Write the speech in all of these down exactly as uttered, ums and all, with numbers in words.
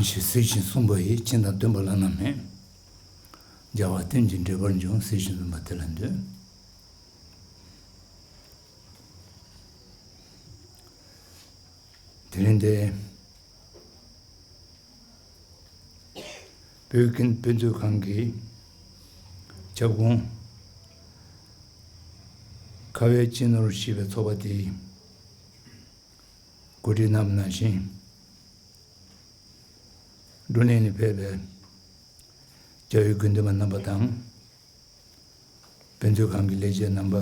ཞེས་གཟིགས་ཤིང་གསུངས་པ་ཡིས། ཕྱིན་དང་བསྟུན་པ་བླ་ན་མེད། རྒྱལ་བ་རྟེན་ཅིང་འབྲེལ་པར་འབྱུང་། གཟིགས་ཤིང་གསུངས་པ་དེ་ལ་འདུད། དེ་རིང་འདི་བོད་ཀྱི་དཔེ་མཛོད་ཁང་གི་ཁྱབ་ཁོངས་ཁ་བའི་སྤྱི་ནོར་ཞེས་པའི་ཚོགས་པ་དེའི་གོ་སྒྲིག་གནང་བ་ནང་བཞིན། བགྲོ་གླེང་ལ་ཕེབས་པའི་རྒྱ་བོད་དགེ་འདུན་པ་རྣམ་པ་དང་། དཔེ་མཛོད་ཁང་གི་ལས་བྱེད་རྣམ་པ།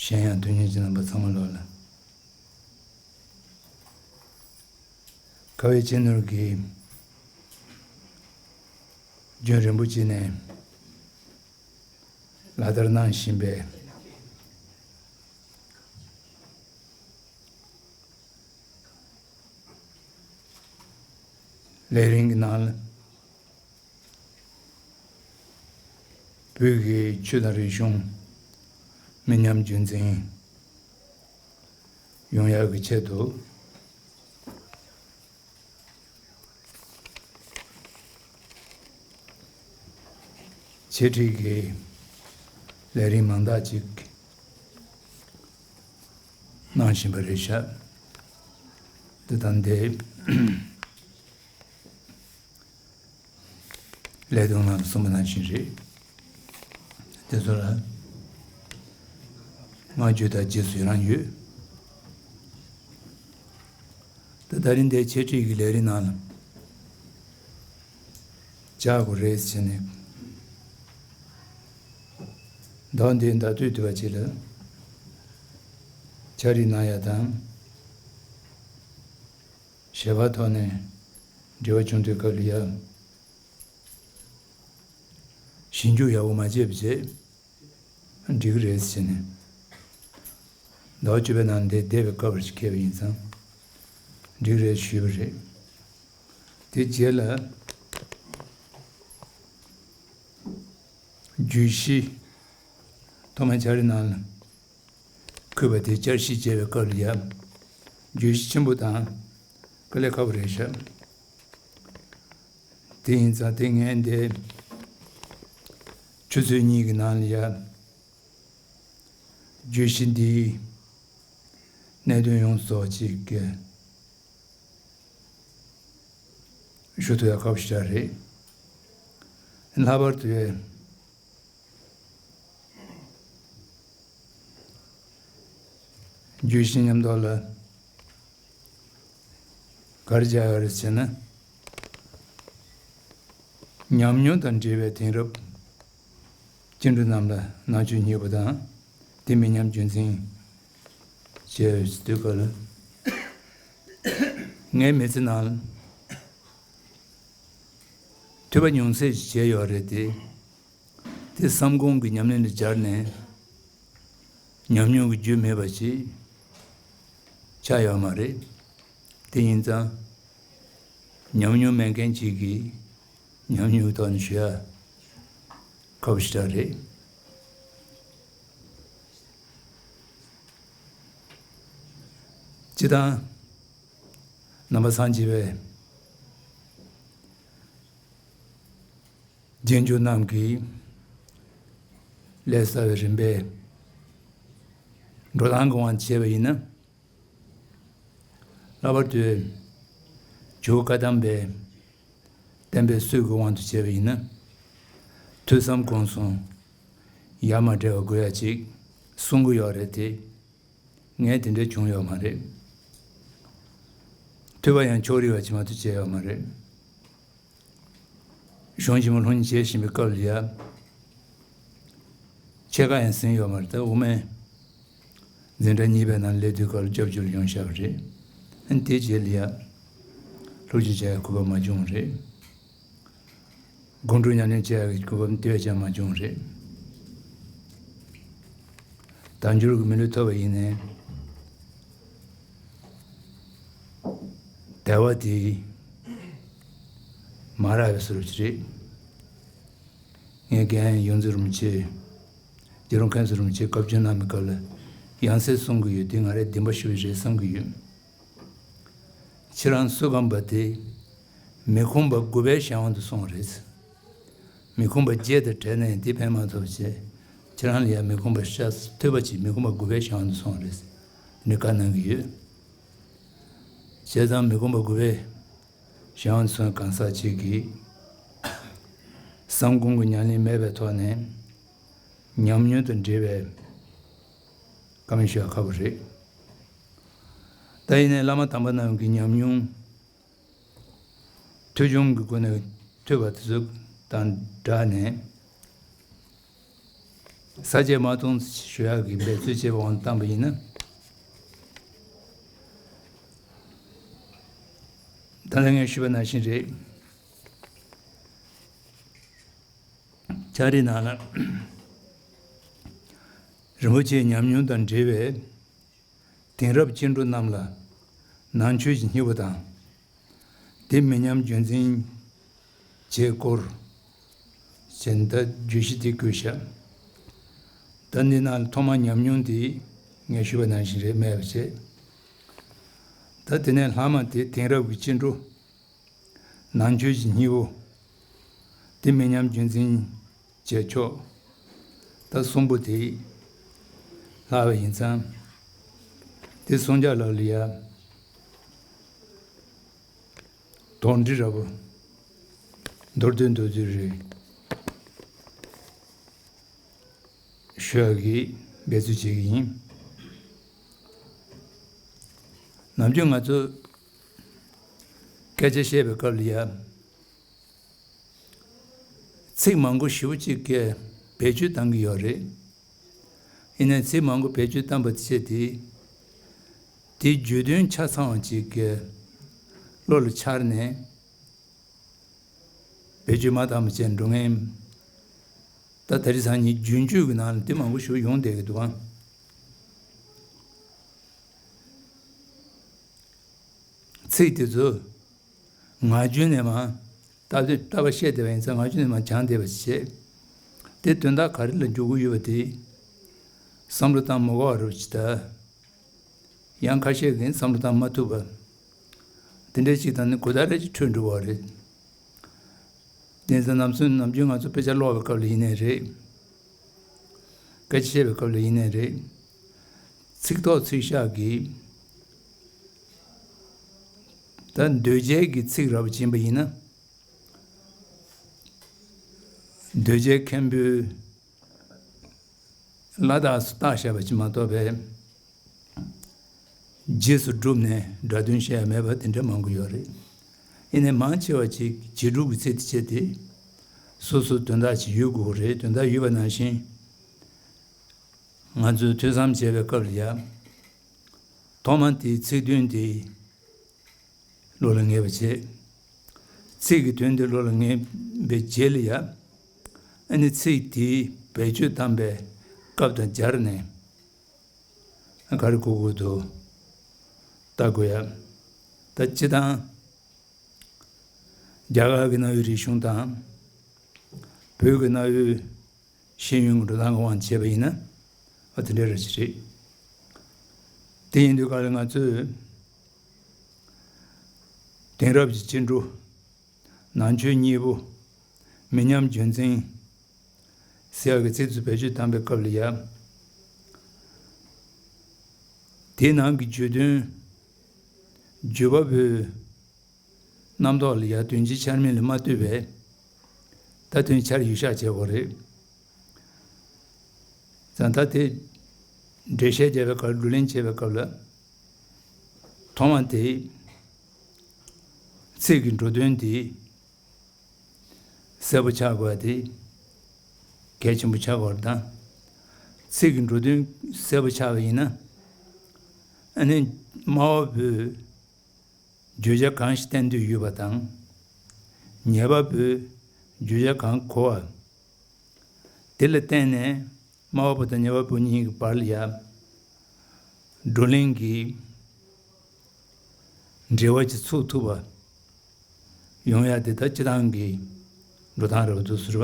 གཞན་ཡང་དོན་གཉེར་ཅན་རྣམ་པ་ཚང་མ་ལོག་ལ། ཁ་བའི་སྤྱི་ནོར་གྱིས་རྒྱུན་རིང་པོ་ཅིག་ནས་ལག་བསྟར་གནང་བཞིན་པའི་ལས་རིམ་གྱི་ནང་ལ། བོད་ཀྱི་ཆོས་དང་རིག་གཞུང་མི་ཉམས་རྒྱུན་འཛིན་ཡོང་ཡག་གི་ཆེད་དུ། འཆད་ཁྲིད་ཀྱི་ལས་རིམ་མང་དག་ཅིག་གནང་བཞིན་པ་རེད་ཤག་འདི་དང་འདི་ལས་དོན་ནང་གསུངས་པ་ནང་བཞིན་རེད། དེ་ཚོ་ལ་བསྔགས་བརྗོད་དང་རྗེས་སུ་ཡི་རང་ཡོད། ད་ད་རིང་འདིའི་འཆད་ཁྲིད་ཀྱི་ལས་རིམ་ནང་ལ་བཅར་དགོས་རེད་ཟེར་ནས། ཟླ་བ་འདིའི་ཟླ་སྟོད་དུ་བ་ཅིག་ལ་ཕྱག་བྲིས་གནང་ཡ་དང་། ཞལ་པར་ཐོག་ནས་འབྲེལ་བ་བྱུང་དུས་སྐབས་ལ་ཡ། ཞིབ་འཇུག་ཡག་པོ་མ་བྱས་པ་བྱས། འགྲིག་གི་རེད་ཟེར་ནས། ཟླ་བ་བཅུ་པའི་ནང་འདིར་བསྡད་པའི་སྐབས་ཤིག་འཁེལ་བ་ཡིན་ཙང་། འགྲིག་རེད་ཞུས་པ་རེད། དེ་རྗེས་ལ། བརྗོད་གཞི་ཐོག་མའི་ཕྱག་བྲིས་ནང་ལ་འཁོད་པ་དེ་བསྐྱར་ཞིབ་བྱས་པའི་སྐབས་ལ་ཡ། བརྗོད་གཞི་ཆེན་པོ་དང་དཀའ་ལས་ཁག་པོ་རེད་ཤག་དེ་ཡིན་ཙང་དེ་ངས་འདི་ཆུ་ཚོད་གཉིས་ཀྱི་ནང་ལ་ཡ། བརྗོད་གཞི་འདིའི་གནད་དོན་ཡོངས་སུ་རྫོགས་ཅིག་གི་ཞུ་ཐུབ་ཡ་ཁག་པོ་ཞིག་རེད། ལྷག་པར་དུ་བརྗོད་གཞི་མཉམ་དུ་ལ་ག་རེ་བྱ་ཡོད་རེད་ཟེར་ན། ཉམས་མྱོང་དང་འབྲེལ་བའི་དེང་རབས་སྐྱེ་འགྲོ་རྣམས་ལ་ནང་ཆོས་སྙིང་པོ་དང་དེ་མི་ཉམས་རྒྱུན་འཛིན་བྱས་ཡོད་དུས་སྐབས་ལ། ངའི་མི་ཚེ་ནང་ཐོས་པ་ཉུང་ཤས་ཤིག་བྱས་ཡོད་རེད་དེ། དེ་བསམ་ཁོང་གི་ཉམས་ལེན་ལ་སྦྱར་ནས་ཉམས་མྱོང་གི་རྒྱུ་མེད་པ་ཞིག་ཆགས་ཡོད་མ་རེད། དེ་ཡིན་ཙང་ཉམས་མྱོང་མེད་མཁན་ཅིག་གིས་ཉམས་མྱོང་གི་ཐོག་ནས་ཞུ་ཡ་ཁག་པོ་ཞིག་རེད། སྤྱིར་བཏང་ནང་པ་སངས་རྒྱས་པའི་རྗེས་འཇུག་རྣམས་ཀྱིས་ལས་བསགས་པའི་རིམ་པས་འགྲོ་སྟངས་ཀྱི་དབང་དུ་བྱས་པ་ཡིན་ན། ལྷག་པར་དུ་ཇོ་བོ་བཀའ་གདམས་པའི་བསྟན་པའི་སྲོལ་གྱི་དབང་དུ་བྱས་པ་ཡིན་ན། ཐོས་བསམ་སྒོམ་གསུམ་ཡ་མ་བྲལ་བ་དགོས་ཡ་ཅིག་གསུང་གི་ཡོད་རེད་དེ། ངས་དེ་འདྲ་བྱུང་ཡོད་མ་རེད། ཐོས་པ་ཡང་ཕྱོགས་རིས་པ་ཅིག་མ་གཏོགས་བྱས་ཡོད་མ་རེད། གཞུང་ཆེན་མོ་སློབ་གཉེར་བྱེད་བཞིན་པའི་སྐབས་ལ་ཡ། ཕྱེད་ཀ་ཡང་ཟིན་ཡོད་མ་རེད། ད་དབུ་མའི་འཛིན་གྲྭ་གཉིས་པའི་ནང་སླེབས་དུས་སྐབས་ལ་སྐྱབས་བཅོལ་ཡོང་བཞག་པ་རེད། ཨ་ནི་དེ་རྗེས་ལ་ཡ། སློབ་སྦྱོང་བྱེད་ཡ་གོ་སྐབས་མ་བྱུང་བ་རེད། སྒོམ་སྒྲུབ་ཉམས་ལེན་བྱེད་ཡག་གི་གོ་སྐབས་དེ་བས་ཀྱང་མ་བྱུང་བ་རེད། དལ་འབྱོར་གྱི་མི་ལུས་ཐོབ་པ་ཡིན་ནའི། དལ་བ་དེ་མ་རག་པའི་བཟོ་འདྲ་ཅིག་རེད། ངས་རྒན་ཡོངས་འཛིན་རིན་པོ་ཆེ། རྒྱལ་བ་མཁན་ཟུར་རིན་པོ་ཆེ་བཀའ་བཀྱོན་གནང་བའི་སྐབས་ལ་ཡང་སེ་གསུང་གི་ཡོད། དེ་ང་རའི་བདེན་པ་ཞུ་བ་རེད་བསམ་གྱི་ཡོད། ཁྱེད་རང་བསོད་སྐམ་པ་དེ་མི་ཁོམ་པ་དགུ་པའི་གཞན་དབང་དུ་སོང་བ་རེད། མི་ཁོམ་པ་བརྒྱད་དང་བྲལ་ནས་འདི་ཕན་མ་ཐོགས་བྱས། ཁྱེད་རང་ལ་ཡང་མི་ཁོམ་པ་ཤ་ཐོས་པ་ཅིག་མི་ཁོམ་པ་དགུ་པའི་གཞན་དབང་དུ་སོང་བ་རེད། འདི་བཀའ་གནང་གི་ཡོད། བྱས་ཙང་མི་ཁོམ་པ་དགུ་པའི་གཞན་དབང་དུ་སོང་བའི་གང་ཟག་ཅིག་གིས་བསམ་ཁོམ་གྱི་ཉམས་ལེན་མེད་པའི་ཐོག་ནས་ཉམས་མྱོང་དང་འབྲེལ་བའི་བཀའ་མོལ་ཞུ་ཡག་ཁག་པོ་རེད། ད་ཡིན་ནའི་བླ་མ་དམ་པ་རྣམས་ཀྱི་ཉམས་མྱོང་ཐོས་བྱུང་གི་སྒོ་ནས་ཐོས་པ་དེ་ཚོ་དང་སྦྲགས་ནས་ས་བཅད་མ་སྟོང་ཞུ་ཡག་གི་འབད་རྩོལ་བྱས་པའི་དབང་དུ་བཏང་པ་ཡིན་ན། ད་ལྟ་ངས་ཞུས་པ་ནང་བཞིན་རེད། ཕྱག་བྲིས་ནང་ལ། རིན་པོ་ཆེའི་ཉམས་མྱོང་དང་འབྲེལ་བའི་དེང་རབས་སྐྱེ་འགྲོ་རྣམས་ལ་ནང་ཆོས་ཀྱི་སྙིང་པོ་དང་། དེ་མི་ཉམས་རྒྱུན་འཛིན་བྱེད་སྐོར་ཞེས་ད་བརྗོད་གཞི་དེ་བཀོད་བཞག་ད་འདི་ནང་ལ་ཐོག་མར་ཉམས་མྱོང་དེ་ངས་ཞུས་པ་ནང་བཞིན་རེད། མེད་པ་བྱས། ད་དེ་ནས་ལྷག་མ་དེ་དེང་རབས་ཀྱི་སྐྱེ་འགྲོ། ནང་ཆོས་ཀྱི་སྙིང་པོ། དེ་མི་ཉམས་རྒྱུན་འཛིན་བྱེད་ཆོག་ད་གསུམ་པོ་དེ་ལྷག་པ་ཡིན་ཙང་། དེ་གསུང་བྱ་ལ་ལ་ཡ། དོགས་འདྲི་འདྲ་པོ། མདོར་བསྡུས་མདོར་བསྡུས་རེད། ཞུ་ཡག་གི་འབད་རྩོལ་བྱེད་ཀྱི་ཡིན། ནམ་རྒྱུན་ང་ཚོ་སྐད་ཆ་བཤད་པའི་སྐབས་ལ་ཡ། ཚིག་མང་པོ་ཞེ་པོ་ཅིག་གི་བེད་སྤྱོད་བཏང་གི་ཡོད་རེད། ཡིན་ནའི་ཚིག་མང་པོ་བེད་སྤྱོད་བཏང་པ་བྱས་ཏེ། དེའི་བརྗོད་དོན་ཆ་ཚང་བ་ཅིག་གི་བློ་ལ་འཆར་ནས། བེད་སྤྱོད་མ་བཏང་བ་བྱས་འགྲོ་ངེས། ད་དེ་རིང་སང་ཉིན་རྒྱུན་སྤྱོད་ཀྱི་ནང་ལ་དེ་མང་པོ་ཞིག་ཡོང་བསྡད་ཀྱི་འདུག་ཨང་། ཚིག་དེ་ཚོ་ངག་རྒྱུན་ནས་མར་ལྟ་ལྟ་བ་བཤད་བསྡད་པ་ཡིན་ཙང་ངག་རྒྱུན་ནས་མར་སྦྱངས་བསྡད་པ་བྱས། དེ་དོན་དག་ག་རེ་ལ་འཇུག་གི་ཡོད་པ་དེ་བསམ་བློ་བཏང་མ་དགོས་པ་རུ་ཅིག་ད། ཡང་ཁ་ཤས་ཀྱིས་བསམ་བློ་བཏང་མ་ཐུབ་པ། དེ་འདྲ་ཅིག་དང་ནི་གོ་བརྡ་རེ་ཅིག་འཕྲོད་འགྲོ་བ་རེད། དེ་ཚོ་ནམ་སུན་ནམ་རྒྱུན་ང་ཚོ་དཔེ་ཆ་ཀློག་པའི་སྐབས་ལ་ཡིན་ནའི་རེད། སྐད་ཆ་བཤད་པའི་སྐབས་ལ་ཡིན་ནའི་རེད། ཚིག་ཐོག་ཚིག་ཤག་གིས་ད་འདོད་བྱའི་གི་ཚིག་ར་བ་ཕྱིན་པ་ཡིན་ན། འདོད་བྱའི་མཁན་པོའི་ལ་དྭགས་སུ་བཏགས་བཞག་པ་ཅིག་མ་གཏོགས་པའི། རྗེས་སུ་བསྒྲུབས་ནས་སྒྲ་དོན་བཤད་ཡ་མེད་པ་དེ་འདྲ་མང་པོ་ཡོད་རེད། ཡིན་ནའི་མང་ཆེ་བ་ཅིག་རྗེས་སྒྲུབ་ཀྱི་ཚིག་དེ་བྱས་ཏེ། སོ་སོའི་དོན་དག་ཅིག་ཡོད་དགོས་རེད། དོན་དག་ཡོད་པ་ནང་བཞིན། ང་ཚོས་ཐོས་བསམ་བྱེད་པའི་སྐབས་ལ་ཡ། ཐོག་མ་དེའི་ཚིག་དོན་དེ་བློ་ལ་ངེས་པ་བྱེད། ཚིག་གི་དོན་དེ་བློ་ལ་ངེས་པའི་རྗེས་ལ་ཡ། ཨ་ནི་ཚིག་དེའི་བེད་སྤྱོད་བཏང་པའི་སྐབས་དང་སྦྱར་ནས་ག་རེ་གོ་དགོས་འདུག་ལྟ་དགོས་ཡ། ད་སྤྱིར་བཏང་རྒྱ་གར་གྱི་གནའ་བོའི་རིག་གཞུང་དང་། བོད་ཀྱི་གནའ་བོའི་ཤེས་ཡོན་གྱི་འགྲོ་སྟངས་ཀྱི་དབང་བྱས་པ་ཡིན་ན། ཨ་དེ་འདྲ་རེད་ཅི་རེད། དེ་ཡིན་དུས་ག་ལ་ང་ཚོས་དེང་རབས་ཀྱི་སྐྱེ་འགྲོ། ནང་ཆོས་གཉིས་པོ། མི་ཉམས་རྒྱུན་འཛིན། ཟེར་ཡག་གི་ཚིག་ཚོ་བེད་སྤྱོད་བཏང་པའི་སྐབས་ལ་ཡ། དེའི་ནང་གི་བརྗོད་དོན། བརྗོད་པ་པོའི་རྣམ་རྟོག་ལ་ཡ་དོན་སྤྱི་འཆར་མིན་ལ་མ་ལྟོས་པའི། ད་དོན་འཆར་ཡུལ་བཞག་བྱེད་དགོས་རེད། ཙང་ད་དེ་འགྲེལ་བཤད་བརྒྱབ་པའི་སྐབས་བགྲོ་གླེང་བྱེད་པའི་སྐབས་ལ། ཐོག་མ་དེ་ཚིག་གི་འགྲོ་དོན་དེ་གསལ་པོ་ཆགས་དགོས་པ་དེ་གལ་ཆེན་པོ་ཆགས་དགོས་རེད་ད། ཚིག་གི་འགྲོ་དོན་གསལ་པོ་ཆགས་པ་ཡིན་ན། ཨ་ནི་སྨྲ་བ་པོས། བརྗོད་བྱ་གང་ཞིག་བསྟན་འདོད་ཡོད་པ་དང་། ཉན་པ་པོས་བརྗོད་བྱ་གང་གོ་བ། དེ་ལ་བརྟེན་ནས་སྨྲ་བ་པོ་དང་ཉན་པ་པོ་གཉིས་ཀྱི་བར་ལ་ཡ། བགྲོ་གླེང་གི་འབྲེལ་བ་ཅིག་ཚུགས་ཐུབ་པ་ཡོང་ཡ་དེ་ད་སྤྱིར་བཏང་གི་འགྲོ་སྟངས་རེད་པ་འདུག་ཟེར་བ།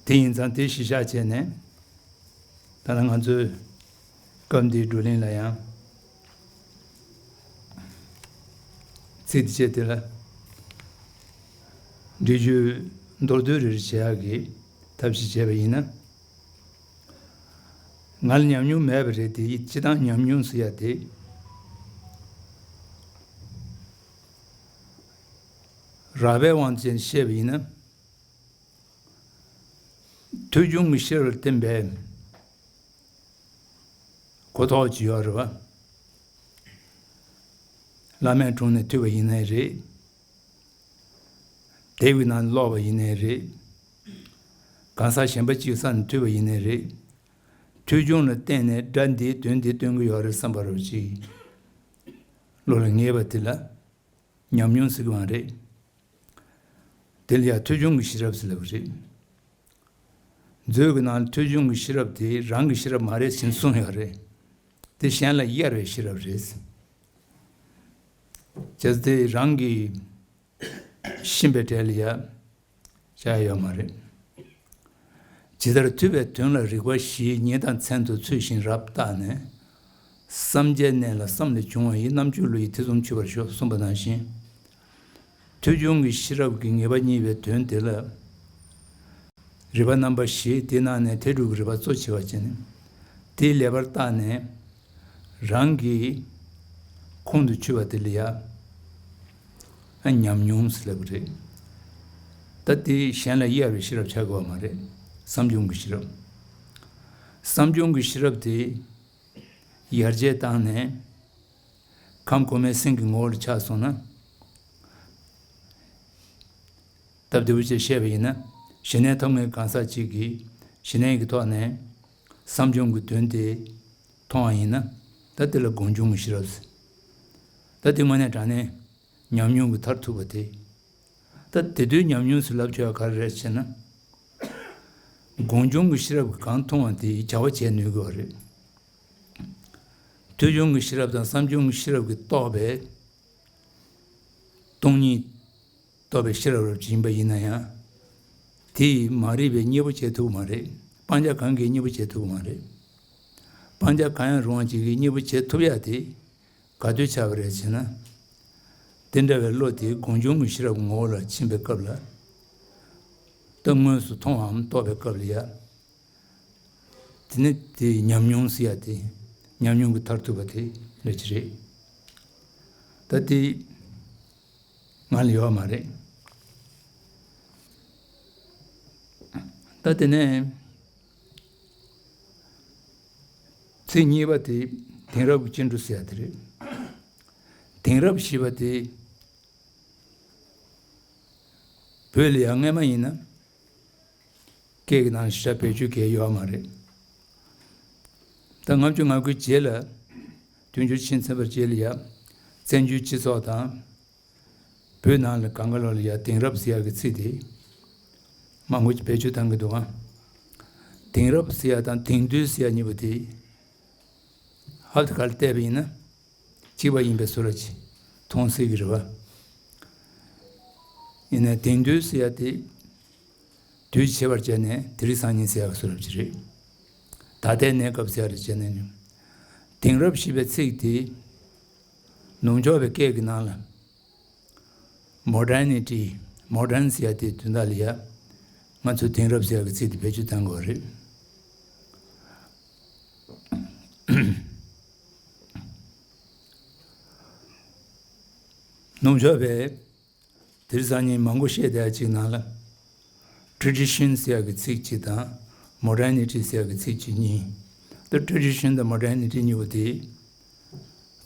དེ་ཡིན་ཙང་དེ་གཞི་བཞག་བྱས་ནས། ད་ལྟ་ང་ཚོའི་སྐབས་འདིའི་བགྲོ་གླེང་ལ་ཡང་ དེ་དེ་བྱས་དེ་ལ་འགྲེལ་བརྗོད་མདོར་བསྡུས་རེ་རེ་བྱེད་ཡག་གི་ཐབས་ཤེས་བྱས་པ་ཡིན་ན། ང་ལ་ཉམས་མྱོང་མེད་པ་རེད་དེ། སྤྱིར་བཏང་ཉམས་མྱོང་ཟེར་ཡ་དེ་རགས་པའི་དབང་དུ་བྱས་ནས་བཤད་པ་ཡིན་ན། ཐོས་བྱུང་གི་ཤེས་རབ་ལ་བརྟེན་པའི་གོ་རྟོགས་ཅིག་ཡོད་རེད་བ། བླ་མའི་དྲུང་ནས་ཐོས་པ་ཡིན་ནའི་རེད། དེབ་ཀྱི་ནང་ནས་ཀློག་པ་ཡིན་ནའི་རེད། གང་ཟག་གཞན་པ་གཅིག་ས་ནས་ཐོས་པ་ཡིན་ནའི་རེད། ཐོས་བྱུང་ལ་བརྟེན་ནས་སྒྲ་འདིའི་དོན་འདི་སྟོན་གྱི་ཡོད་རེད་བསམ་པ་རུ་ཅིག་བློ་ལ་ངེས་པ་དེ་ལ་ཉམས་མྱོང་ཟེར་གྱི་མ་རེད། དེ་ལ་ཡང་ཐོས་བྱུང་གི་ཤེས་རབ་ཟེར་ལབ་ཀྱི་རེད། མཛོད་ཀྱི་ནང་ལ་ཐོས་བྱུང་གི་ཤེས་རབ་དེ་རང་གི་ཤེས་རབ་མ་རེད་ཟེར་གསུངས་ཡོད་རེད། དེ་གཞན་ལ་གཡར་བའི་ཤེས་རབ་རེད། བྱས་ཙང་དེ་རང་གིས་ཤེས་པའི་གྲས་ལ་ཡ་བྱ་ཡ་ཡོད་མ་རེད། ཇི་ལྟར་ཐོས་པའི་དོན་ལ་རིགས་པ་བཞིའི་ཉིང་དང་མཚན་དུ་ཚུལ་བཞིན་རབ་བརྟགས་ནས། བསམ་བྱའི་གནས་ལ་བསམ་ལས་བྱུང་བ་ཡི། རྣམ་འགྱུར་བློ་ཡིས་ཐེ་ཚོམ་ཆོད་པར་ཤོག་གསུངས་པ་ནང་བཞིན། ཐོས་བྱུང་གི་ཤེས་རབ་ཀྱི་ངེས་པ་རྙེད་པའི་དོན་དེ་ལ། རིགས་པ་རྣམ་པ་བཞི་དེ་ནང་ནས་ཐད་ཕྲུག་གི་རིགས་པ་གཙོ་ཆེ་བ་བྱས་ནས། དེའི་ལེགས་པར་བརྟགས་ནས། རང་གི་ཁོང་དུ་ཆུད་པ་དེ་ལ་ཡ། ཨ་ཉམས་མྱོང་ཟེར་ལབ་ཀྱི་རེད། ད་དེ་གཞན་ལ་གཡར་བའི་ཤེས་རབ་ཆགས་དགོས་པ་མ་རེད། བསམ་བྱུང་གི་ཤེས་རབ། བསམ་བྱུང་གི་ཤེས་རབ་དེ། ཡར་རྒྱས་བཏང་ནས་ཁམས་གོང་མའི་སེམས་ཀྱི་ངོ་བོ་ལ་ཆགས་སོང་ན། སྟབས་བདེ་པོ་བྱས་བཤད་པ་ཡིན་ན། ཞི་གནས་ཐོབ་མཁན་གང་ཟག་ཅིག་གིས་ཞི་གནས་ཀྱི་ཐོག་ནས་བསམ་བྱུང་གི་དོན་དེ་མཐོང་བ་ཡིན་ན། ད་དེ་ལ་སྒོམ་བྱུང་གི་ཤེས་རབ་ཟེར། ད་དེ་དངོས་གནས་དྲང་གནས་ཉམས་མྱོང་གི་མཐར་ཐུག་པ་དེ། ད་དེ་དུས་ཉམས་མྱོང་ཟེར་ལབ་ཆོག་ཡ་ག་རེ་རེད་ཟེར་ན། སྒོམ་བྱུང་གི་ཤེས་རབ་ཀྱིས་གང་མཐོང་བ་དེ་བྱ་བ་བྱས་ནུས་དགོས་པ་རེད། ཐོས་བྱུང་གི་ཤེས་རབ་དང་བསམ་བྱུང་གི་ཤེས་རབ་ཀྱིས་རྟོགས་པའི་སྟོང་ཉིད་རྟོགས་པའི་ཤེས་རབ་རབ་ཅིག་ཡིན་པ་ཡིན་ན་ཡང་། དེ་ཡིས་མ་རིག་པའི་གཉེན་པོ་བྱེད་ཐུབ་ཀྱི་མ་རེད། སྤང་བྱ་གང་གིས་གཉེན་པོ་བྱེད་ཐུབ་ཀྱི་མ་རེད། སྤང་བྱ་གང་ཡང་རུང་བ་ཅིག་གིས་གཉེན་པོ་བྱེད་ཐུབ་ཡ་དེ། ག་དུས་ཆགས་པ་རེད་ཟེར་ན། དེ་འདྲ་བའི་བློ་དེ་སྒོམ་བྱུང་གི་ཤེས་རབ་ངོ་བོ་ལ་ཕྱིན་པའི་སྐབས་ལ། ད་དངོས་སུ་མཐོང་བའམ་རྟོགས་པའི་སྐབས་ལ་ཡ། དེ་ནི་དེ་ཉམས་མྱོང་ཟེར་ཡ་དེ། ཉམས་མྱོང་གི་མཐར་ཐུག་པ་དེ་འདྲ་ཅིག་རེད། ད་དེ་ང་ལ་ཡོད་མ་རེད། ད་དེ་ནས། ཚིག་གཉིས་པ་དེ་དེང་རབས་ཀྱི་སྐྱེ་འགྲོ་ཟེར་ཡ་དེ་རེད། དེང་རབས་ཞེས་པ་དེ་བོད་ལ་ཡང་སྔས་མ་ཡིན་ན་སྐད་ཀྱི་ནང་ཞེ་དྲག་བེད་སྤྱོད་གལ་ཡོད་མ་རེད། ད་ལྔ་བཅུ་ང་དགུའི་རྗེས་ལ། དུས་འགྱུར་ཕྱིན་ཚར་བའི་རྗེས་ལ་ཡ། བཙན་བྱོལ་སྤྱི་ཚོགས་དང་། བོད་ནང་ལ་གང་ག་ལོག་ལ་ཡ་དེང་རབས་ཟེར་ཡག་གི་ཚིག་དེ་མང་པོ་ཅིག་བེད་སྤྱོད་བཏང་གི་འདུག་ཨང་། དེང་རབས་ཟེར་ཡག་དང་དེང་དུས་ཟེར་ཡག་གཉིས་པོ་དེ་ཧ་ལས་ཁ་ལ་བལྟས་པ་ཡིན་ན་གཅིག་པ་ཡིན་པའི་བཟོ་འདྲ་ཅིག་མཐོང་སྲིད་ཀྱི་རེད་བ། ཡིན་ནའི་དེང་དུས་ཟེར་ཡག་དེ། དུས་ཕྱི་བར་བྱས་ནས་དེ་རིང་སང་ཉིན་ཟེར་ཡག་བཟོ་འདྲ་ཅིག་རེད། ད་ལྟའི་གནས་སྐབས་ཟེར་ཡག་རེད་བྱས་ནས་ནི། དེང་རབས་ཞེས་པའི་ཚིག་དེ་ནུབ་ཕྱོགས་པའི་སྐད་ཀྱི་ནང་ལ། མོ་ཌར་ནི་ཊི། མོ་ཌརན་ཟེར་ཡག་དེ་དོན་དག་ལ་ཡ། ང་ཚོས་དེང་རབས་ཟེར་ཡག་གི་ཚིག་དེ་བེད་སྤྱོད་གཏང་དགོས་རེད། ནུབ་ཕྱོགས་པས་དེ་རིང་སང་ཉིན་མང་པོ་བཤད་བསྡད་ཡག་ཅིག་ནང་ལ། ཊེ་རེ་ཌི་ཤན་ཟེར་ཡག་གི་ཚིག་གཅིག་དང་། མོ་ཌར་ནི་ཊི་ཟེར་ཡག་གི་ཚིག་གཅིག་གཉིས། ད་ཊེ་རེ་ཌི་ཤན་དང་མོ་ཌར་ནི་ཊི་གཉིས་པོ་དེ་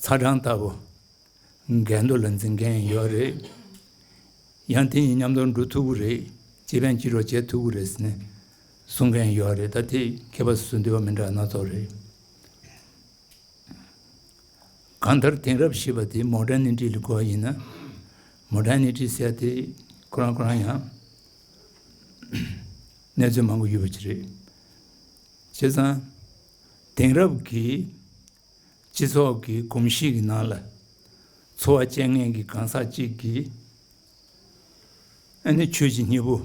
ཚ་གྲང་ལྟ་བུ། འགལ་འདུ་ལ་འཛིན་མཁན་ཡོད་རེད། ཡང་དེ་གཉིས་མཉམ་དུ་འགྲོ་ཐུབ་ཀྱི་རེད། སྤྱི་ཕན་སྤྱི་གྲོགས་བྱེད་ཐུབ་ཀྱི་རེད་ཟེར་ནས་གསུང་མཁན་ཡོད་རེད། ད་དེ་མཁས་པ་སོ་སོའི་འདོད་པ་མི་འདྲ་སྣ་ཚོགས་རེད། གང་ལྟར་དེང་རབས་ཞེས་པ་དེ་མོ་ཌར་ནི་ཊི་ལ་གོ་བ་ཡིན་ན། མོ་ཌར་ནི་ཊི་ཟེར་དེ་ཁོ་རང་ཁོ་རང་ཡང་གནས་ཚུལ་མང་པོ་ཡོད་པ་ཅིག་རེད། བྱས་ཙང་དེང་རབས་ཀྱི་སྤྱི་ཚོགས་ཀྱི་གོམས་གཤིས་ཀྱི་ནང་ལ་འཚོ་བ་སྐྱེལ་མཁན་གྱི་གང་ཟག་ཅིག་གིས་ཨ་ནི་ཆོས་ཀྱི་སྙིང་པོ་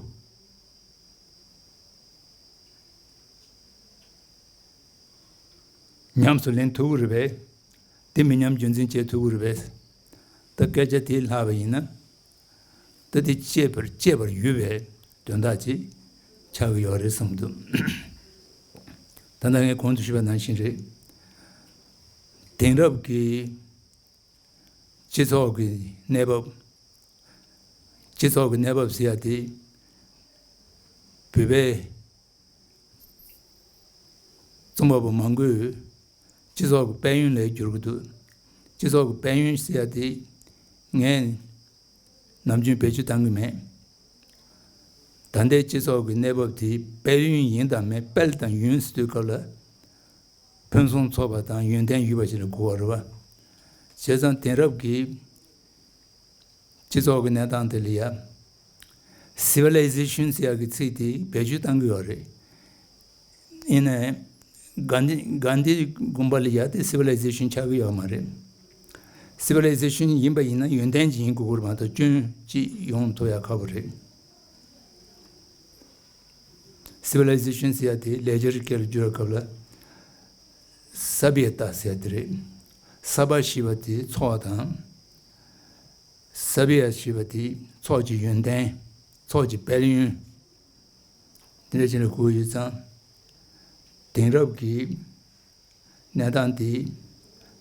ཉམས་སུ་ལེན་ཐུབ་ཀྱི་རེད་པས། དེ་མི་ཉམས་རྒྱུན་འཛིན་བྱེད་ཐུབ་ཀྱི་རེད་པས། ད་སྐད་ཆ་དེ་ལྷག་པ་ཡིན་ན། ད་དེ་གཅེས་པར་གཅེས་པར་ཡོད་པའི་དོན་དག་ཅིག་ཆགས་ཀྱི་ཡོད་རེད་བསམ་འདུག་ད་ལྟ་ངས་གོང་དུ་ཞུས་པ་ནང་བཞིན་རེད། དེང་རབས་ཀྱི་སྤྱི་ཚོགས་ཀྱི་གནས་བབ། སྤྱི་ཚོགས་ཀྱི་གནས་བབ་ཟེར་ཡ་དེ། བོད་པའི་རྩོམ་པ་པོ་མང་པོས་སྤྱི་ཚོགས་ཀྱི་དཔལ་ཡོན་ལབ་བསྒྱུར་གྱི་འདུག་སྤྱི་ཚོགས་ཀྱི་དཔལ་ཡོན་ཟེར་ཡ་དེ་ངས་ནམ་རྒྱུན་བེད་སྤྱོད་བཏང་གི་མེད། ད་ལྟའི་སྤྱི་ཚོགས་ཀྱི་གནས་བབ་དེ་དཔལ་ཡོན་ཡིན་དང་མེད། དཔལ་དང་ཡོན་ཟེར་དུས་སྐབས་ལ། ཕུན་སུམ་ཚོགས་པ་དང་ཡོན་ཏན་ཡོད་པ་ཞིག་ལ་གོ་བ་རེད་བ། བྱས་ཙང་དེང་རབས་ཀྱི་སྤྱི་ཚོགས་ཀྱི་གནས་སྟངས་དེ་ལ་ཡ། སི་ཝི་ལའི་ཟེ་ཤན་ཟེར་ཡག་གི་ཚིག་དེ་བེད་སྤྱོད་བཏང་གི་ཡོད་རེད། ཡིན་ནའི། གྷན་དྷི་གྷན་དྷི་དགོངས་པ་ལ་ཡ་དེ་སི་ཝི་ལའི་ཟེ་ཤན་ཆགས་ཀྱི་ཡོད་མ་རེད། སི་ཝི་ལའི་ཟེ་ཤན་ཡིན་པ་ཡིན་ན་ཡོན་ཏན་ཅིག་ཡིན་དགོས་ཀྱི་རེད་མ་གཏོགས་སྐྱོན་ཅིག་ཡོང་ཐུབ་ཡག་ཁག་པོ་རེད། སི་ཝི་ལའི་ཟེ་ཤན་ཟེར་ཡ་དེ་ལེགས་སྦྱར་སྐད་ལ་བསྒྱུར་བའི་སྐབས་ལ། ས་བྷི་ཡ་ཏ་ཟེར་ཡ་དེ་རེད། ས་བྷ་ཞེས་པ་དེ་ཚོགས་དང་། ས་བྷི་ཡ་ཞེས་པ་དེ་ཚོགས་ཀྱི་ཡོན་ཏན། ཚོགས་ཀྱི་དཔལ་ཡོན། དེ་འདྲ་ཅིག་ལ་གོ་ཡོད་ཙང་། དེང་རབས་ཀྱི་གནས་སྟངས་དེ་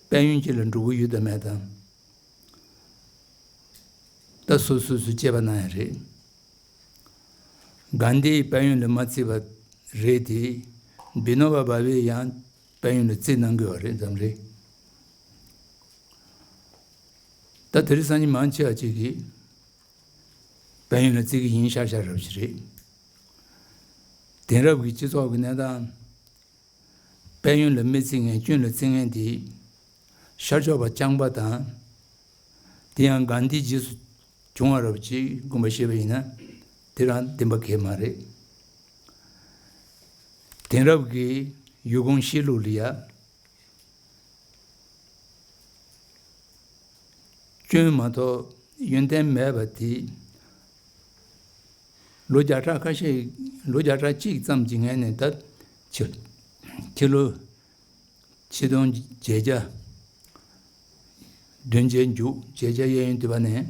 དཔལ་ཡོན་ཅིག་ལ་འགྲོ་གི་ཡོད་དམ་མེད་དམ། ད་སོ་སོ་སོས་དཔྱད་པ་གནང་ཡ་རེད། གྷན་དྷིས་དཔལ་ཡོན་ལ་མ་བརྩིས་པ་རེད་དེ། བི་ནོ་བ་བྷ་ཝེས་ཡང་དཔལ་ཡོན་ལ་བརྩིས་གནང་གི་ཡོད་རེད་ཙམ་རེད། ད་དེ་རིང་སང་ཉིན་མང་ཆེ་བ་ཅིག་གིས་དཔལ་ཡོན་ལ་བརྩི་གི་ཡིན་ཤག་ཤག་རབ་ཞིག་རེད། དེང་རབས་ཀྱི་སྤྱི་ཚོགས་ཀྱི་གནས་སྟངས། དཔལ་ཡོན་ལ་མི་བརྩི་མཁན་སྐྱོན་ལ་བརྩི་མཁན་དེ། ཤར་ཕྱོགས་པ་རྐྱང་པ་དང་། དེ་ཡང་གྷན་དྷིའི་རྗེས་སུ་བྱུང་བ་རབ་ཅིག་དགོངས་པ་བཞེས་པ་ཡིན་ན། དེ་རང་བདེན་པ་གང་ཡང་མ་རེད། དེང་རབས་ཀྱི་ཡུལ་གོམས་གཤིས་ལུགས་ལ་ཡ། སྐྱོན་མ་གཏོགས་ཡོན་ཏན་མེད་པ་དེ། ལོ་བརྒྱ་ཕྲག་ཁ་ཤས། ལོ་བརྒྱ་ཕྲག་གཅིག་ཙམ་གྱི་སྔོན་ནས་ད། ཕྱི་ཕྱི་ལོ་ཆིག་སྟོང་བརྒྱད་བརྒྱ་བདུན་བརྒྱད་མཇུག་བརྒྱད་བརྒྱ་གཡས་གཡོན་དུ་བ་ནས་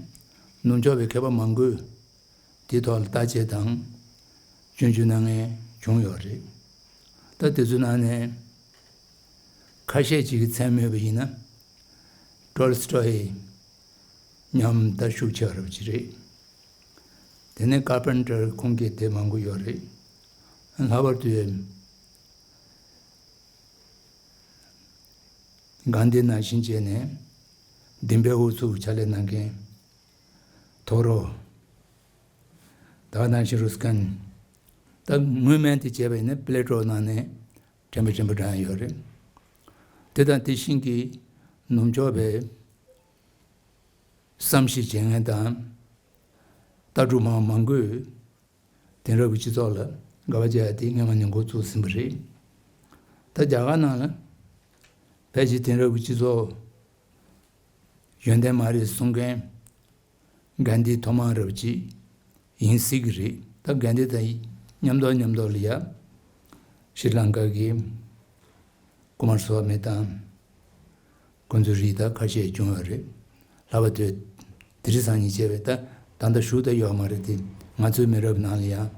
ནུབ་ཕྱོགས་པའི་མཁས་པ་མང་པོས་དེའི་ཐོག་ལ་བརྟག་དཔྱད་དང་སྐྱོན་བརྗོད་གནང་མཁན་བྱུང་ཡོད་རེད། ད་དེ་ཚོའི་ནང་ནས་ཁ་ཤས་ཅིག་གི་མཚན་སྨོས་པ་ཡིན་ན། ཊོལ་སི་ཊོའི་མཉམ་ད་ཤུགས་ཆེ་བ་རབ་ཅིག་རེད། དེ་ནས་ཀར་པེན་ཊར་ཁོང་གིས་དེ་མང་པོ་ཡོད་རེད། ལྷག་པར་དུ་གྷན་དྷི་ནང་བཞིན་བྱས་ནས་བདེན་པའི་ཨུ་ཚུགས་ཕྱག་ལས་གནང་མཁན་ཐོ་རོ། ད་ནང་བཞིན་རུས་ཀན། ད་དངོས་སྨན་དེ་བྱས་པ་ཡིན་ན་པི་ལེ་ཊོ་ནང་ནས་ཕྲན་བུ་ཕྲན་བུ་བགྲང་ཡ་ཡོད་རེད། དེ་དང་དེ་བཞིན་གྱི་ནུབ་ཕྱོགས་པའི་བསམ་ཤེས་བྱེད་མཁན་དང་། ལྟ་གྲུབ་མང་མང་པོས་དེང་རབས་ཀྱི་སྤྱི་ཚོགས་ལ་དགག་པ་བྱེད་ཡ་དེ་སྔོན་མ་ནས་འགོ་བཙུགས་ཟིན་པ་རེད། ད་རྒྱ་གར་ནང་ལ་ཕལ་ཆེར་དེང་རབས་ཀྱི་སྤྱི་ཚོགས་ཡོན་ཏན་མ་རེད་གསུང་མཁན་གྷན་དྷི་ཐོག་མ་རབ་ཅིག་ཡིན་སྲིད་ཀྱི་རེད། ད་གྷན་དྷི་དང་མཉམ་དུ་མཉམ་དུ་ལ་ཡ་ཤྲི་ལང་ཀ་གི་ཀུ་མར་སྭ་མི་དང་། ཁོང་ཚོའི་རིགས་ད་ཁ་ཤས་བྱུང་ཡོད་རེད། ལྷག་པར་དུ་དེ་རིང་སང་ཉིན་བྱས་པའི་ད་ད་ལྟ་བཞུགས་ད་ཡོད་མ་རེད་དེ། ང་ཚོའི་མི་རབས་ནང་ལ་ཡང་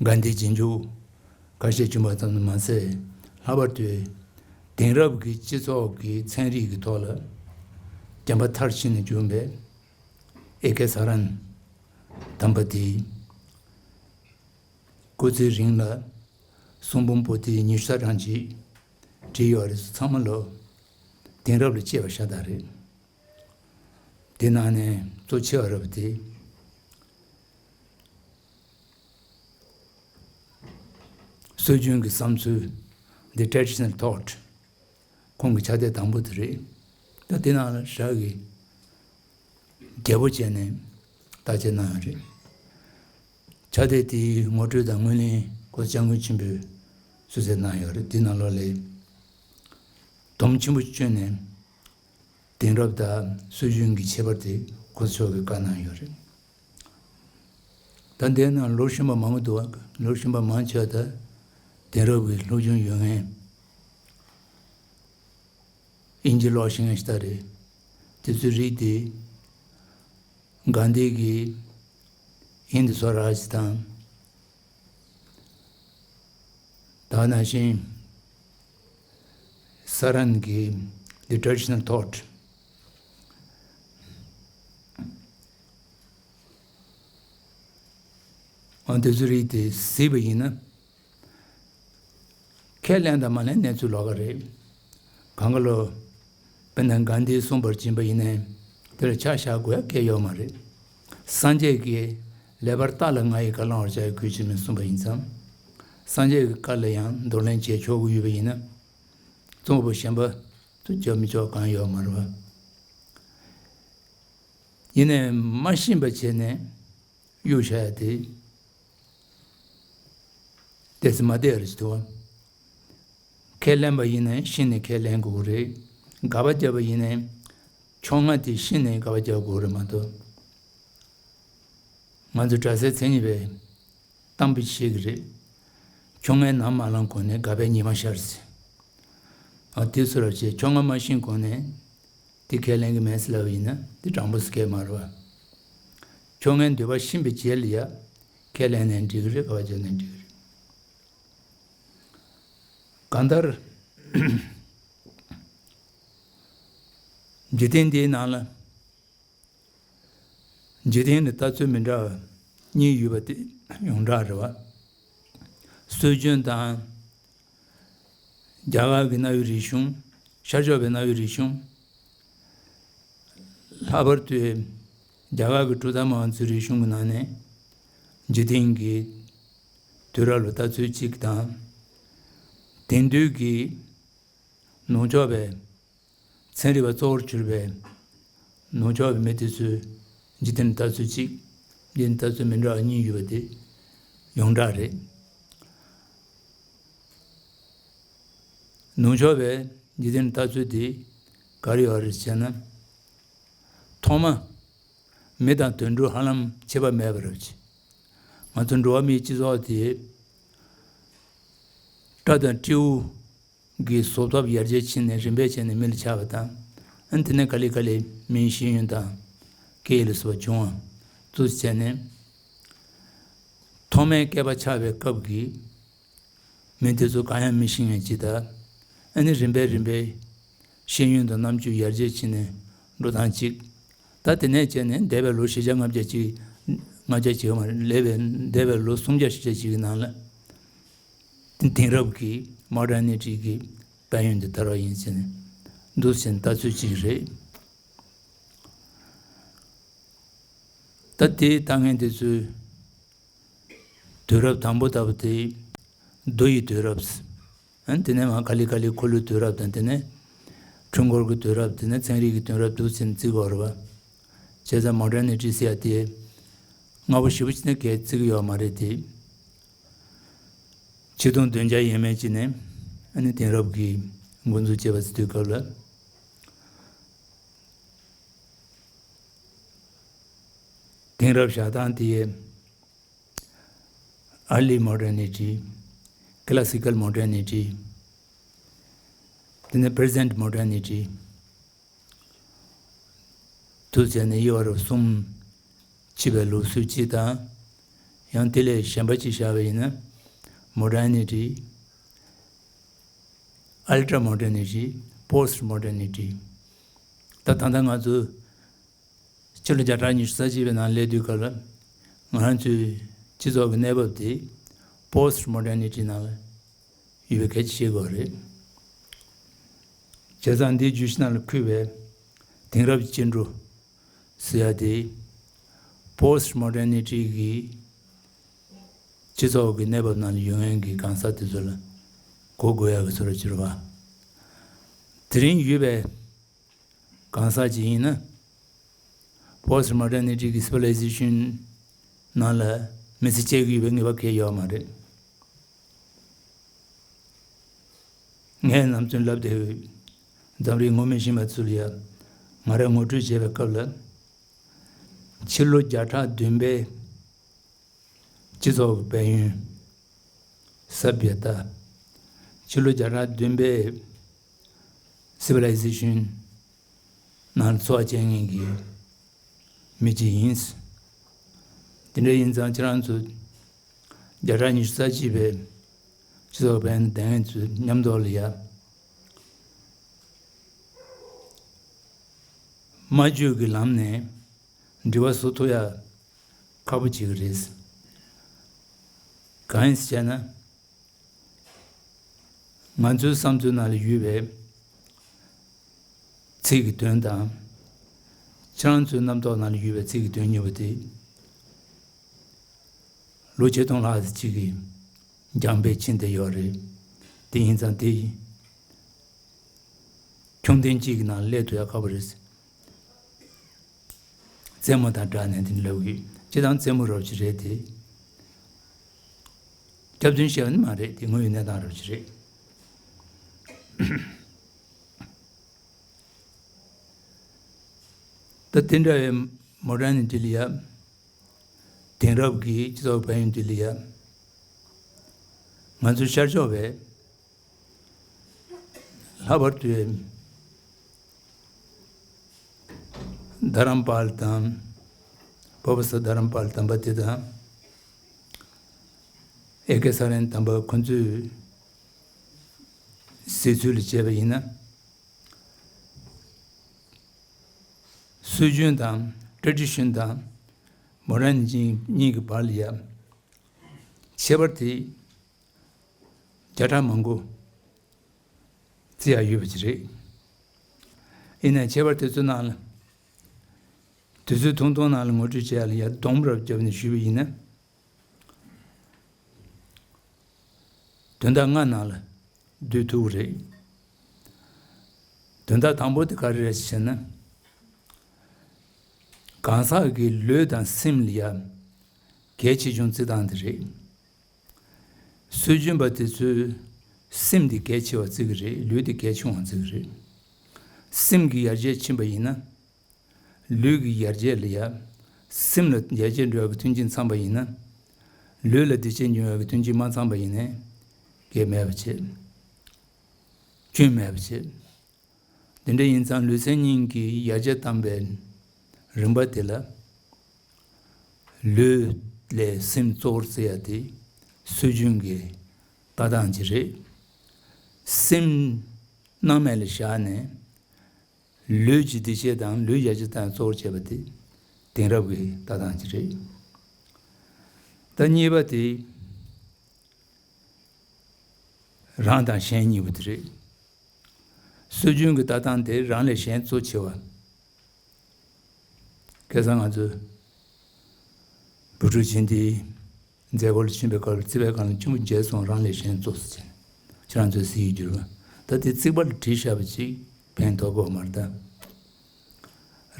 གྷན་དྷིའི་རྗེས་འཇུག་ཁ་ཤས་བྱུང་བ་ཙམ་དུ་མ་ཟད། ལྷག་པར་དུ་དེང་རབས་ཀྱི་སྤྱི་ཚོགས་ཀྱི་ཚན་རིག་གི་ཐོག་ལ་བྱམས་པ་མཐར་ཕྱིན་ནས་བྱུང་བའི་ཨེ་ཀེ་ས་རན་དམ་པ་དེས་སྐུ་ཚེ་རིང་ལ་གསུང་འབུམ་པོ་ཏི་ཉི་ཤུ་རྩ་གྲངས་ཅིག་བྲིས་ཡོད་རེད། ཚང་མ་ལོ་དེང་རབས་ལ་གཅེས་པ་ཤ་སྟག་རེད། དེ་ནང་ནས་གཙོ་ཆེ་བ་རབ་དེ། སྲོལ་རྒྱུན་གྱི་བསམ་ཚུལ། The traditional thought། ཁོང་གི་ཕྱག་དེབ་དང་པོ་དེ་རེད། ད་དེ་ནང་ལ་ཞག་གི་རྒྱས་པོ་བྱས་ནས་བརྟག་དཔྱད་གནང་ཡོད་རེད། ཕྱག་དེབ་དེའི་ངོ་སྤྲོད་དང་ངོས་ལེན་ཁོ་སྐྱབས་མགོན་ཆེན་པོས་གསོལ་སྩལ་གནང་ཡོད་རེད། དེ་ནང་ལོགས་ལ་སྡོམ་ཆེན་པོ་བསྐྱོན་ནས་དེང་རབས་དང་སྲོལ་རྒྱུན་གྱི་ཁྱད་པར་དེ་གོང་ས་མཆོག་གིས་བཀའ་གནང་ཡོད་རེད། ད་འདིའི་ནང་ལོ་གཞོན་པ་མང་པོ་འདུག་བ། ལོ་གཞོན་པ་མང་ཆེ་བ་ད་དེང་རབས་ཀྱི་སློབ་སྦྱོང་ཡོད་མཁན། དབྱིན་ཇི་ཀློག་ཤེས་མཁན་ཞིག་ད་རེད། དེ་ཚོའི་རིགས་དེ་གྷན་དྷི་གི་ཧིན་དི་སོ་རཱཇ་དང་། ད་ནང་བཞིན་ས་རན་གྱི་The Traditional Thought། འོ་དེ་ཚོའི་རིགས་དེ་གཟིགས་པ་ཡིན་ན། ཁས་ལེན་དང་མ་ལེན་གནས་ཚུལ་ལོགས་ཀ་རེད། གང་ག་ལོ། དཔེར་ན་གྷན་དྷིས་གསུངས་པར་བྱིན་པ་ཡིན་ནའི་དེ་ལ་ཆ་བཞག་དགོས་ཡ་གལ་ཡོད་མ་རེད། སངས་རྒྱས་ཀྱིས་ལེགས་པར་བརྟགས་ལ་ང་ཡི་བཀའ་བླང་བར་བྱ་ཡི་གུས་ཕྱིར་མིན་གསུངས་པ་ཡིན་ཙང་། སངས་རྒྱས་ཀྱི་བཀའ་ལ་ཡང་འདོར་ལེན་བྱེད་ཆོག་གི་ཡོད་པ་ཡིན་ན། གཙོ་བོ་གཞན་པ་ཚོ་བྱ་མི་ཆོག་གང་ཡོད་མ་རེད་པ། ཡིན་ནའི་མ་ཤེས་པ་བྱས་ནས་གཡུག་བཞག་ཡ་དེ། བལྟས་ཚེ་མ་བལྟས་རེད་ཟེར་དུས། ཁས་ལེན་པ་ཡིན་ནའི་ཤེས་ནས་ཁས་ལེན་དགོས་ཀྱི་རེད། དགག་པ་བརྒྱབ་པ་ཡིན་ནའི་ཕྱོགས་སྔ་དེ་ཤེས་ནས་དགག་པ་བརྒྱབ་དགོས་རེད་མ་གཏོགས། ང་ཚོ་གྲྭ་སའི་མཚན་ཉིད་པས་གཏམ་དཔེ་བཤད་ཀྱི་རེད། ཕྱོགས་སྔའི་ནམ་མ་ལངས་གོང་ནས་དགག་པའི་ཉི་མ་ཤར་ཟེར། ཨ་དེ་ཚོ་ར་བྱས་ཕྱོགས་སྔ་མ་ཤེས་གོང་ནས་དེ་ཁས་ལེན་གྱི་མེད་ཟེར་ལབ་པ་ཡིན་ན་དེ་དྲང་པོ་ཟེར་མཁན་མ་རེད་པ། ཕྱོགས་སྔའི་འདོད་པ་ཤེས་པའི་རྗེས་ལ་ཡ་ཁས་ལེན་ནའི་འགྲིག་གི་རེད། དགག་པ་བརྒྱབ་ནའི་འགྲིག་གི་རེད། གང་ལྟར། འཇིག་རྟེན་འདིའི་ནང་ལ། འཇིག་རྟེན་ནི་ལྟ་ཚུལ་མི་འདྲ་བ་གཉིས་ཡོད་པ་དེ་ཡོངས་གྲགས་རེད་པ། སྲོལ་རྒྱུན་དང་། རྒྱ་གར་གྱི་གནའ་བོའི་རིག་གཞུང་། ཤར་ཕྱོགས་པའི་གནའ་བོའི་རིག་གཞུང་། ལྷག་པར་དུ་རྒྱ་གར་གྱི་གྲུབ་མཐའ་མང་ཚོའི་རིག་གཞུང་གི་ནང་ནས་འཇིག་རྟེན་གྱི་དུས་རབས་ལ་ལྟ་ཚུལ་གཅིག་དང་། དེང་དུས་ཀྱི་ནུབ་ཕྱོགས་པའི་ཚན་རིག་པ་གཙོ་བོར་གྱུར་པའི་ནུབ་ཕྱོགས་པའི་མི་དེ་ཚོས་འཇིག་རྟེན་ལ་ལྟ་ཚུལ་གཅིག་འཇིག་རྟེན་ལ་ལྟ་ཚུལ་མི་འདྲ་བ་གཉིས་ཡོད་པ་དེ་ཡོངས་གྲགས་རེད། ནུབ་ཕྱོགས་པའི་འཇིག་རྟེན་ལ་ལྟ་ཚུལ་དེ་ག་རེ་ཡོད་རེད་ཟེར་ན། ཐོག་མ། མི་དང་དུད་འགྲོ་ཧ་ལམ་ཁྱད་པར་མེད་པ་རེད། ང་ཚོ་འགྲོ་བ་མིའི་སྤྱི་ཚོགས་དེ། སྤྲ་དང་སྤྲེའུ་གི་བཟོ་ཐབས་ཡར་རྒྱས་ཕྱིན་ནས་རིམ་པས་བྱས་ནས་མི་ལ་ཆགས་པ་དང་། ཨ་ནི་དེ་ནས་ག་ལེ་ག་ལེ་མིའི་ཤེས་ཡོན་དང་སྐད་ཡིག་ལ་སོགས་པ་བྱུང་བ་ཚུལ་བྱས་ནས། ཐོག་མའི་བསྐལ་པ་ཆགས་པའི་སྐབས་ཀྱི་མི་དེ་ཚོ་གང་ཡང་མི་ཤེས་མཁན་ཅིག་དང་། ཨ་ནི་རིམ་པས་རིམ་པས་ཤེས་ཡོན་དང་རྣམ་དཔྱོད་ཡར་རྒྱས་ཕྱིན་ནས་འགྲོ་སྟངས་གཅིག་ད་དེ་ནས་བྱས་ནས་འདས་པའི་ལོ་བཞི་བརྒྱ་ལྔ་བརྒྱ་ཅིག་ལྔ་བརྒྱ་ཅིག་མ་རེད། འདས་པའི་འདས་པའི་ལོ་སུམ་བརྒྱ་བཞི་བརྒྱ་ཅིག་གི་ནང་ལ་དེང་རབས་ཀྱི་མོ་ཌར་ནི་ཊི་གི་དཔལ་ཡོན་དེ་དར་བ་ཡིན་ཟེར་ནས་འདུག་ཟེར་ནས་ལྟ་ཚུལ་གཅིག་རེད། ད་དེའི་ལྟ་མཁན་དེ་ཚོས། དུས་རབས་དང་པོ་ལྟ་བུ་དེ་རྡོ་ཡི་དུས་རབས། ཨ་ནི་དེ་ནས་མར་ག་ལེ་ག་ལེ་འཁོར་ལོའི་དུས་རབས་དང་དེ་ནས་འཕྲུལ་འཁོར་གྱི་དུས་རབས། དེ་ནས་ཚན་རིག་གི་དུས་རབས་འདུག་ཟེར་ནས་བརྩི་གི་ཡོད་རེད་པ། བྱས་ཙང་མོ་ཌར་ནི་ཊི་ཟེར་ཡ་དེ་སྔ་པོ་ཞེ་པོ་ཅིག་ནས་གས་བརྩི་གི་ཡོད་མ་རེད་དེ། ཆིག་སྟོང་བདུན་བརྒྱ་ཡས་མས་ཅིག་ནས་ཨ་ནི་དེང་རབས་ཀྱི་འགོ་འཛུགས་བྱས་པ་ཟེར་དུས་སྐབས་ལ། དེང་རབས་བཞག་སྟངས་དེ། Early Modernity, Classical Modernity, དེ་ནས་Present Modernity དུ་བྱས་ནས་ཡོད་རེད། གསུམ་ཕྱེ་བའི་ལུགས་སྲོལ་གཅིག་དང་། ཡང་དེ་ལས་གཞན་པ་གཅིག་བཞག་པ་ཡིན་ན། Modernity, Ultra Modernity, Post Modernity ད་ད་ལྟ་ང་ཚོ། ཕྱི་ལོ་བརྒྱ་ཕྲག་ཉི་ཤུ་རྩ་གཅིག་པའི་ནང་སླེབས་དུས་སྐབས་ལ། ང་རང་ཚོའི་སྤྱི་ཚོགས་ཀྱི་གནས་བབ་དེ་Post Modernity ནང་ལ་ཡོད་པའི་སྐད་ཆ་བཤད་དགོས་རེད། བྱས་ཙང་འདིའི་བརྗོད་གཞི་ནང་ལ་འཁོད་པའི་དེང་རབས་ཀྱི་སྐྱེ་འགྲོ་ཟེར་ཡ་དེ་Post Modernity གི་སྤྱི་ཚོགས་ཀྱི་གནས་བབ་ནང་ལ་ཡོད་མཁན་གྱི་གང་ཟག་དེ་ཚོ་ལ་གོ་དགོས་ཡག་གི་ཚོར་བ་བྱེད་རོགས། དེ་རིང་ཡོད་པའི་གང་ཟག་ཅིག་ཡིན་ན། Post Modernity གི་Civilization ནང་ལ་མི་ཚེ་སྐྱེལ་གྱི་ཡོད་པའི་ངེས་པ་གང་ཡང་ཡོད་མ་རེད། ངས་ནམ་རྒྱུན་ལབ་བསྡད་ཡོད། འཛམ་གླིང་ངོ་མི་ཤེས་པ་ཚོ་ལ་ཡ་ང་རང་ངོ་སྤྲོད་བྱེད་པའི་སྐབས་ལ། ཕྱི་ལོ་བརྒྱ་ཕྲག་བདུན་པའི་སྤྱི་ཚོགས་ཀྱི་དཔལ་ཡོན། Sabhyata ཕྱི་ལོ་བརྒྱ་ཕྲག་བདུན་པའི་ Civilization ནང་འཚོ་བ་སྐྱེལ་མཁན་གྱི་མི་གཅིག་ཡིན། དེ་འདྲ་ཡིན་ཙང་ཁྱེད་རང་ཚོ་བརྒྱ་ཕྲག་ཉི་ཤུ་རྩ་གཅིག་པའི་སྤྱི་ཚོགས་དཔལ་ཡོན་ལྡན་ཚོའི་མཉམ་དུ་ལ་ཡ། སྨྲ་བརྗོད་ཀྱི་ལམ་ནས་འབྲེལ་བ་བཟོ་ཐུབ་ཡ་ཁག་པོ་ཅིག་རེད། གང་ཡིན་ཟེར་ན། ང་ཚོའི་བསམ་ཚུལ་ནང་ལ་ཡོད་པའི་ཚིག་གི་དོན་དང་། ཁྱེད་རང་ཚོའི་རྣམ་རྟོག་ནང་ལ་ཡོད་པའི་ཚིག་གི་དོན་གཉིས་པོ་དེ། ལོ་ཆིག་སྟོང་ལྷག་ཙམ་ཅིག་གི་རྒྱང་འཕེལ་ཕྱིན་བསྡད་ཡོད་རེད། དེ་ཡིན་ཙང་དེ་ཁྱུང་ལྡན་གཅིག་གི་ནང་སླེབས་ཐུབ་ཡ་ཁག་པོ་རེད། རྩེད་མོ་དང་སྦྲགས་ནས་དེ་འདྲ་ལབ་ཀྱི་ཡོད། སྤྱིར་བཏང་རྩེད་མོ་རབ་ཅིག་རེད་དེ། སྐྱག་རྫུན་བཤད་པ་ནི་མ་རེད་དེ། དངོས་ཡོད་གནས་སྟངས་རབ་ཅིག་རེད། ད་དེ་འདྲ་བའི་མོ་ཌར་ནི་ཊི་ལ་ཡ། དེང་རབས་ཀྱི་སྤྱི་ཚོགས་དཔལ་ཡོན་འདི་ལ་ཡ། ང་ཚོ་ཤར་ཕྱོགས་པའི་ལྷག་པར་དུ་རྡ་རམ་པཱལ་དང་། པོ་པ་སར་རྡ་རམ་པཱལ་དམ་པ་དེ་དང་། ཨེ་ཀེ་ས་རན་དམ་པ་ཁོ་ཚོས་གཟིགས་ཚུལ་ལ་བྱས་པ་ཡིན་ན། སྲོལ་རྒྱུན་དང་ཊ་རེ་ཌི་ཤན་དང་མོ་ཌར་ནི་ཊི་གཉིས་ཀྱི་བར་ལ་ཡ། ཁྱད་པར་དེ་བརྒྱ་ཕྲག་མང་པོ་བརྩི་ཡ་ཡོད་པ་ཅིག་རེད། ཡིན་ནའི་ཁྱད་པར་དེ་ཚོའི་ནང་ལ། དུས་ཚོད་ཐུང་ཐུང་ནང་ལ་ངོ་སྤྲོད་བྱེད་ཡ་ལ་ཡ་སྡོམ་རབ་བརྒྱབ་ནས་ཞུས་པ་ཡིན་ན། དོན་དག་ལྔ་ནང་ལ་བསྡུས་ཐུབ་ཀྱི་རེད། དོན་དག་དང་པོ་དེ་ག་རེ་རེད་ཟེར་ན། གང་ཟག་གི་ལུས་དང་སེམས་ལ་ཡ་གལ་ཆེ་ཆུང་བརྩི་སྟངས་དེ་རེད། སྲོལ་རྒྱུན་པ་དེ་ཚོས་སེམས་དེ་གལ་ཆེ་བ་བརྩི་གི་རེད། ལུས་དེ་གལ་ཆུང་བ་བརྩི་གི་རེད། སེམས་ཀྱི་ཡར་རྒྱས་ཕྱིན་པ་ཡིན་ན། ལུས་ཀྱི་ཡར་རྒྱས་ལ་ཡ། སེམས་ལ་ཡར་རྒྱས་འགྲོ་བའི་མཐུན་རྐྱེན་ཚང་པ་ཡིན་ན། ལུས་ལ་བདེ་སྐྱིད་འབྱུང་བའི་མཐུན་རྐྱེན་མ་ཚང་པ་ཡིན་ནའི། གལ་མེད་པ་བྱེད། སྐྱོན་མེད་པ་བྱེད། དེ་འདྲ་ཡིན་ཙང་ལུས་སེམས་གཉིས་ཀྱི་ཡར་རྒྱས་བཏང་པའི་རིམ་པ་དེ་ལ། ལུས་ལས་སེམས་གཙོ་བོར་བརྩི་ཡ་དེ་སྲོལ་རྒྱུན་གྱི་ལྟ་སྟངས་ཅིག་རེད། སེམས་སྣང་མེད་ལ་བཞག་ནས། ལུས་ཀྱི་བདེ་སྐྱིད་དང་ལུས་ཡར་རྒྱས་གཏོང་གཙོ་བོར་བྱས་པ་དེ་དེང་རབས་ཀྱི་ལྟ་སྟངས་ཅིག་རེད། ད་གཉིས་པ་དེ་རང་དང་གཞན་གཉིས་པོ་དེ་རེད། སྲོལ་རྒྱུན་གྱི་ལྟ་སྟངས་དེ་རང་ལས་གཞན་གཙོ་ཆེ་བ། ཁ་སང་ང་ཚོས་བུ་ཕྲུག་ཆེན་དེའི་མཛད་སྒོ་ལ་ཕྱིན་པའི་སྐབས་ལ་རྩིག་པའི་སྒང་ལ་གཅུང་པོ་མཇལ་སོང་། རང་ལས་གཞན་གཙོ་ཟེར་བྱས་ནས་ཁྱེད་རང་ཚོས་གཟིགས་ཡོད་རྒྱུ་རེད་པ། ད་དེ་རྩིག་པ་ལ་བྲིས་བཞག་པ་ཅིག་ཕན་ཐོགས་ཀྱི་ཡོད་མ་རེད་ད།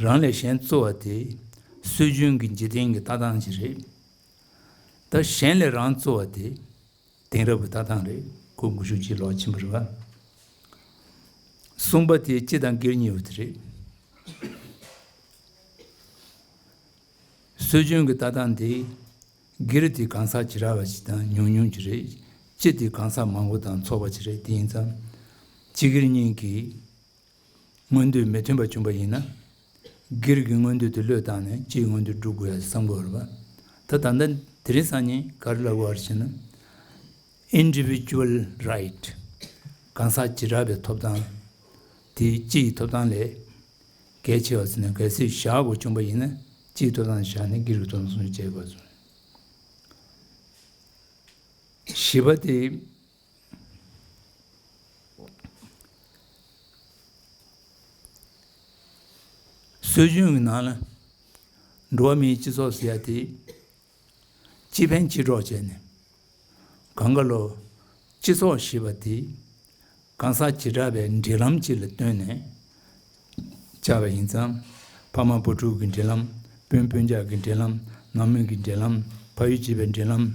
རང་ལས་གཞན་གཙོ་བ་དེ་སྲོལ་རྒྱུན་གྱི་འཇིག་རྟེན་གྱི་ལྟ་སྟངས་ཅིག་རེད། ད་གཞན་ལས་རང་གཙོ་བ་དེ་དེང་རབས་ཀྱི་ལྟ་སྟངས་རེད། ཁོ་དགུ་བཅུ་གཅིག་ལོག་ཕྱིན་པ་རེད་པ། གསུམ་པ་དེ་སྤྱི་དང་སྒེར་གཉིས་པོ་དེ་རེད། སྲོལ་རྒྱུན་གྱི་ལྟ་སྟངས་དེ་སྒེར་དེ་གང་ཟག་བྱེ་བྲག་པ་ཞིག་དང་ཉུང་ཉུང་ཅིག་རེད། སྤྱི་དེ་གང་ཟག་མང་པོ་དང་ཚོགས་པ་ཅིག་རེད། དེ་ཡིན་ཙང་སྤྱི་སྒེར་གཉིས་ཀྱི་མངོན་འདོད་མི་མཐུན་པ་བྱུང་པ་ཡིན་ན། སྒེར་གྱི་མངོན་འདོད་དེ་བློས་བཏང་ནས་སྤྱིའི་མངོན་འདོད་སྒྲུབ་དགོས་ཡ་བསམ་དགོས་རེད་པ། ད་ད་ལྟ་དེ་རིང་སང་ཉིན་ག་རེ་ལབ་དགོས་རེད་ཟེར་ན། Individual right། གང་ཟག་བྱེ་བྲག་པའི་ཐོབ་ཐང་དེ་སྤྱི་ཡི་ཐོབ་ཐང་ལས་གལ་ཆེ་བ་ཟེར་ནས། གལ་སྲིད་བཞག་དགོས་བྱུང་པ་ཡིན་ན་སྤྱི་ཡི་ཐོབ་ཐང་བཞག་ནས་སྒེར་གྱི་ཐོབ་ཐང་སྲུང་སྐྱོབ་བྱེད་དགོས་སོང་། བཞི་པ་དེ། སྲོལ་རྒྱུན་གྱི་ནང་ལ་འགྲོ་བ་མིའི་སྤྱི་ཚོགས་ཟེར་ཡ་དེ་སྤྱི་ཕན་སྤྱི་གྲོགས་བྱས་ནས། གང་ག་ལོ་སྤྱི་ཚོགས་ཞེས་པ་དེ་གང་ཟག་བྱེ་བྲག་པའི་འབྲེལ་ལམ་ཅིག་ལ་བསྟུན་ནས་བྱ་བ་ཡིན་ཙང་། ཕ་མ་བུ་ཕྲུག་གི་འབྲེལ་ལམ། སྤུན་སྤུན་ཀྱག་གི་འབྲེལ་ལམ། ནང་མི་གི་འབྲེལ་ལམ། ཕ་ཡུལ་གཅིག་པའི་འབྲེལ་ལམ།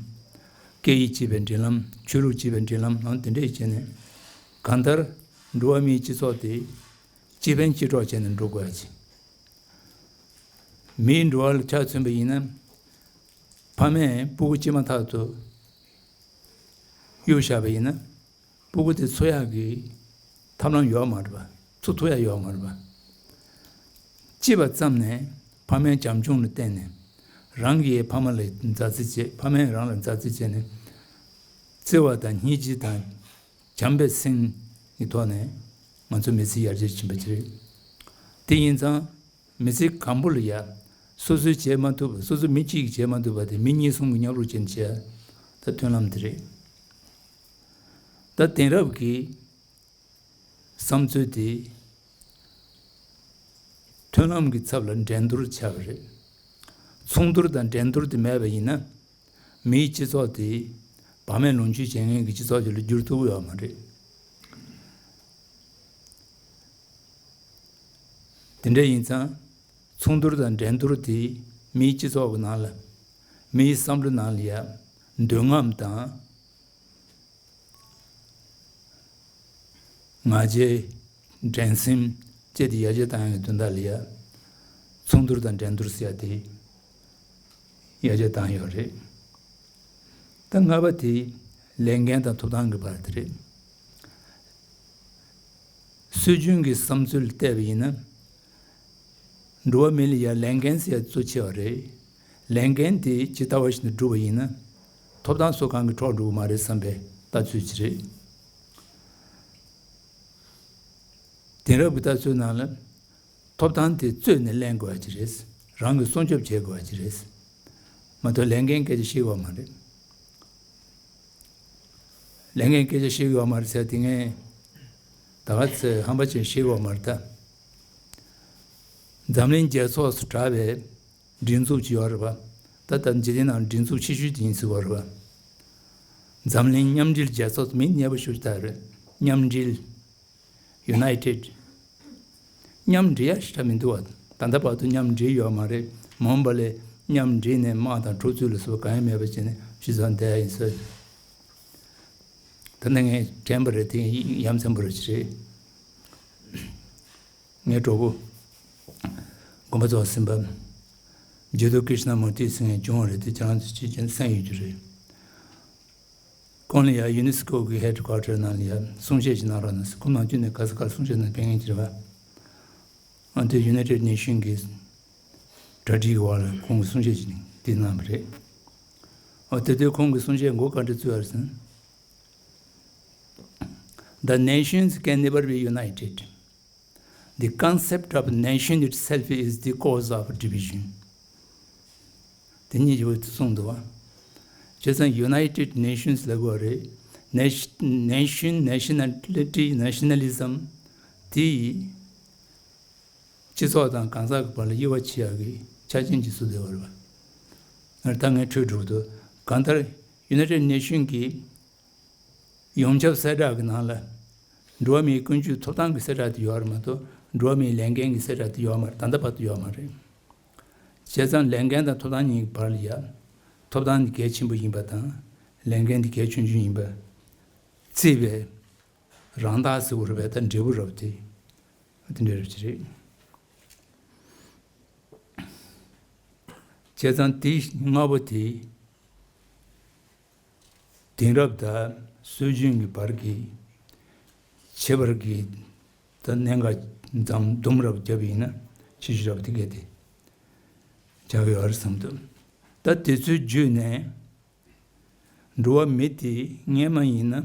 སྐད་ཡིག་གཅིག་པའི་འབྲེལ་ལམ། ཆོས་ལུགས་གཅིག་པའི་འབྲེལ་ལམ། ནང་དེ་འདྲས་བྱས་ནས། གང་ལྟར་འགྲོ་བ་མིའི་སྤྱི་ཚོགས་དེ་སྤྱི་ཕན་སྤྱི་གྲོགས་བྱས་ནས་འགྲོ་དགོས་ཡ་ཅིག་མིའི་འགྲོ་བ་ལ་ཆ་མཚོན་པ་ཡིན་ན། ཕ་མས་སྤུ་གུ་སྐྱེས་མ་ཐག་ཏུ་གཡུགས་བཞག་པ་ཡིན་ན། སྤུ་གུ་དེ་འཚོ་ཡག་གི་ཐབས་ལམ་ཡོད་མ་རེད་པ། གསོ་ཐུབ་ཡ་ཡོད་མ་རེད་པ། སྐྱེས་པ་ཙམ་ནས་ཕ་མའི་བྱམས་སྐྱོང་ལ་བརྟེན་ནས། རང་གིས་ཕ་མ་ལ་མཛའ་བརྩེ་བྱེད། ཕ་མས་རང་ལ་མཛའ་བརྩེ་བྱས་ནས། བརྩེ་བ་དང་སྙིང་རྗེ་དང་། བྱམས་པའི་སེམས་ཀྱི་ཐོག་ནས་ང་ཚོ་མི་ཚེ་ཡར་རྒྱས་ཕྱིན་པ་ཅིག་རེད། དེ་ཡིན་ཙང་། མི་ཚེ་གང་པོ་ལ་ཡ། སོ་སོས་བྱེད་མ་ཐུབ་པ། སོ་སོ་མི་གཅིག་གིས་བྱེད་མ་ཐུབ་པ་དེ་མི་གཉིས་གསུམ་གྱིས་མཉམ་རུབ་བྱས་ནས་བྱས། ད་མཐུན་ལམ་དེ་རེད། ད་དེང་རབས་ཀྱི་བསམ་ཚུལ་དེ། མཐུན་ལམ་གྱི་ཚབ་ལ་འགྲན་བསྡུར་ཆགས་པ་རེད། མཚུངས་བསྡུར་དང་འགྲན་བསྡུར་དེ་མེད་པ་ཡིན་ན། མིའི་སྤྱི་ཚོགས་དེ་བག་མེད་ལོངས་སྤྱོད་བྱེད་མཁན་གྱི་སྤྱི་ཚོགས་ཅིག་ལ་འགྱུར་ཐུབ་ཀྱི་ཡོད་མ་རེད། དེ་འདྲ་ཡིན་ཙང་། མཚུངས་བསྡུར་དང་འགྲན་བསྡུར་དེ་མིའི་སྤྱི་ཚོགས་ཀྱི་ནང་ལ། མིའི་བསམ་བློ་ནང་ལ་ཡ། འདོད་རྔམ་དང་། ང་རྒྱལ། འགྲན་སེམས་བཅས་དེ་ཡར་རྒྱས་བཏང་ཡག་གི་དོན་དག་ལ་ཡ། མཚུངས་བསྡུར་དང་འགྲན་བསྡུར་ཟེར་ཡ་དེ་ཡར་རྒྱས་བཏང་ཡོད་རེད། ད་ལྔ་པ་དེ་ལས་འགན་དང་ཐོབ་ཐང་གི་བར་དེ་རེད། སྲོལ་རྒྱུན་གྱི་བསམ་ཚུལ་ལ་བལྟས་པ་ཡིན་ན། འགྲོ་བ་མི་ལ་ཡ་ལས་འགན་ཟེར་ཡ་གཙོ་ཆེ་བ་རེད། ལས་འགན་དེ་ཇི་ལྟ་བ་བཞིན་དུ་བསྒྲུབས་པ་ཡིན་ན། ཐོབ་ཐང་སོགས་གང་གིས་འཕྲོག་འགྲོ་གི་མ་རེད་བསམ་པའི་ལྟ་ཚུལ་ཅིག་རེད། དེང་རབས་ཀྱི་ལྟ་ཚུལ་ནང་ལ། ཐོབ་ཐང་དེ་རྩོད་ནས་ལེན་དགོས་པ་ཅིག་རེད། རང་གིས་སྲུང་སྐྱོབ་བྱེད་དགོས་པ་ཅིག་རེད། མ་གཏོགས་ལས་འགན་སྐད་ཆ་བཤད་དགོས་པ་མ་རེད། ལས་འགན་སྐད་ཆ་བཤད་དགོས་པ་མ་རེད་ཟེར་དེ་ངས་ད་ག་ཚོད་ཧམ་པ་ཅན་བཤད་དགོས་པ་མ་རེད་ད། འཛམ་གླིང་རྒྱལ་ཚོགས་སུ་གྲགས་པའི་སྒྲིག་འཛུགས་ཅིག་ཡོད་རེད་པ། ད་ལྟ་འཇིག་རྟེན་ནང་སྒྲིག་འཛུགས་ཆེ་ཤོས་དེ་ཡིན་ཟེར་བ་རེད་པ། འཛམ་གླིང་མཉམ་འབྲེལ་རྒྱལ་ཚོགས་སུ་མིང་སྙན་པོ་ཞེ་པོ་ཅིག་བཏགས་རེད། མཉམ་འབྲེལ། United། མཉམ་འབྲེལ་ཡ་ཞེ་དྲག་མི་འདུག་བ། ད་ལྟ་བར་དུ་མཉམ་འབྲེལ་ཡོད་མ་རེད། མ་འོངས་པ་ལ་མཉམ་འབྲེལ་ནས་དམག་དང་འཁྲུག་རྩོད་ལ་སོགས་གང་ཡང་མེད་པ་བྱས་ནས་ཕྱི་ཚང་བསྡད་ཡ་ཡིན་ཟེར། ད་ནི་ངས་དྲན་པ་རེད་དེ་ཡ་མཚན་པོ་རེད་ཅི་རེད། ངའི་གྲོགས་པོ། དགོན་པ་རྫོགས་ཟིན་པ། རྗེ་བདུད་ཀྲིཤ་ན་མུར་ཏི་ཟེར་མཁན་བྱུང་བ་རེད་དེ་ཁྱེད་རང་ཚོ་ཅིས་ཀྱང་གསན་ཡོད་རྒྱུ་རེད། ཁོང་ལ་ཡང་ཡུ་ནེ་སི་ཀོ་གི་ཧེཌ་ཀོ་ཊར་ནང་ལ་ཡང་གསུང་བཤད་ཅིག་གནང་རོགས་གནང་ཟེར། ཁོང་ནམ་རྒྱུན་ནས་ག་ས་གར་གསུང་བཤད་གནང་ཕེབས་མཁན་ཅིག་རེད་པ། ཨ་དེ་ཡུ་ནའི་ཊེཌ་ནེ་ཤན་གྱི་གྲ་སྒྲིག་གི་འོག་ལ་ཁོང་གིས་གསུང་བཤད་ཅིག་འདི་གནང་བ་རེད། ཨ་དེ་དུས་ཁོང་གིས་གསུང་བཤད་མགོ་ག་འདྲ་བཙུགས་ཡོད་རེད་ཟེར་ན། The nations can never be united. The concept of nation itself is the cause of division. དེ་གཉིས་ཀྱི་བར་དུ་གསུངས་འདུག་བ། བྱས་ཙང་United Nations ལབ་དགོས་རེད། Nation, nationality, nationalism དེ་ཡིས་སྤྱི་ཚོགས་དང་གང་ཟག་གི་བར་ལ་དབྱེ་བ་ཕྱེ་ཡག་གི་ཆ་རྐྱེན་ཅིག་བཟོ་བསྡད་པ་རེད་བ། ད་ངས་འཕྲོས་འགྲོ་གི་འདུག་གང་ལྟར་United Nation གྱིས། ཡོངས་ཁྱབ་གསལ་བསྒྲགས་ཀྱི་ནང་ལ། འགྲོ་བ་མིའི་ཀུན་སྤྱོད་ཐོབ་ཐང་གི་གསལ་བསྒྲགས་དེ་ཡོད་རེད་མ་གཏོགས། འགྲོ་བ་མིའི་ལས་འགན་གྱི་གསལ་བསྒྲགས་དེ་ཡོད་མ་རེད། ད་ལྟ་བར་དུ་ཡོད་མ་རེད། བྱས་ཙང་ལས་འགན་དང་ཐོབ་ཐང་གཉིས་ཀྱི་བར་ལ་ཡ། ཐོབ་ཐང་འདི་གལ་ཆེན་པོ་ཡིན་པ་དང་། ལས་འགན་འདི་གལ་ཆུང་ཆུང་ཡིན་པ། བརྩིས་པའི་རང་རྟགས་ཟེར་དགོས་རེད་པས། ད་འབྲས་བུ་རབ་དེ། དེ་འདྲ་རབ་ཅིག་རེད། བྱས་ཙང་དེ་ལྔ་པོ་དེ། དེང་རབས་དང་སྲོལ་རྒྱུན་གྱི་བར་གྱི་ཁྱད་པར་གྱི་ད་གནད་འགག་འཛོམས་འཛོམས་རབ་བརྒྱབ་ཡིན་ན་ཁྱད་ཆོས་རབ་དེ་གལ་ཏེ་ཆགས་ཀྱི་ཡོད་རེད་བསམ་འདུག་ད་དེ་ཚོའི་བརྒྱུད་ནས་འགྲོ་བ་མི་དེ་སྔས་མ་ཡིན་ན།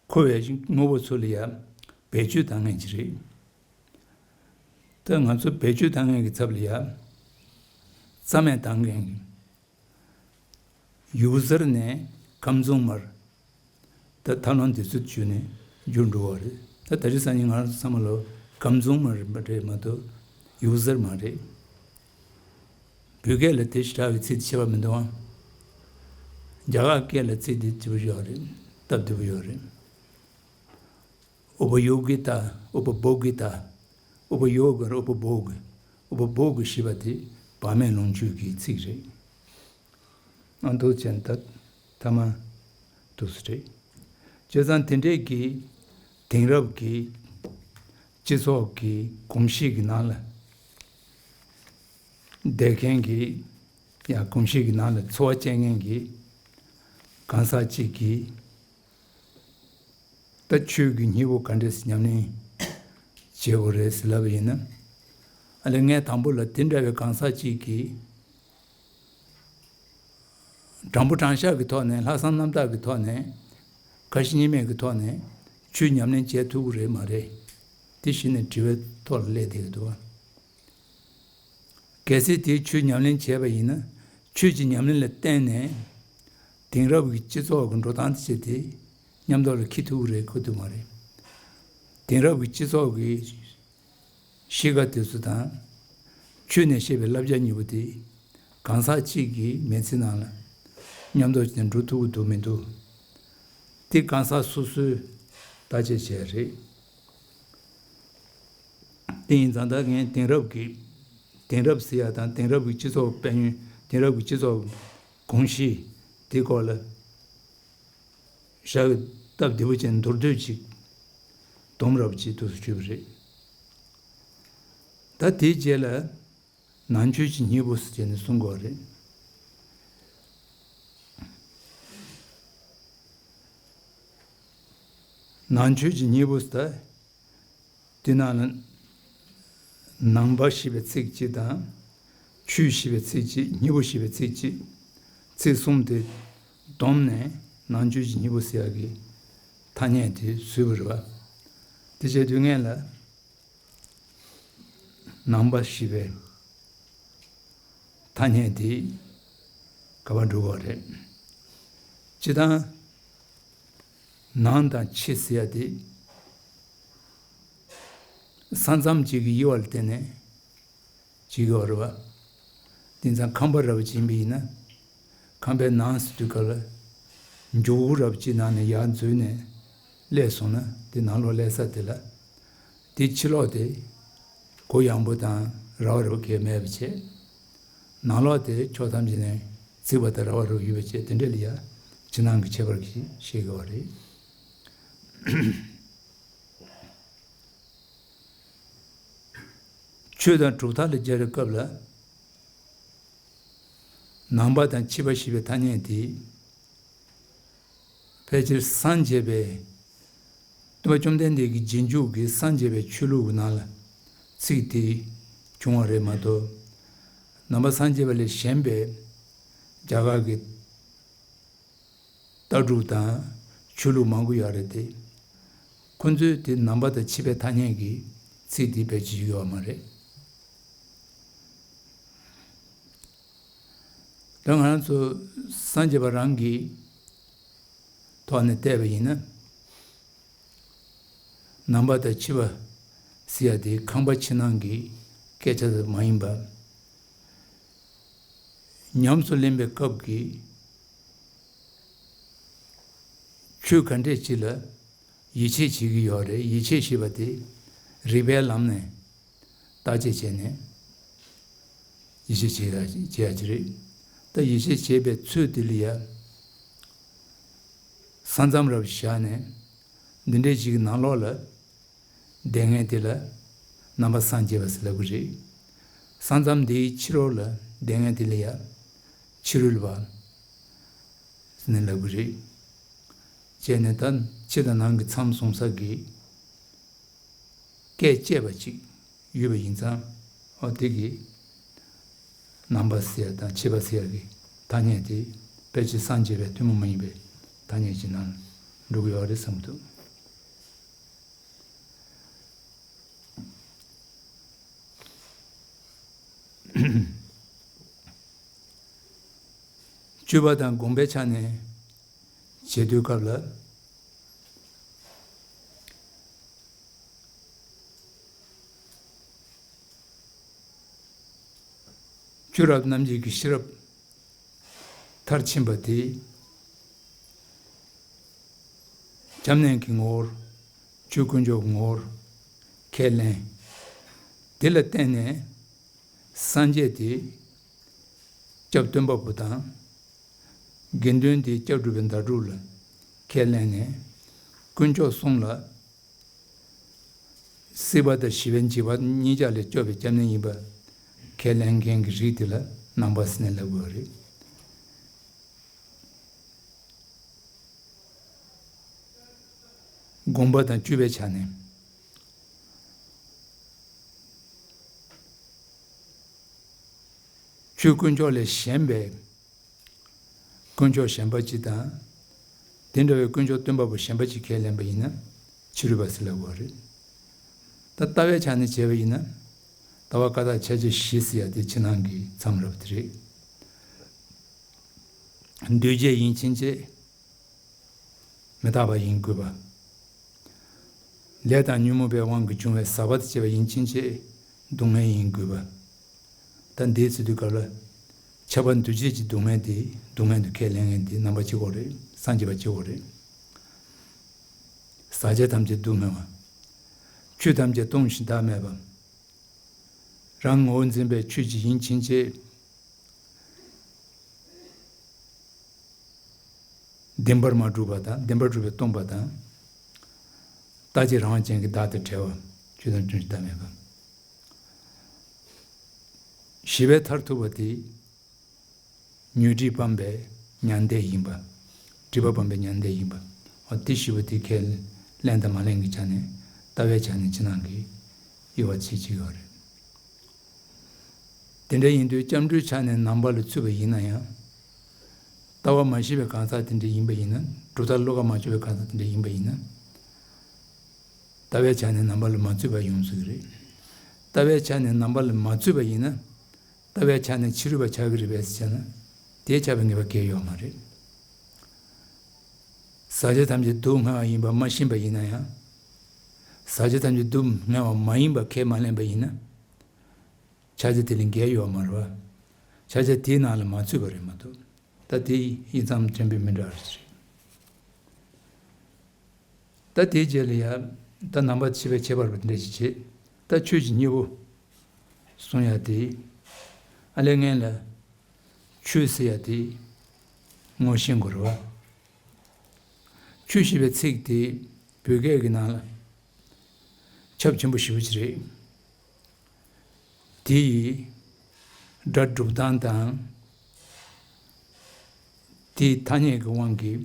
འཁོར་བའི་དངོས་པོ་ཚོ་ལ་ཡ་བེད་སྤྱོད་བཏང་མཁན་ཅིག་རེད། ད་ང་ཚོ་བེད་སྤྱོད་བཏང་མཁན་གྱི་ཚབ་ལ་ཡ་རྩ་མེད་བཏང་མཁན་གྱི་ཡུ་ཟར་ནས་ཀམ་ཛུང་མར། ད་ཐབས་ལམ་དེ་ཚོ་བརྒྱུད་ནས་འགྱུར་འགྲོ་བ་རེད། ད་ད་རེས་སང་ཉིན་ང་རང་ཚོ་ཚང་མ་ལོ་ཀམ་ཛུང་མར་རེད་མ་གཏོགས་ཡུ་ཟར་མ་རེད། བོད་སྐད་ལ་དེ་ཞེ་དྲག་གི་ཚིག་དེ་ཁྱད་པར་མི་འདུག་ཨང་། རྒྱ་གར་སྐད་ལ་ཚིག་དེ་སྐྱིད་པོ་ཡོད་རེད། སྟབས་བདེ་པོ་ཡོད་རེད། ཨུ་པ་ཡོ་གི་ཏ། ཨུ་པ་བྷོ་གི་ཏ། ཨུ་པ་ཡོ་ག་ར་ཨུ་པ་བྷོ་གི། ཨུ་པ་བྷོ་གི་ཞེས་པ་དེ་བག་མེད་ལོངས་སྤྱོད་ཀྱི་ཚིག་རེད། ཨ་འདུག་ཅན་ད་ཐ་མ་འདུག་སེ་རེད། བྱས་ཙང་དེ་འདྲས་ཀྱི་དེང་རབས་ཀྱི་སྤྱི་ཚོགས་ཀྱི་གོམས་གཤིས་ཀྱི་ནང་ལ་བསྡད་མཁན་གྱི་ཡང་གོམས་གཤིས་ཀྱི་ནང་ལ་འཚོ་བ་སྐྱེལ་མཁན་གྱི་གང་ཟག་ཅིག་གིས་ ད་ཆོས་ཀྱི་སྙིང་པོ་ག་འདྲས་ཉམས་ལེན་བྱེད་དགོས་རེད་ཟེར་ལབ་པ་ཡིན་ན། ཨ་ལས་ངས་དང་པོ་ལ་དེ་འདྲ་བའི་གང་ཟག་ཅིག་གིས་དྲང་པོ་དྲང་བཞག་གི་ཐོག་ནས་ལྷག་བསམ་རྣམ་དག་གི་ཐོག་ནས་ཁ་ཞེ་གཉིས་མེད་ཀྱི་ཐོག་ནས་ཆོས་ཉམས་ལེན་བྱེད་ཐུབ་ཀྱི་རེད་མ་རེད། དེ་གཞི་ནས་དྲི་བའི་ཐོག་ལ་སླེབས་བསྡད་ཀྱི་འདུག་གལ་སྲིད་དེའི་ཆོས་ཉམས་ལེན་བྱས་པ་ཡིན་ན། ཆོས་ཀྱི་ཉམས་ལེན་ལ་བརྟེན་ནས་དེང་རབས་ཀྱི་སྤྱི་ཚོགས་ཀྱི་འགྲོ་སྟངས་དེ་བྱས་ཏེ་མཉམ་དུ་ལ་འཁྱེར་ཐུབ་ཀྱི་རེད་ཁོ་ཐུབ་མ་རེད། དེང་རབས་ཀྱི་སྤྱི་ཚོགས་ཀྱི་གཤིས་ཀ་དེ་ཚོ་དང་། ཆོས་ནས་བཤད་པའི་བསླབ་བྱ་གཉིས་པོ་དེ་གང་ཟག་གཅིག་གི་མི་ཚེ་ནང་ལ་མཉམ་དུ་བྱས་ནས་འགྲོ་ཐུབ་ཀྱི་འདུག་མི་འདུག་དེ་གང་ཟག་སོ་སོས་བརྟག་དཔྱད་བྱས་རེད། དེ་ཡིན་ཙང་ད་ངས་དེང་རབས་ཀྱི་དེང་རབས་ཟེར་ཡ་དང་དེང་རབས་ཀྱི་སྤྱི་ཚོགས་དཔལ་ཡོན། དེང་རབས་ཀྱི་སྤྱི་ཚོགས་གོམས་གཤིས་དེ་སྐོར་ལ་ཞག་སྟབས་བདེ་པོ་བྱས་མདོར་བསྡུས་ཅིག་སྡོམ་རབ་ཅིག་ཏུ་ཞུས་པ་རེད། ད་དེའི་རྗེས་ལ་ནང་ཆོས་ཀྱི་སྙིང་པོ་ཟེར་ནས་གསུང་དགོས་རེད། ནང་ཆོས་ཀྱི་སྙིང་པོ་ཟེར། དེ་ནང་ལ་ནང་པ་ཞེས་པའི་ཚིག་གཅིག་དང་། ཆོས་ཞེས་པའི་ཚིག་གཅིག་སྙིང་པོ་ཞེས་པའི་ཚིག་གཅིག་ཚིག་གསུམ་དེ་བསྡོམས་ནས་ནང་ཆོས་ཀྱི་སྙིང་པོ་ཟེར་ཡག་གི་ཐ་སྙད་དེ་བཟོས་པ་རེད་པ། དེ་བྱས་དུས་ངས་ལ། ནང་པ་ཞེས་པའི་ཐ་སྙད་དེ་ག་པར་འགྲོ་གི་རེད། སྤྱིར་བཏང་ནང་དང་ཕྱི་ཟེར་ཡ་དེ་ས་མཚམས་གཅིག་གི་དབྱེ་བ་ལ་བརྟེན་ནས་བྱེད་ཀྱི་ཡོད་རེད་པ། དེང་སང་ཁང་པ་རབ་ཅིག་ཡིན་པ་ཡིན་ན། ཁང་པའི་ནང་ཟེར་དུས་སྐབས་ལ། མགྱོགས་པོ་རབ་ཅིག་ནང་ནས་ཡར་འཛུལ་ནས་སླེབས་སོང་ན་དེ་ནང་ལོགས་སླེབས་ས་དེ་ལ། དེ་ཕྱི་ལོགས་དེ་གུ་ཡངས་པོ་དང་ར་བ་རུབ་གས་མེད་པ་བྱས། ནང་ལོགས་དེ་ཕྱོགས་ཐམས་ཅད་ནས་བརྩིགས་པ་དང་ར་བ་རུབ་ཡོད་པ་བྱས། དེ་འདྲ་ལ་ཡ་ཕྱི་ནང་གི་ཁྱད་པར་གྱིས་ཤེས་དགོས་པ་རེད། ཆོས་དང་གྲུབ་མཐའ་ལ་སྦྱར་བའི་སྐབས་ལ། ནང་པ་དང་ཕྱི་པ་ཞེས་པའི་ཐ་སྙད་དེ། ཕལ་ཆེར་སངས་རྒྱས་པའི་སྟོན་པ་བཅོམ་ལྡན་འདས་ཀྱི་རྗེས་འཇུག་གི་སངས་རྒྱས་པའི་ཆོས་ལུགས་ཀྱི་ནང་ལ་ཚིག་དེ་བྱུང་བ་རེད་མ་གཏོགས། ནང་པ་སངས་རྒྱས་པ་ལས་གཞན་པའི་རྒྱ་གར་གྱི་ལྟ་གྲུབ་དང་ཆོས་ལུགས་མང་པོ་ཡོད་རེད་དེ། ཁོ་ཚོས་དེ་ནང་པ་དང་ཕྱི་པའི་ཐ་སྙད་ཀྱི་ཚིག་དེ་བེད་སྤྱོད་ཡོད་མ་རེད། ད་ང་རང་ཚོ་སངས་རྒྱས་པ་རང་གི་ཐོག་ནས་བལྟས་པ་ཡིན་ན། ནང་པ་དང་ཕྱི་པ་ཟེར་ཡ་དེ་ཁང་པ་ཕྱི་ནང་གི་སྐད་ཆ་ཙམ་མ་ཡིན་པར། ཉམས་སུ་ལེན་པའི་སྐབས་ཀྱི་ཆོས་ག་འདྲས་ཅིག་ལ་ཡིད་ཆེས་བྱེད་ཀྱི་ཡོད་རེད། ཡིད་ཆེས་ཞེས་པ་དེ་རིགས་པའི་ལམ་ནས་བརྟག་དཔྱད་བྱས་ནས་ཡིད་ཆེས་བྱེད་ཡ་བྱེད་ཡ་ཅིག་རེད། ད་ཡིད་ཆེས་བྱེད་པའི་ཚུལ་དེ་ལ་ཡ་ས་མཚམས་རབ་བཞག་ནས་འདི་འདྲའི་ཅིག་གི་ནང་ལོགས་ལ། བསྡད་མཁན་དེ་ལ་ནང་པ་སངས་རྒྱས་པ་ཟེར་ལབ་ཀྱི་རེད། ས་མཚམས་འདིའི་ཕྱི་རོལ་ལ་བསྡད་མཁན་དེ་ལ་ཡང་ཕྱི་རོལ་པ་ཟེར་ནས་ལབ་ཀྱི་རེད། བྱས་ནས་ད་ཕྱི་དང་ནང་གི་མཚམས་བཟུང་ས་གི་སྐད་བཅད་པ་ཅིག་ཡོད་པ་ཡིན་ཙང་། ཨོ་དེ་གི་ནང་པ་ཟེར་ཡ་དང་ཕྱི་པ་ཟེར་ཡ་གི་ཐ་སྙད་དེ་ཕལ་ཆེར་སངས་རྒྱས་པའི་ཐུན་མོང་མ་ཡིན་པའི་ཐ་སྙད་ཀྱི་ནང་འགྲོ་གི་ཡོད་རེད་བསམ་གྱི་འདུག་སྤྱོད་པ་དང་སྒོམ་པའི་ཆ་ནས་བྱེད་དུས་སྐབས་ལ། ཆོས་རབ་རྣམ་འབྱེད་ཀྱི་ཤེས་རབ་མཐར་ཕྱིན་པ་དེ། སྐྱབས་གནས་ཀྱི་ངོ་བོར། ཆོས་དཀོན་མཆོག་གི་ངོ་བོར་ཁས་ལེན། དེ་ལ་བརྟེན་ནས་སངས་རྒྱས་དེ་སྐྱབས་སྟོན་པ་པོ་དང་། དགེ་འདུན་དེ་སྐྱབས་སྒྲུབ་པའི་ཟླ་གྲོགས་ལ་ཁས་ལེན་ནས། དཀོན་མཆོག་གསུམ་ལ། སྲིད་པ་དང་ཞི་བའི་འཇིགས་པ་གཉིས་ཆར་ལས་སྐྱོབ་པའི་སྐྱབས་གནས་ཡིན་པ་ཁས་ལེན་མཁན་གྱི་རིགས་དེ་ལ་ནང་པ་ཟེར་ནས་ལབ་དགོས་པ་རེད། སྒོམ་པ་དང་བཅུ་པའི་ཆ་ནས། ཆོས་དཀོན་མཆོག་ལས་གཞན་པའི་དཀོན་མཆོག་གཞན་པ་གཅིག་དང་། དེ་འདྲ་བའི་དཀོན་མཆོག་སྟོན་པ་པོ་གཞན་པ་གཅིག་ཁས་ལེན་པ་ཡིན་ན་ཕྱི་རོལ་པ་ཟེར་ལབ་དགོས་རེད། ད་ལྟ་བའི་ཆ་ནས་བྱས་པ་ཡིན་ན། ལྟ་བ་བཀའ་རྟགས་ཁྱད་ཆོས་བཞི་ཟེར་ཡ་དེ་ཕྱི་ནང་གི་མཚམས་རེད་པ་དེ་རེད། འདུས་བྱས་ཡིན་ཕྱིན་ཆད་མི་རྟག་པ་ཡིན་དགོས་པ། ལས་དང་ཉོན་མོངས་པའི་དབང་གིས་བྱུང་བའི་ཟག་པ་དང་བཅས་པ་ཡིན་ཕྱིན་ཆད་སྡུག་བསྔལ་ཡིན་དགོས་པ། ད་འདིའི་ཚེ་དུས་སྐབས་ལ་ཁྱབ་པ་འདུས་བྱས་ཀྱི་སྡུག་བསྔལ་དེ་སྡུག་བསྔལ་དུ་ཁས་ལེན་མཁན་དེ་རྣམ་པ་གཅིག་པོ་རེད། སངས་རྒྱས་པ་གཅིག་པོ་རེད། ཟག་བཅས་ཐམས་ཅད་སྡུག་བསྔལ་བ། ཆོས་ཐམས་ཅད་སྟོང་ཞིང་བདག་མེད་པ། རང་ངོ་བོ་འཛིན་པའི་ཆོས་ཅིག་ཡིན་ཕྱིན་ཆད། བདེན་པར་མ་གྲུབ་པ་དང་བདེན་པར་གྲུབ་པས་སྟོང་པ་དང་། རྟག་གཅིག་རང་དབང་ཅན་གྱི་བདག་དང་བྲལ་བ། ཆོས་ཐམས་ཅད་སྟོང་ཞིང་བདག་མེད་པ། ཞི་བའི་མཐར་ཐུག་པ་དེ། ཉོན་སྒྲིབ་སྤངས་པའི་མྱང་འདས་ཡིན་པ། སྒྲིབ་པ་སྤངས་པའི་མྱང་འདས་ཡིན་པ། འོ་དེ་ཞི་བ་དེ་ཁས་ལེན་དང་མ་ལེན་གྱི་ཆ་ནས་ལྟ་བའི་ཆ་ནས་ཕྱི་ནང་གི་དབྱེ་བ་ཕྱེ་ཕྱེ་ཡོད་རེད། དེ་འདྲ་ཡིན་དུས་སྐྱབས་འགྲོའི་ཆ་ནས་ནང་པ་ལ་ཚུད་པ་ཡིན་ན་ཡང་། ལྟ་བ་མ་ཤེས་པའི་གང་ཟག་དེ་འདྲ་ཡིན་པ་ཡིན་ན། གྲུབ་མཐའ་བློ་ཁ་མ་ཆོད་པའི་གང་ཟག་དེ་འདྲ་ཡིན་པ་ཡིན་ན། ལྟ་བའི་ཆ་ནས་ནང་པ་ལ་མ་ཚུད་པ་ཡོང་སྲིད་ཀྱི་རེད། ལྟ་བའི་ཆ་ནས་ནང་པ་ལ་མ་ཚུད་པ་ཡིན་ན། ལྟ་བའི་ཆ་ནས་ཕྱི་རོལ་པ་ཆགས་ཀྱི་རེད་པས་ཟེར་ན། དེ་ཆགས་པའི་ངེས་པ་གང་ཡང་ཡོད་མ་རེད། ཟག་བཅས་ཐམས་ཅད་སྡུག་བསྔལ་བ་ཡིན་པ་མ་ཤེས་པ་ཡིན་ན་ཡང་། ཟག་བཅས་ཐམས་ཅད་སྡུག་བསྔལ་བ་མ་ཡིན་པ་ཁས་མ་ལེན་པ་ཡིན་ན། ཕྱག་རྒྱ་དེ་ལས་འགལ་ཡོད་མ་རེད་པ། ཕྱག་རྒྱ་དེའི་ནང་ལ་མ་ཚུད་པ་རེད་མ་གཏོགས། ད་དེ་ཡིག་ཚང་ཕྲན་བུ་མི་འདྲ་བ་རེད། ད་དེའི་རྗེས་ལ་ཡ། ད་ནང་པ་ཕྱི་པའི་ཁྱད་པར་བ་འདྲ་ཞིག་བྱེད། ད་ཆོས་ཀྱི་གཉེན་པོ་གསུང་ཡ་དེ། ཨ་ལས་ངན་ལ་ཆོས་ཟེར་ཡ་དེ་ངོ་ཤེས་དགོས་རེད་པ། ཆོས་ཞེས་པའི་ཚིག་དེ་བོད་སྐད་ཀྱི་ནང་ལ་ཁྱབ་ཆེན་པོ་ཞེ་པོ་ཅིག་རེད། དེ་ཡི་སྒྲ་སྒྲུབ་སྟངས་དང་། དེའི་ཐ་སྙད་ཀྱི་དབང་གིས།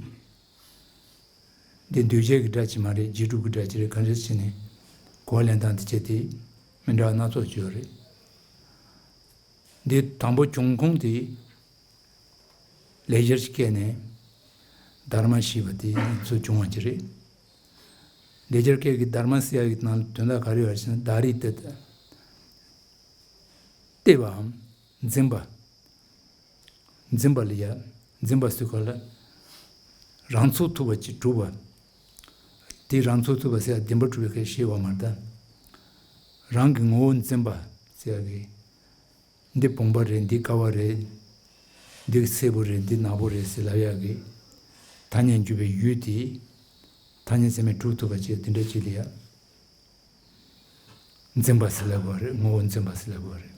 འདི་འདུས་བྱས་ཀྱི་སྒྲ་ཅིག་མ་རེད། རྗེས་སྒྲུབ་ཀྱི་སྒྲ་ཅིག་རེད། གང་འདྲ་ཟེར་ནས་གོ་བ་ལེན་སྟངས་དེ་བྱས་ཏེ་མི་འདྲ་བ་སྣ་ཚོགས་ཅིག་ཡོད་རེད། འདི་དང་པོ་བྱུང་ཁུངས་དེ་ལེགས་སྦྱར་གྱི་སྐད་ནས་དྷརྨ་ཞེས་པ་དེ་ཚུར་བྱུང་བ་ཅིག་རེད། ལེགས་སྦྱར་སྐད་ཀྱི་དྷརྨ་ཟེར་ཡག་གི་ནང་ལ་དོན་དག་ག་རེ་ཡོད་ཟེར་ན། དྷཱ་རི་ཏ། གཏད་པའམ་འཛིན་པ། འཛིན་པ་ལ་ཡ། འཛིན་པ་ཟེར་ག་ལ། རང་ཚུགས་ཐུབ་པ་ཅིག་སྒྲུབ་པ། དེ་རང་ཚུགས་ཐུབ་པ་ཟེར་ཡ་བདེན་པར་གྲུབ་པའི་སྐད་ཤེས་པ་མ་རེད་ད། རང་གི་ངོ་བོ་འཛིན་པ་ཟེར་ཡ་གི། འདི་བུམ་པ་རེད། འདི་ཀ་བ་རེད། འདི་སེར་པོ་རེད། འདི་ནག་པོ་རེད་ཟེར་ལབ་ཡག་གི། ཐ་སྙད་འཇུག་པའི་ཡུལ་དེ། ཐ་སྙད་ཚད་མས་གྲུབ་ཐུབ་པ་ཅིག་དེ་འདྲ་ཅིག་ལ་ཡ། འཛིན་པ་ཟེར་ལབ་དགོས་རེད། ངོ་བོ་འཛིན་པ་ཟེར་ལབ་དགོས་རེད།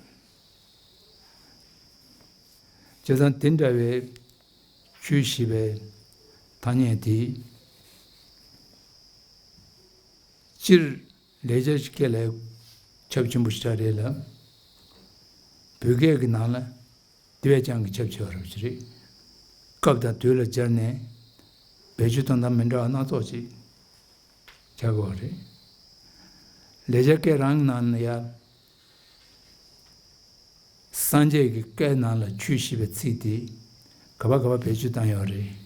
བྱས་ཙང་དེ་འདྲ་བའི་ཆོས་ཞེས་པའི་ཐ་སྙད་དེ། སྤྱིར་ལེགས་སྦྱར་གྱི་སྐད་ལ་ཁྱབ་ཆེན་པོ་ཞེ་དྲག་རེད་ལ། བོད་སྐད་ཀྱི་ནང་ལ་དེ་བས་ཀྱང་གི་ཁྱབ་ཆེ་བ་རབ་ཅིག་རེད། སྐབས་དང་དུས་ལ་སྦྱར་ནས་བེད་སྤྱོད་གཏོང་སྟངས་མི་འདྲ་བ་སྣ་ཚོགས་ཅིག་བྱ་དགོས་པ་རེད། ལེགས་སྦྱར་སྐད་རང་ནང་ན་ཡང་སངས་རྒྱས་ཀྱི་བཀའི་ནང་ལ་ཆོས་ཞེས་པའི་ཚིག་དེ་ག་པ་ག་པ་བེད་སྤྱོད་བཏང་ཡོད་རེད།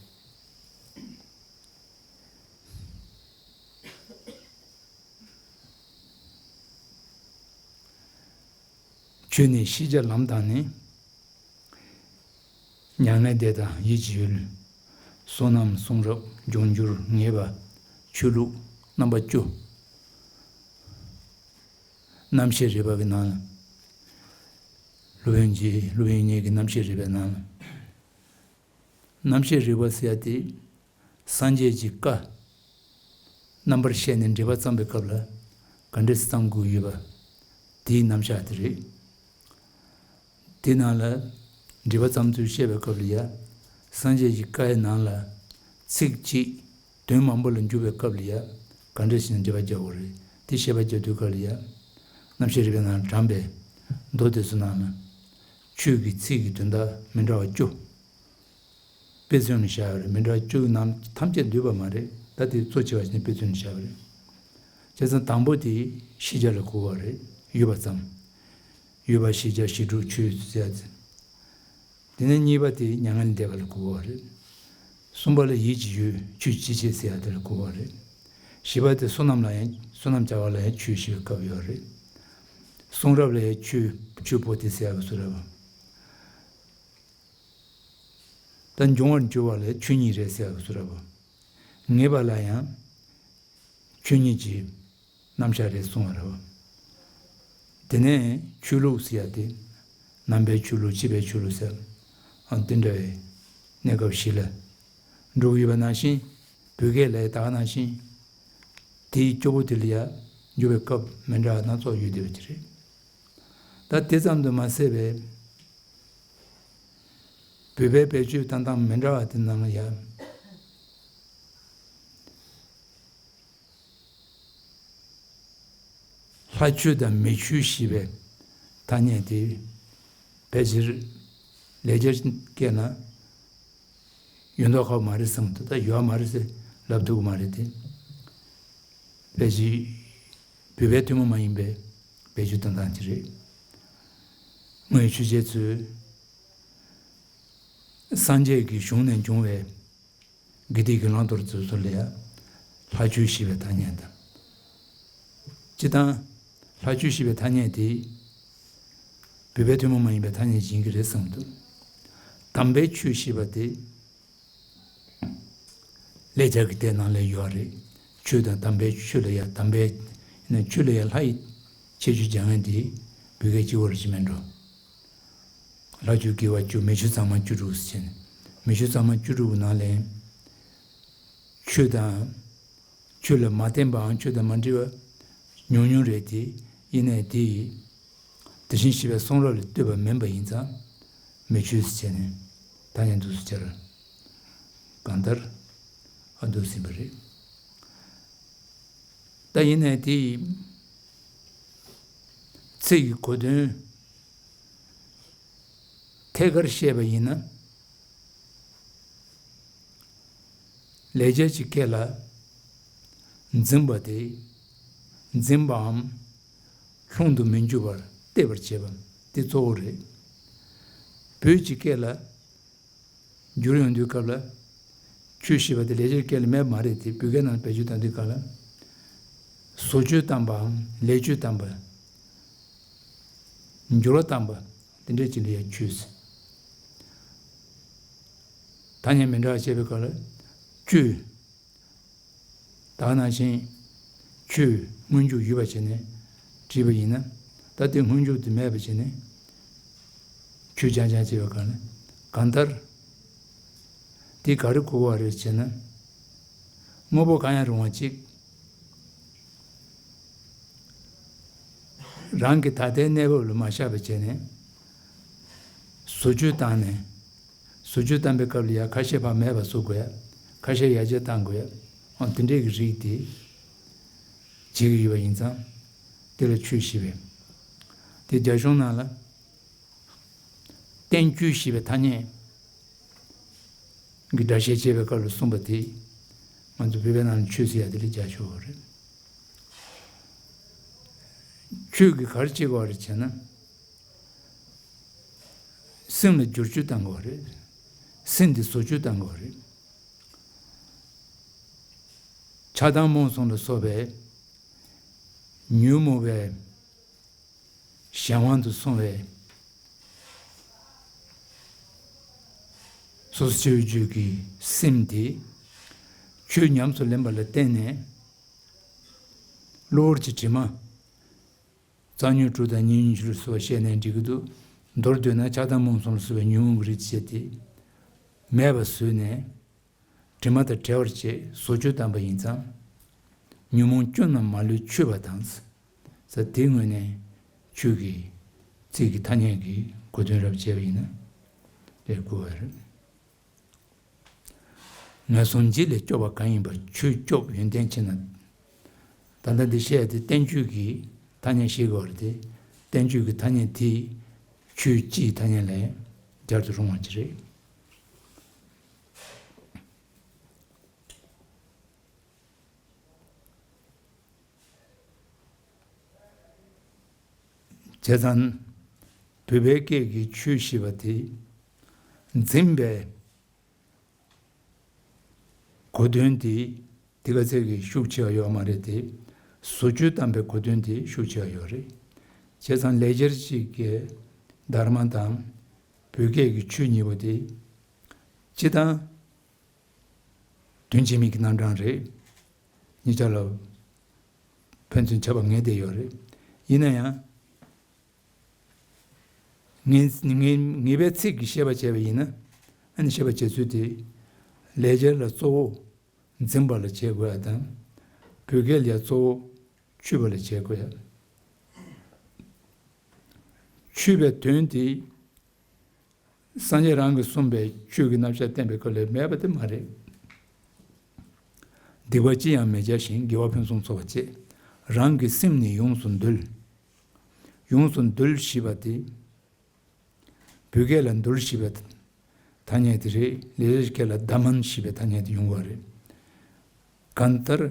ཆོས་ནི་ཤེས་བྱ་ལམ་དང་ནི། མྱ་ངན་འདས་དང་ཡིད་ཀྱི་ཡུལ། བསོད་ནམས་གསུང་རབ་འབྱུང་འགྱུར་ངེས་པ། ཆོས་ལུགས་རྣམ་པ་བཅུ། རྣམ་ཤེས་རིག་པ་གི་ནང་ལ། སློབ་དཔོན་གྱིས་སློབ་དཔོན་ཉིད་ཀྱི་རྣམ་ཤེས་རིག་པའི་ནང་ལ། རྣམ་ཤེས་རིག་པ་ཟེར་ཡ་དེ། སངས་རྒྱས་ཀྱི་བཀའ། རྣམ་པར་བཤད་ནས་འགྲེལ་པ་བརྩམས་པའི་སྐབས་ལ། ག་འདྲས་བརྩམས་དགོས་ཡོད་པ། དེའི་རྣམ་གཞག་དེ་རེད། དེ་ནང་ལ། འགྲེལ་པ་བརྩམས་ཚུལ་བཤད་པའི་སྐབས་ལ་ཡ། སངས་རྒྱས་ཀྱི་བཀའི་ནང་ལ། ཚིག་གཅིག་དོན་མང་པོ་ལ་འཇུག་པའི་སྐབས་ལ་ཡ། ག་འདྲས་ཤིག་འགྲེལ་པ་རྒྱག་དགོས་རེད། དེ་བཤད་པ་རྒྱག་དུས་སྐབས་ལ་ཡ། རྣམ་ཤེས་རིག་པའི་ནང་ལ་དྲངས་པའི་མདོ་དེ་ཚོ་ནང་ལ། ཆོས་ཀྱི་ཚིག་གི་དོན་དག་མི་འདྲ་བ་བཅུ། དཔེ་མཚོན་ནས་བཞག་ཡོད་རེད། མི་འདྲ་བ་བཅུ་ནང་ཐམས་ཅད་འདུས་པ་མ་རེད། ད་དེ་གཙོ་ཆེ་བ་ཞིག་ནས་དཔེ་མཚོན་ནས་བཞག་པ་རེད། བྱས་ཙང་དང་པོ་དེ་ཤེས་བྱ་ལ་གོ་བ་རེད། ཡོད་པ་ཙམ། ཡོད་པ་ཤེས་བྱ་གཞི་གྲུབ་ཆོས་ཟེར་ཡ་དེ། དེ་ནས་གཉིས་པ་དེ་མྱ་ངན་ལས་འདས་པ་ལ་གོ་བ་རེད། གསུམ་པ་ལ་ཡིད་ཀྱི་ཡུལ་ཆོས་ཅི་བྱེད་ཟེར་ཡ་དེ་ལ་གོ་བ་རེད། བཞི་པ་དེ་བསོད་ནམས་ལ་ཡང་བསོད་ནམས་བྱ་བ་ལ་ཡང་ཆོས་ཞེས་པའི་སྐབས་ཡོད་རེད། གསུང་རབ་ལ་ཡང་ཆོས་ཆོས་པོ་ཏི་ཟེར་ཡ་གི་བཟོ་འདྲ་བ། ད་འབྱུང་བར་འགྱུར་བ་ལ་ཆོས་ཉིད་རེད་ཟེར་བ་བཟོ་འདྲ་བ། ངེས་པ་ལ་ཡང་ཆོས་ཉིད་ཀྱི་རྣམ་གཞག་རེད་གསུང་བ་རེད་བ། དེ་ནས་ཆོས་ལུགས་ཟེར་ཡ་དེ་ནང་པའི་ཆོས་ལུགས་ཕྱི་པའི་ཆོས་ལུགས་ཟེར། ཨ་དེ་འདྲ་བའི་གནས་སྐབས་ཤིག་ལ་འགྲོ་གི་ཡོད་པ་ནང་བཞིན། བོད་སྐད་ལ་ཡང་ད་ག་ནང་བཞིན། དེའི་སྐྱོ་པོ་དེ་ལ་ཡང་འགྱུར་བའི་སྐབས་མི་འདྲ་བ་སྣ་ཚོགས་ཡོད་བསྡད་པ་དེ་རེད། ད་དེ་ཙམ་དུ་མ་ཟད་པའི། བོད་པའི་བེད་སྤྱོད་བཏང་སྟངས་མི་འདྲ་བ་དེ་ནང་ལ་ཡང་། ལྷ་ཆོས་དང་མི་ཆོས་ཞེས་པའི་ཐ་སྙད་དེ་ཕལ་ཆེར་ལེགས་སྦྱར་སྐད་ན་ཡོད་མདོག་ཁ་པོ་མ་རེད་བསམ་འདུག་ད་ཡོད་མ་རེད་ཟེར་ལབ་ཐུབ་ཀྱི་མ་རེད་དེ། ཕལ་ཆེར་བོད་པའི་ཐུན་མོང་མ་ཡིན་པའི་བེད་སྤྱོད་བཏང་སྟངས་ཅིག་རེད། སྔོན་ཆོས་རྒྱལ་ཚོས་སངས་རྒྱས་ཀྱི་གཞུང་ནས་འབྱུང་བའི་དགེ་སྡིག་གི་བླང་དོར་དེ་ཚོ་ལ་ཡང་ལྷ་ཆོས་ཞེས་པའི་ཐ་སྙད་དང་། སྤྱིར་བཏང་ལྷ་ཆོས་ཞེས་པའི་ཐ་སྙད་དེ་བོད་པའི་ཐུན་མོང་མ་ཡིན་པའི་ཐ་སྙད་ཅིག་ཡིན་གྱི་རེད་བསམ་འདུག་དམ་པའི་ཆོས་ཞེས་པ་དེ་ལེགས་སྦྱར་གྱི་དེབ་ནང་ལ་ཡོད་རེད། ཆོས་དང་དམ་པའི་ཆོས་ལ་ཡང་དམ་པའི་ནི་ཆོས་ལ་ཡང་ལྷ་ཡི་ཁྱད་ཆོས་སྦྱར་མཁན་དེ་བོད་སྐད་གཅིག་པོ་རེད་ཅེས་མིན་འགྲོ། ལྷ་ཆོས་དགེ་བ་བཅུ། མི་ཆོས་གཙང་མ་བཅུ་དྲུག་ཟེར་ནས། མི་ཆོས་གཙང་མ་བཅུ་དྲུག་གི་ནང་ལས་ཆོས་དང་ཆོས་ལ་མ་བརྟེན་པའམ་ཆོས་དང་མ་འབྲེལ་བ་ཉུང་ཉུང་རེད་དེ། ཡིན་ནའི་དེ་ཡིས་དེ་བཞིན་གཤེགས་པའི་གསུང་རབ་ལ་ལྟོས་པ་མིན་པ་ཡིན་ཙང་མི་ཆོས་ཟེར་ནས་ཐ་སྙད་འདུག་སེ་སྦྱར། གང་ལྟར་ཨ་འདུག་ཟིན་པ་རེད། ད་ཡིན་ནའི་དེ་ཡིས་ཚིག་གི་གོ་དོན་ཐད་ཀར་བཤད་པ་ཡིན་ན། ལེགས་སྦྱར་གྱི་སྐད་ལ་འཛིན་པ་དེ་འཛིན་པའམ་ལྷུང་དུ་མི་འཇུག་པར་གཏད་པར་བྱེད་པ་དེ་གཙོ་བོ་རེད། བོད་ཀྱི་སྐད་ལ་བསྒྱུར་ཡོང་དུས་སྐབས་ལ་ཆོས་ཞེས་པ་དེ་ལེགས་སྦྱར་སྐད་ལ་མེད་པ་མ་རེད་དེ། བོད་སྐད་ནང་བེད་སྤྱོད་བཏང་དུས་སྐབས་ལ་བཟོ་བཅོས་བཏང་པའམ་ལེགས་བཅོས་བཏང་པ། འགྱུར་བ་བཏང་པ། དེ་འདྲས་ཅིག་ལ་ཡང་ཆོས་ཟེར། ཐ་སྙད་མི་འདྲ་བ་བཤད་པའི་སྐབས་ལ་བཅོས། ད་ག་ནང་བཞིན་ཆོས་སྔོན་འཇུག་ཡོད་པ་བྱས་ནས་བྲིས་པ་ཡིན་ན། ད་དེ་སྔོན་འཇུག་དེ་མེད་པ་བྱས་ནས་ཆོས་རྐྱང་རྐྱང་བྱས་པའི་སྐབས་ལ། གང་ལྟར་དེ་ག་རེ་གོ་བ་རེད་ཅེ་ན། དངོས་པོ་གང་ཡང་རུང་བ་གཅིག་རང་གི་ད་ལྟའི་གནས་བབ་ལ་མ་བཞག་པ་བྱས་ནས་བཟོ་བཅོས་བཏང་ནས། བཟོ་བཅོས་བཏང་པའི་སྐབས་ལ་ཡང་ཁ་ཤས་ཕར་མེད་པ་བཟོ་དགོས་ཡ། ཁ་ཤས་ཡར་རྒྱས་བཏང་དགོས་ཡ། འོ་དེ་འདྲས་ཀྱི་རིགས་དེ་བྱེད་ཀྱི་ཡོད་པ་ཡིན་ཙང་། དེ་ལ་ཆོས་ཞེས་པས། དེ་རྒྱ་གཞུང་ནང་ལ་བསྟན་བཅོས་ཞེས་པའི་ཐ་སྙད་ཀྱི་སྒྲ་བཤད་བྱེད་པའི་སྐབས་ལ་གསུངས་པ་དེ། ང་ཚོ་བོད་པའི་ནང་ལ་ཆོས་ཟེར་ཡ་དེ་ལས་རྒྱ་ཆེ་བ་རེད། ཆོས་ཀྱིས་ག་རེ་བྱེད་དགོས་རེད་ཅེ་ན། སེམས་ལ་བསྒྱུར་བཅོས་བཏང་དགོས་རེད། སེམས་འདི་བཟོ་བཅོས་བཏང་དགོས་རེད། ཆགས་སྡང་རྨོངས་གསུམ་ལ་སོགས་པའི་ཉོན་མོངས་པའི་གཞན་དབང་དུ་སོང་བའི་སོ་སོ་སྐྱེ་བོའི་རྒྱུད་ཀྱི་སེམས་དེ་ཆོས་ཉམས་སུ་ལེན་པ་ལ་བརྟེན་ནས། གློ་བུར་གྱི་དྲི་མ། རྩ་ཉོན་དྲུག་དང་ཉེ་ཉོན་བཅུ་ལ་སོགས་པ་བཤད་ནའི་འགྲིག་གི་འདུག་མདོར་བསྡུས་ན་ཆགས་སྡང་རྨོངས་གསུམ་ལ་སོགས་པའི་ཉོན་མོངས་ཀྱི་རིགས་བཅས་དེ་མེད་པར་བཟོས་ནས་དྲི་མ་དང་བྲལ་བར་བྱས་བཟོ་བཅོས་བཏང་པ་ཡིན་ཙང་། ཉོན་མོངས་སྐྱོན་རྣམས་མ་ལུས་ཆོད་པ་དང་། ས་དེའི་ངོས་ནས་ཆོས་ཀྱི་ཚིག་གི་ཐ་སྙད་ཀྱི་གོ་དོན་རབ་བྱས་པ་ཡིན་ན་ལས་དགོས་པ་རེད། ངན་སོང་འཇིག་ལས་སྐྱོབ་པ་གང་ཡིན་པ། ཆོས་སྐྱོབ་ཡོན་ཏན་ཆེ་ན། ད་ལྟ་འདི་བཤད་དེ་བསྟན་བཅོས་ཀྱི་ཐ་སྙད་བཤད་དགོས་རེད་དེ། བསྟན་བཅོས་ཀྱི་ཐ་སྙད་དེ་ཆོས་སྤྱིའི་ཐ་སྙད་ལས་སྦྱར་དུ་རུང་བ་ཅིག་རེད། བྱས་ཙང་བོད་པའི་སྐད་ཀྱི་ཆོས་ཞེས་པ་དེ་འཛིན་པའི་གོ་དོན་དེ་དེ་ག་ཚད་ཀྱི་ཤུགས་ཆེ་བ་ཡོད་མ་རེད་དེ། བཟོ་བཅོས་བཏང་པའི་གོ་དོན་དེ་ཤུགས་ཆེ་བ་ཡོད་རེད། བྱས་ཙང་ལེགས་སྦྱར་གཅིག་གི་དྷརྨ་དང་བོད་སྐད་ཀྱི་ཆོས་གཉིས་པོ་དེ་སྤྱིར་བཏང་དོན་གཅིག་མིང་གི་རྣམ་གྲངས་རེད། གཉིས་ཆ་ལ་ཕན་ཚུན་ཁྱབ་པ་ངེས་བསྡད་ཡོད་རེད། ཡིན་ན་ཡང་ངེས་ངེས་ངེས་པའི་ཚིག་གིས་བཤད་པ་བྱས་པ་ཡིན་ན། ཨ་ནི་བཤད་པ་བྱེད་ཚུལ་དེ་ལེགས་སྦྱར་ལ་གཙོ་བོ་འཛིན་པ་ལ་བྱེད་དགོས་ཡ་དང་། བོད་སྐད་ལ་ཡ་གཙོ་བོ་འཁྱུད་པ་ལ་བྱེད་དགོས་ཡ། འཁྱུད་པའི་དོན་དེ་སངས་རྒྱས་རང་གིས་གསུངས་པའི་ཆོས་ཀྱི་རྣམ་གཞག་བསྟན་པའི་སྐབས་ལ་མེད་པ་དེ་མ་རེད། སྡིག་པ་ཅི་ཡང་མི་བྱ་ཞིང་། དགེ་བ་ཕུན་སུམ་ཚོགས་པར་སྤྱད། རང་གི་སེམས་ནི་ཡོངས་སུ་འདུལ། ཡོངས་སུ་འདུལ་ཞེས་པ་དེ་བོད་སྐད་ལ་འདུལ་ཞེས་པའི་ཐ་སྙད་དེ་རེད། ལེགས་སྦྱར་སྐད་ལ་དྷ་མན་ཞེས་པའི་ཐ་སྙད་དེ་ཡོང་གི་རེད། གང་ལྟར་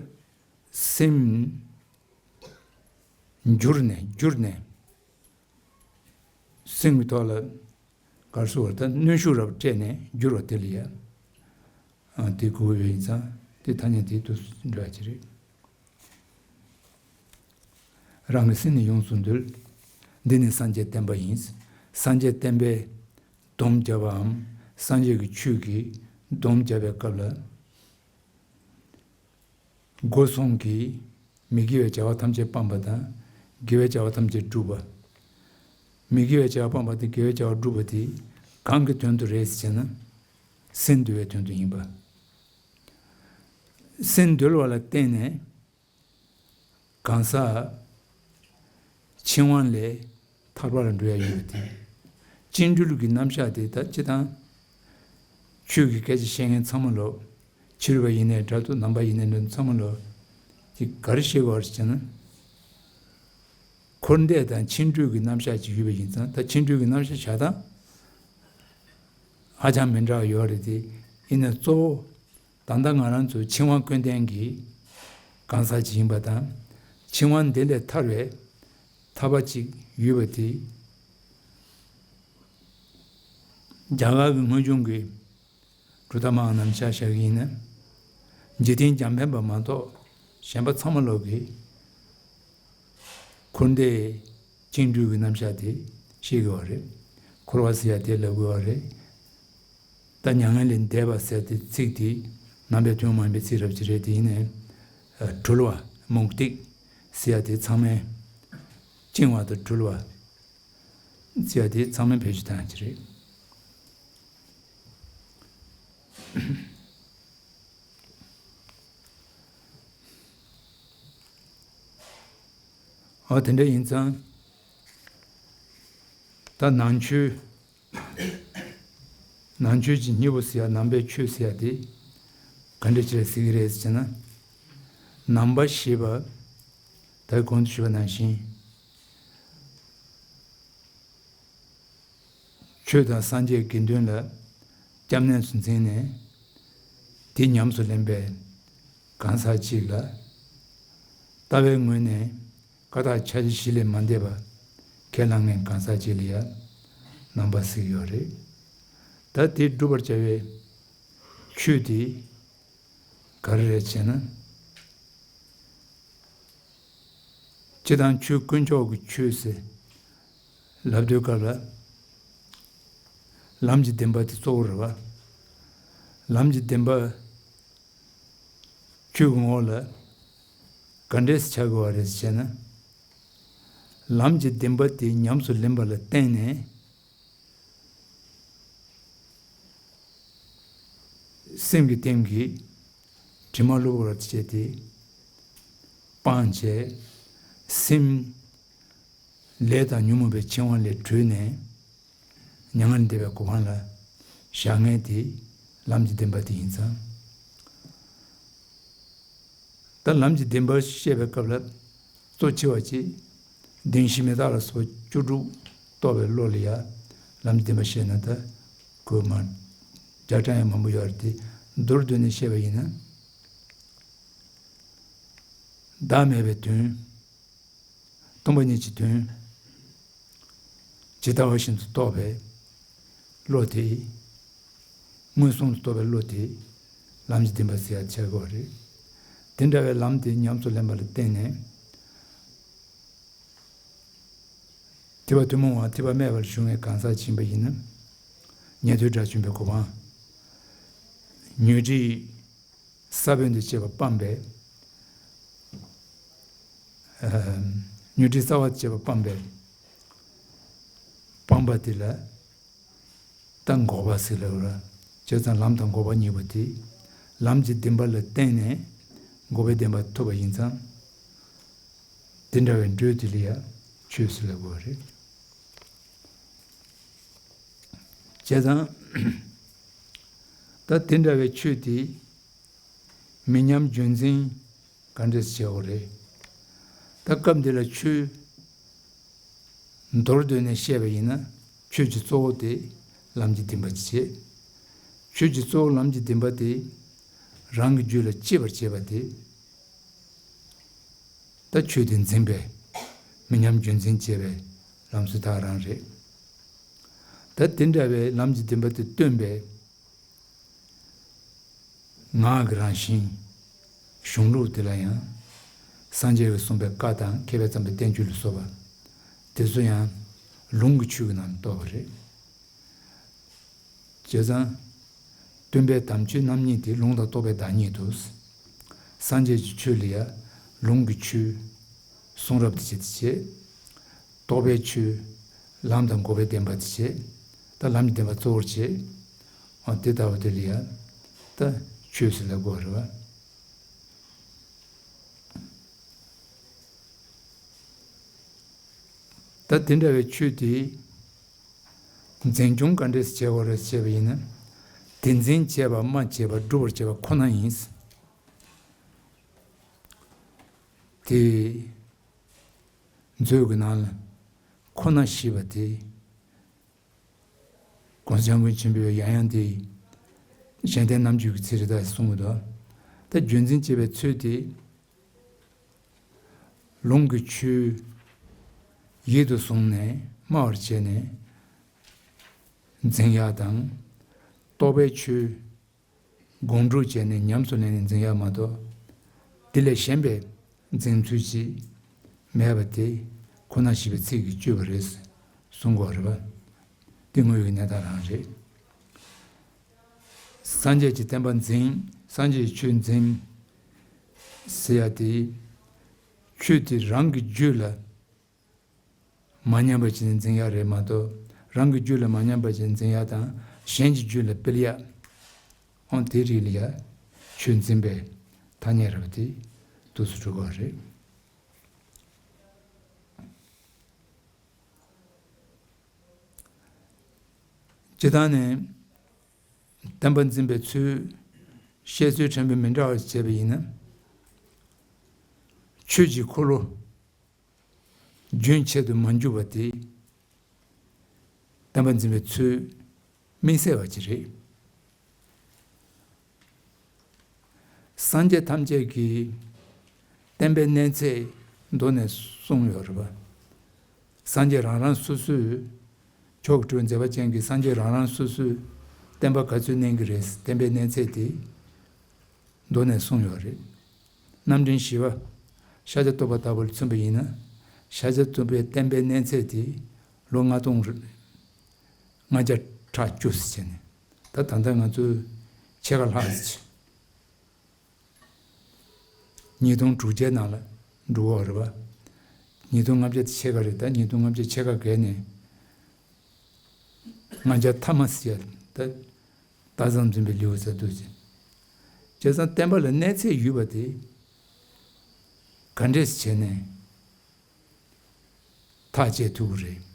སེམས་བསྒྱུར་ནས་བསྒྱུར་ནས་སེམས་ཀྱི་ཐོག་ལ་ག་རེ་ཟེར་བ་ད་གནོན་ཤུགས་རབ་སྤྲད་ནས་བསྒྱུར་བ་དེ་ལ་ཡ། ཨ། དེ་དགོས་པ་ཡིན་ཙང་དེ་ཐ་སྙད་དེ་དུ་འགྲོ་ཡ་ཅིག་རེད། རང་གི་སེམས་ནི་ཡོངས་སུ་འདུལ། འདི་ནི་སངས་རྒྱས་བསྟན་པ་ཡིན། སངས་རྒྱས་བསྟན་པའི་སྡོམ་བརྒྱབ་པའམ་སངས་རྒྱས་ཀྱི་ཆོས་ཀྱི་སྡོམ་བརྒྱབ་པའི་སྐབས་ལ། སྒོ་གསུམ་གྱིས་མི་དགེ་བའི་བྱ་བ་ཐམས་ཅད་སྤངས་པ་དང་། དགེ་བའི་བྱ་བ་ཐམས་ཅད་བསྒྲུབ་པ། མི་དགེ་བའི་བྱ་བ་སྤངས་པ་དང་དགེ་བའི་བྱ་བ་བསྒྲུབ་པ་དེ་གང་གི་དོན་དུ་རེད་ཟེར་ན། སེམས་འདུལ་བའི་དོན་དུ་ཡིན་པ། སེམས་འདུལ་བ་ལ་བརྟེན་ནས་གང་ཟག་འཆིང་བ་ལས་ཐར་པ་ལ་འགྲོ་ཡ་ཡོད་པ་དེ། བཅིངས་འགྲོལ་གྱི་རྣམ་གཞག་དེ་ད་སྤྱིར་བཏང་ཆོས་ཀྱི་སྐད་ཆ་བཤད་མཁན་ཚང་མ་ལོ། ཕྱི་རོལ་པ་ཡིན་ནའི་འདྲ་འདུག་ནང་པ་ཡིན་ནའི་འདྲ་འདུག་ཚང་མ་ལོ། དེ་ག་རེ་བཤད་དགོས་རེད་ཟེར་ན། འཁོར་འདས་དང་བཅིངས་འགྲོལ་གྱི་རྣམ་གཞག་ཅིག་ཡོད་པ་ཡིན་ཙང་། ད་བཅིངས་འགྲོལ་གྱི་རྣམ་གཞག་བྱ་སྟངས་ཧ་ཅང་མི་འདྲ་བ་ཡོད་རེད་དེ། ཡིན་ནའི་གཙོ་བོ་ད་ལྟ་ང་རང་ཚོ་འཆིང་བ་ཀུན་ལྡན་གྱི་གང་ཟག་ཅིག་ཡིན་པ་དང་། འཆིང་བ་འདི་ལས་ཐར་བའི་ཐབས་པ་ཅིག་ཡོད་པ་དེ། རྒྱ་གར་གྱི་སྔོན་བྱུང་གི་གྲུབ་མཐའ་མང་རྣམས་ཆ་བཞག་གི་ཡིན་ན། འཇིག་རྟེན་རྒྱང་འཕེན་པ་མ་གཏོགས་གཞན་པ་ཚང་མ་ལོག་གི་འཁོར་འདས་བཅིངས་འགྲོལ་གྱི་རྣམ་གཞག་དེ་ཤེས་དགོས་པ་རེད། འཁོར་བ་ཟེར་ཡ་དེ་ལབ་དགོས་པ་རེད། ད་མྱ་ངན་ལས་འདས་པ་ཟེར་དེ་ཚིག་དེ་ནང་པའི་ཐུན་མོང་མ་ཡིན་པའི་ཚིག་རབ་ཅིག་རེད། དེ་ཡིན་ནའི་གྲོལ་བ་མུག་སྟེགས་ཟེར་ཡ་དེ་ཚང་མས་བཅིང་བ་དང་གྲོལ་བ་ཟེར་ཡ་དེ་ཚང་མས་བེད་སྤྱོད་བཏང་ཡ་ཅིག་རེད། འོ་དེ་འདྲ་ཡིན་ཙང་། ད་ནང་ཆོས། ནང་ཆོས་ཀྱི་སྙིང་པོ་ཟེར་ཡ། ནང་པའི་ཆོས་ཟེར་ཡ་དེ་ག་འདྲ་ཅིག་ལ་ཟེར་གྱི་རེད་ཟེར་ན། ནང་པ་ཞེས་པ་ད་གོང་དུ་ཞུས་པ་ནང་བཞིན། ཆོས་དང་སངས་རྒྱས་དགེ་འདུན་ལ་སྐྱབས་གནས་སུ་འཛིན་ནས། དེ་ཉམས་སུ་ལེན་པའི་གང་ཟག་ཅིག་ལ། ལྟ་བའི་ངོས་ནས་ཀ་དག་ཆ་བཞི་ལས་མ་འདས་པ་ཁས་བླངས་མཁན་གང་ཟག་ཅིག་ལ་ཡང་ནང་པ་ཟེར་གྱི་ཡོད་རེད། ད་དེ་བསྒྲུབ་པར་བྱ་བའི་ཆོས་དེ་ག་རེ་རེད་ཅེ་ན། སྤྱིར་བཏང་ཆོས་དཀོན་མཆོག་གི་ཆོས་ཟེར་ལབ་དུས་སྐབས་ལ། ལམ་གྱི་བདེན་པ་དེ་གཙོ་བོ་རེད་བ། ལམ་གྱི་བདེན་པ་ཆོས་ཀྱི་ངོ་བོ་ལ་ག་འདྲས་སེ་ཆགས་དགོས་པ་རེད་ཅེ་ན། ལམ་གྱི་བདེན་པ་དེ་ཉམས་སུ་ལེན་པ་ལ་བརྟེན་ནས། སེམས་ཀྱི་གཏིང་གི་དྲི་མ་གློ་བུར་བ་བཅས་དེ་སྤངས་བྱས། སེམས་ལས་དང་ཉོན་མོངས་པའི་འཆིང་བ་ལས་གྲོལ་ནས། མྱ་ངན་ལས་འདས་པའི་གོ་འཕང་ལ་བཞག་མཁན་དེ་ལམ་གྱི་བདེན་པ་དེ་ཡིན་ཙང་། ད་ལམ་གྱི་བདེན་པ་བཤད་པའི་སྐབས་ལ། གཙོ་ཆེ་བ་གཅིག་བདེན་བཞི་མི་རྟག་ལ་སོགས་པ་བཅུ་དྲུག་རྟོགས་པའི་བློ་ལ་ཡ། ལམ་གྱི་བདེན་པ་བཤད་ན་ད་གོ་མ། རྒྱ་གྲངས་ཡང་མང་པོ་ཡོད་རེད་དེ། མདོར་བསྡུས་ནས་བཤད་པ་ཡིན་ན། བདག་མེད་པའི་དོན། སྟོང་པ་ཉིད་ཀྱི་དོན། ཇི་ལྟ་བ་བཞིན་དུ་རྟོགས་པའི་བློ་དེ། མངོན་སུམ་དུ་རྟོགས་པའི་བློ་དེ་ལམ་གྱི་བདེན་པ་ཟེར་ཡ་ཆགས་ཀྱི་ཡོད་རེད། དེ་འདྲ་བའི་ལམ་དེ་ཉམས་སུ་ལེན་པ་ལ་བརྟེན་ནས། ཐེག་པ་ཐུན་མོང་བ་ཐེག་པ་སྨད་པ་ལ་ཞུགས་མཁན་གང་ཟག་ཅིག་ཡིན་པ་ཡིན་ན། ཉན་ཐོས་དགྲ་བཅོམ་པའི་གོ་འཕང་ཉོན་སྒྲིབ་ས་བོན་དུ་བྱས་པ་སྤངས་པས། ཨ། ཉོན་སྒྲིབ་རྩ་བ་དུ་བྱས་པ་སྤངས་པས། སྤངས་པ་དེ་ལ་ད་འགོག་པ་ཟེར་ལབ་ར། བྱས་ཙང་ལམ་དང་འགོག་པ་གཉིས་པོ་དེ། ལམ་གྱི་བདེན་པ་ལ་བརྟེན་ནས་འགོག་པའི་བདེན་པ་ཐོབ་པ་ཡིན་ཙང་། དེ་འདྲ་བའི་འགྲོས་དེ་ལ་ཡང་ཆོས་ཟེར་ལབ་དགོས་པ་རེད། བྱས་ཙང་། ད་དེ་འདྲ་བའི་ཆོས་དེ་མི་ཉམས་རྒྱུན་འཛིན་ག་འདྲས་བྱེད་དགོས་རེད། ད་སྐབས་འདི་ལ་ཆོས་མདོར་བསྡུས་ནས་བཤད་པ་ཡིན་ན། ཆོས་ཀྱི་གཙོ་བོ་དེ་ལམ་གྱི་བདེན་པ་ཅིག་བྱེད། ཆོས་ཀྱི་གཙོ་བོ་ལམ་གྱི་བདེན་པ་དེ་རང་གི་རྒྱུད་ལ་སྐྱེ་བར་བྱེད་པ་དེ། ད་ཆོས་དེ་འཛིན་པའི་མི་ཉམས་རྒྱུན་འཛིན་བྱེད་པའི་ལམ་སྲོལ་དག་རང་རེད། ད་དེ་འདྲ་བའི་ལམ་གྱི་བདེན་པ་དེ་སྟོན་པའི་ངག་གི་རང་བཞིན་གཞུང་ལུགས་དེ་ལ་ཡང་། སངས་རྒྱས་ཀྱིས་གསུངས་པའི་བཀའ་དང་མཁས་པས་བརྩམས་པའི་བསྟན་བཅོས་ལ་སོགས་པ་དེ་ཚོ་ཡང་ལུང་གི་ཆོས་ཀྱི་ནང་ལ་གཏོགས་པ་རེད། བྱས་ཙང་། སྟོན་པའི་དམ་ཆོས་རྣམ་གཉིས་ཏེ། ལུང་དང་རྟོགས་པའི་བདག་ཉིད་དོ། སངས་རྒྱས་ཀྱི་ཆོས་ལ་ཡང་ལུང་གི་ཆོས་གསུང་རབ་དེ་བྱེད་དེ་བྱེད། རྟོགས་པའི་ཆོས་ལམ་དང་འགོག་པའི་བདེན་པ་དེ་བྱེད། ད་ལམ་གྱི་བདེན་པ་གཙོ་བོར་བྱེད། འོ་དེ་ལྟ་བུ་དེ་ལ་ཡང་ད་ཆོས་ཟེར་ལབ་དགོས་རེད་བ། ད་དེ་འདྲ་བའི་ཆོས་དེ། འཛིན་སྐྱོང་ག་འདྲས་བྱེད་དགོས་རེད་ཅེས་པ་ཡིན་ན། དེ་འཛིན་བྱེད་པ་སྨྲ་བྱེད་པ་སྒྲུབ་པར་བྱེད་པ་ཁོ་ན་ཡིན། དེ་མཛོད་ཀྱི་ནང་ལ་ཁོ་ན་ཞེས་པ་དེ། ༸གོང་ས་༸སྐྱབས་མགོན་ཆེན་པོས་ཡང་ཡང་དེ་གཞན་བསྟན་རྣམ་འགྱུར་གྱི་ཚིག་རེ་ད་གསུང་གི་འདུག་ད་རྒྱུན་འཛིན་བྱེད་པའི་ཚུལ་དེ། ལུང་གི་ཆོས་ཡིད་དུ་བཟུང་ནས་སྨྲ་བར་བྱས་ནས་འཛིན་ཡག་དང་། རྟོགས་པའི་ཆོས་སྒོམ་སྒྲུབ་བྱས་ནས་ཉམས་སུ་ལེན་ནས་འཛིན་ཡག་མ་གཏོགས། དེ་ལས་གཞན་པའི་འཛིན་ཚུལ་ཅིག་མེད་པ་དེ་ཁོ་ན་ཞེས་པའི་ཚིག་གིས་བརྗོད་པ་རེད་གསུང་གི་ཡོད་རེད་པ། དེ་དངོས་ཡོད་ཀྱི་གནས་སྟངས་རང་རེད། སངས་རྒྱས་ཀྱི་བསྟན་པ་འཛིན། སངས་རྒྱས་ཀྱི་ཆོས་འཛིན་ཟེར་ཡ་དེ། ཆོས་དེ་རང་གི་རྒྱུད་ལ་མ་ཉམས་པ་བྱས་ནས་འཛིན་ཡ་རེད་མ་གཏོགས། རང་གི་རྒྱུད་ལ་མ་ཉམས་པ་བྱས་ནས་འཛིན་ཡ་དང་། གཞན་གྱི་རྒྱུད་ལ་སྤེལ་ཡ། འོ་དེ་རིགས་ལ་ཡ་ཆོས་འཛིན་པའི་ཐ་སྙད་རེད་པ། དེ་འདུག་སེ་གྲུབ་པ་རེད། སྤྱིར་བཏང་ནས་བསྟན་པ་འཛིན་པའི་ཚུལ་བཤད་ཚུལ་ཕྲན་བུ་མི་འདྲ་བ་བྱས་པ་ཡིན་ན། ཆོས་ཀྱི་འཁོར་ལོ་རྒྱུན་ཆད་དུ་མ་འཇུག་པ་དེ་བསྟན་པ་འཛིན་པའི་ཚུལ་དམིགས་བསལ་བ་ཅིག་རེད། སངས་རྒྱས་ཐམས་ཅད་ཀྱིས་བསྟན་པའི་གནས་ཚད་མདོ་ནས་གསུངས་ཡོད་རེད་པ། སངས་རྒྱས་རང་རང་སོ་སོའི་མཆོག་གི་སྤྲུལ་མཛད་པ་ཅན་གྱིས་སངས་རྒྱས་རང་རང་སོ་སོའི་བསྟན་པ་ག་ཚོད་གནང་གི་རེད། བསྟན་པའི་གནས་ཚད་དེ་མདོ་ནས་གསུངས་ཡོད་རེད། རྣམ་འདྲེན་བཞི་པ་ཤཱཀྱ་ཐུབ་པ་ལྟ་བུ་ལ་མཚོན་པ་ཡིན་ན། ཤཱཀྱ་ཐུབ་པའི་བསྟན་པའི་གནས་ཚད་དེ་ལོ་ལྔ་སྟོང་རེད། ལྔ་བརྒྱ་ཕྲག་བཅུ་ཟེར་བྱས་ནས། ད་ད་ལྟ་ང་ཚོའི་ཕྱེད་ཀ་ལྷག་ཟེར་བྱས། ཉིས་སྟོང་དྲུག་བརྒྱའི་ནང་ལ་འགྲོ་གི་ཡོད་རེད་པ། ཉིས་སྟོང་ལྔ་བརྒྱ་དེ་ཕྱེད་ཀ་རེད། ད་ཉིས་སྟོང་ལྔ་བརྒྱ་ཕྱེད་ཀ་བརྒལ་ནས་ལྔ་བརྒྱ་ཐ་མ་ཟེར་ཡ། ད་ད་ཙམ་འཛིན་པའི་ལེའུ་ཟེར་འདུག་ཟེར། བྱས་ཙང་བསྟན་པ་ལ་གནས་ཚད་ཡོད་པ་དེ་ག་འདྲས་བྱས་ནས་ཐག་བཅད་ཐུབ་ཀྱི་རེད།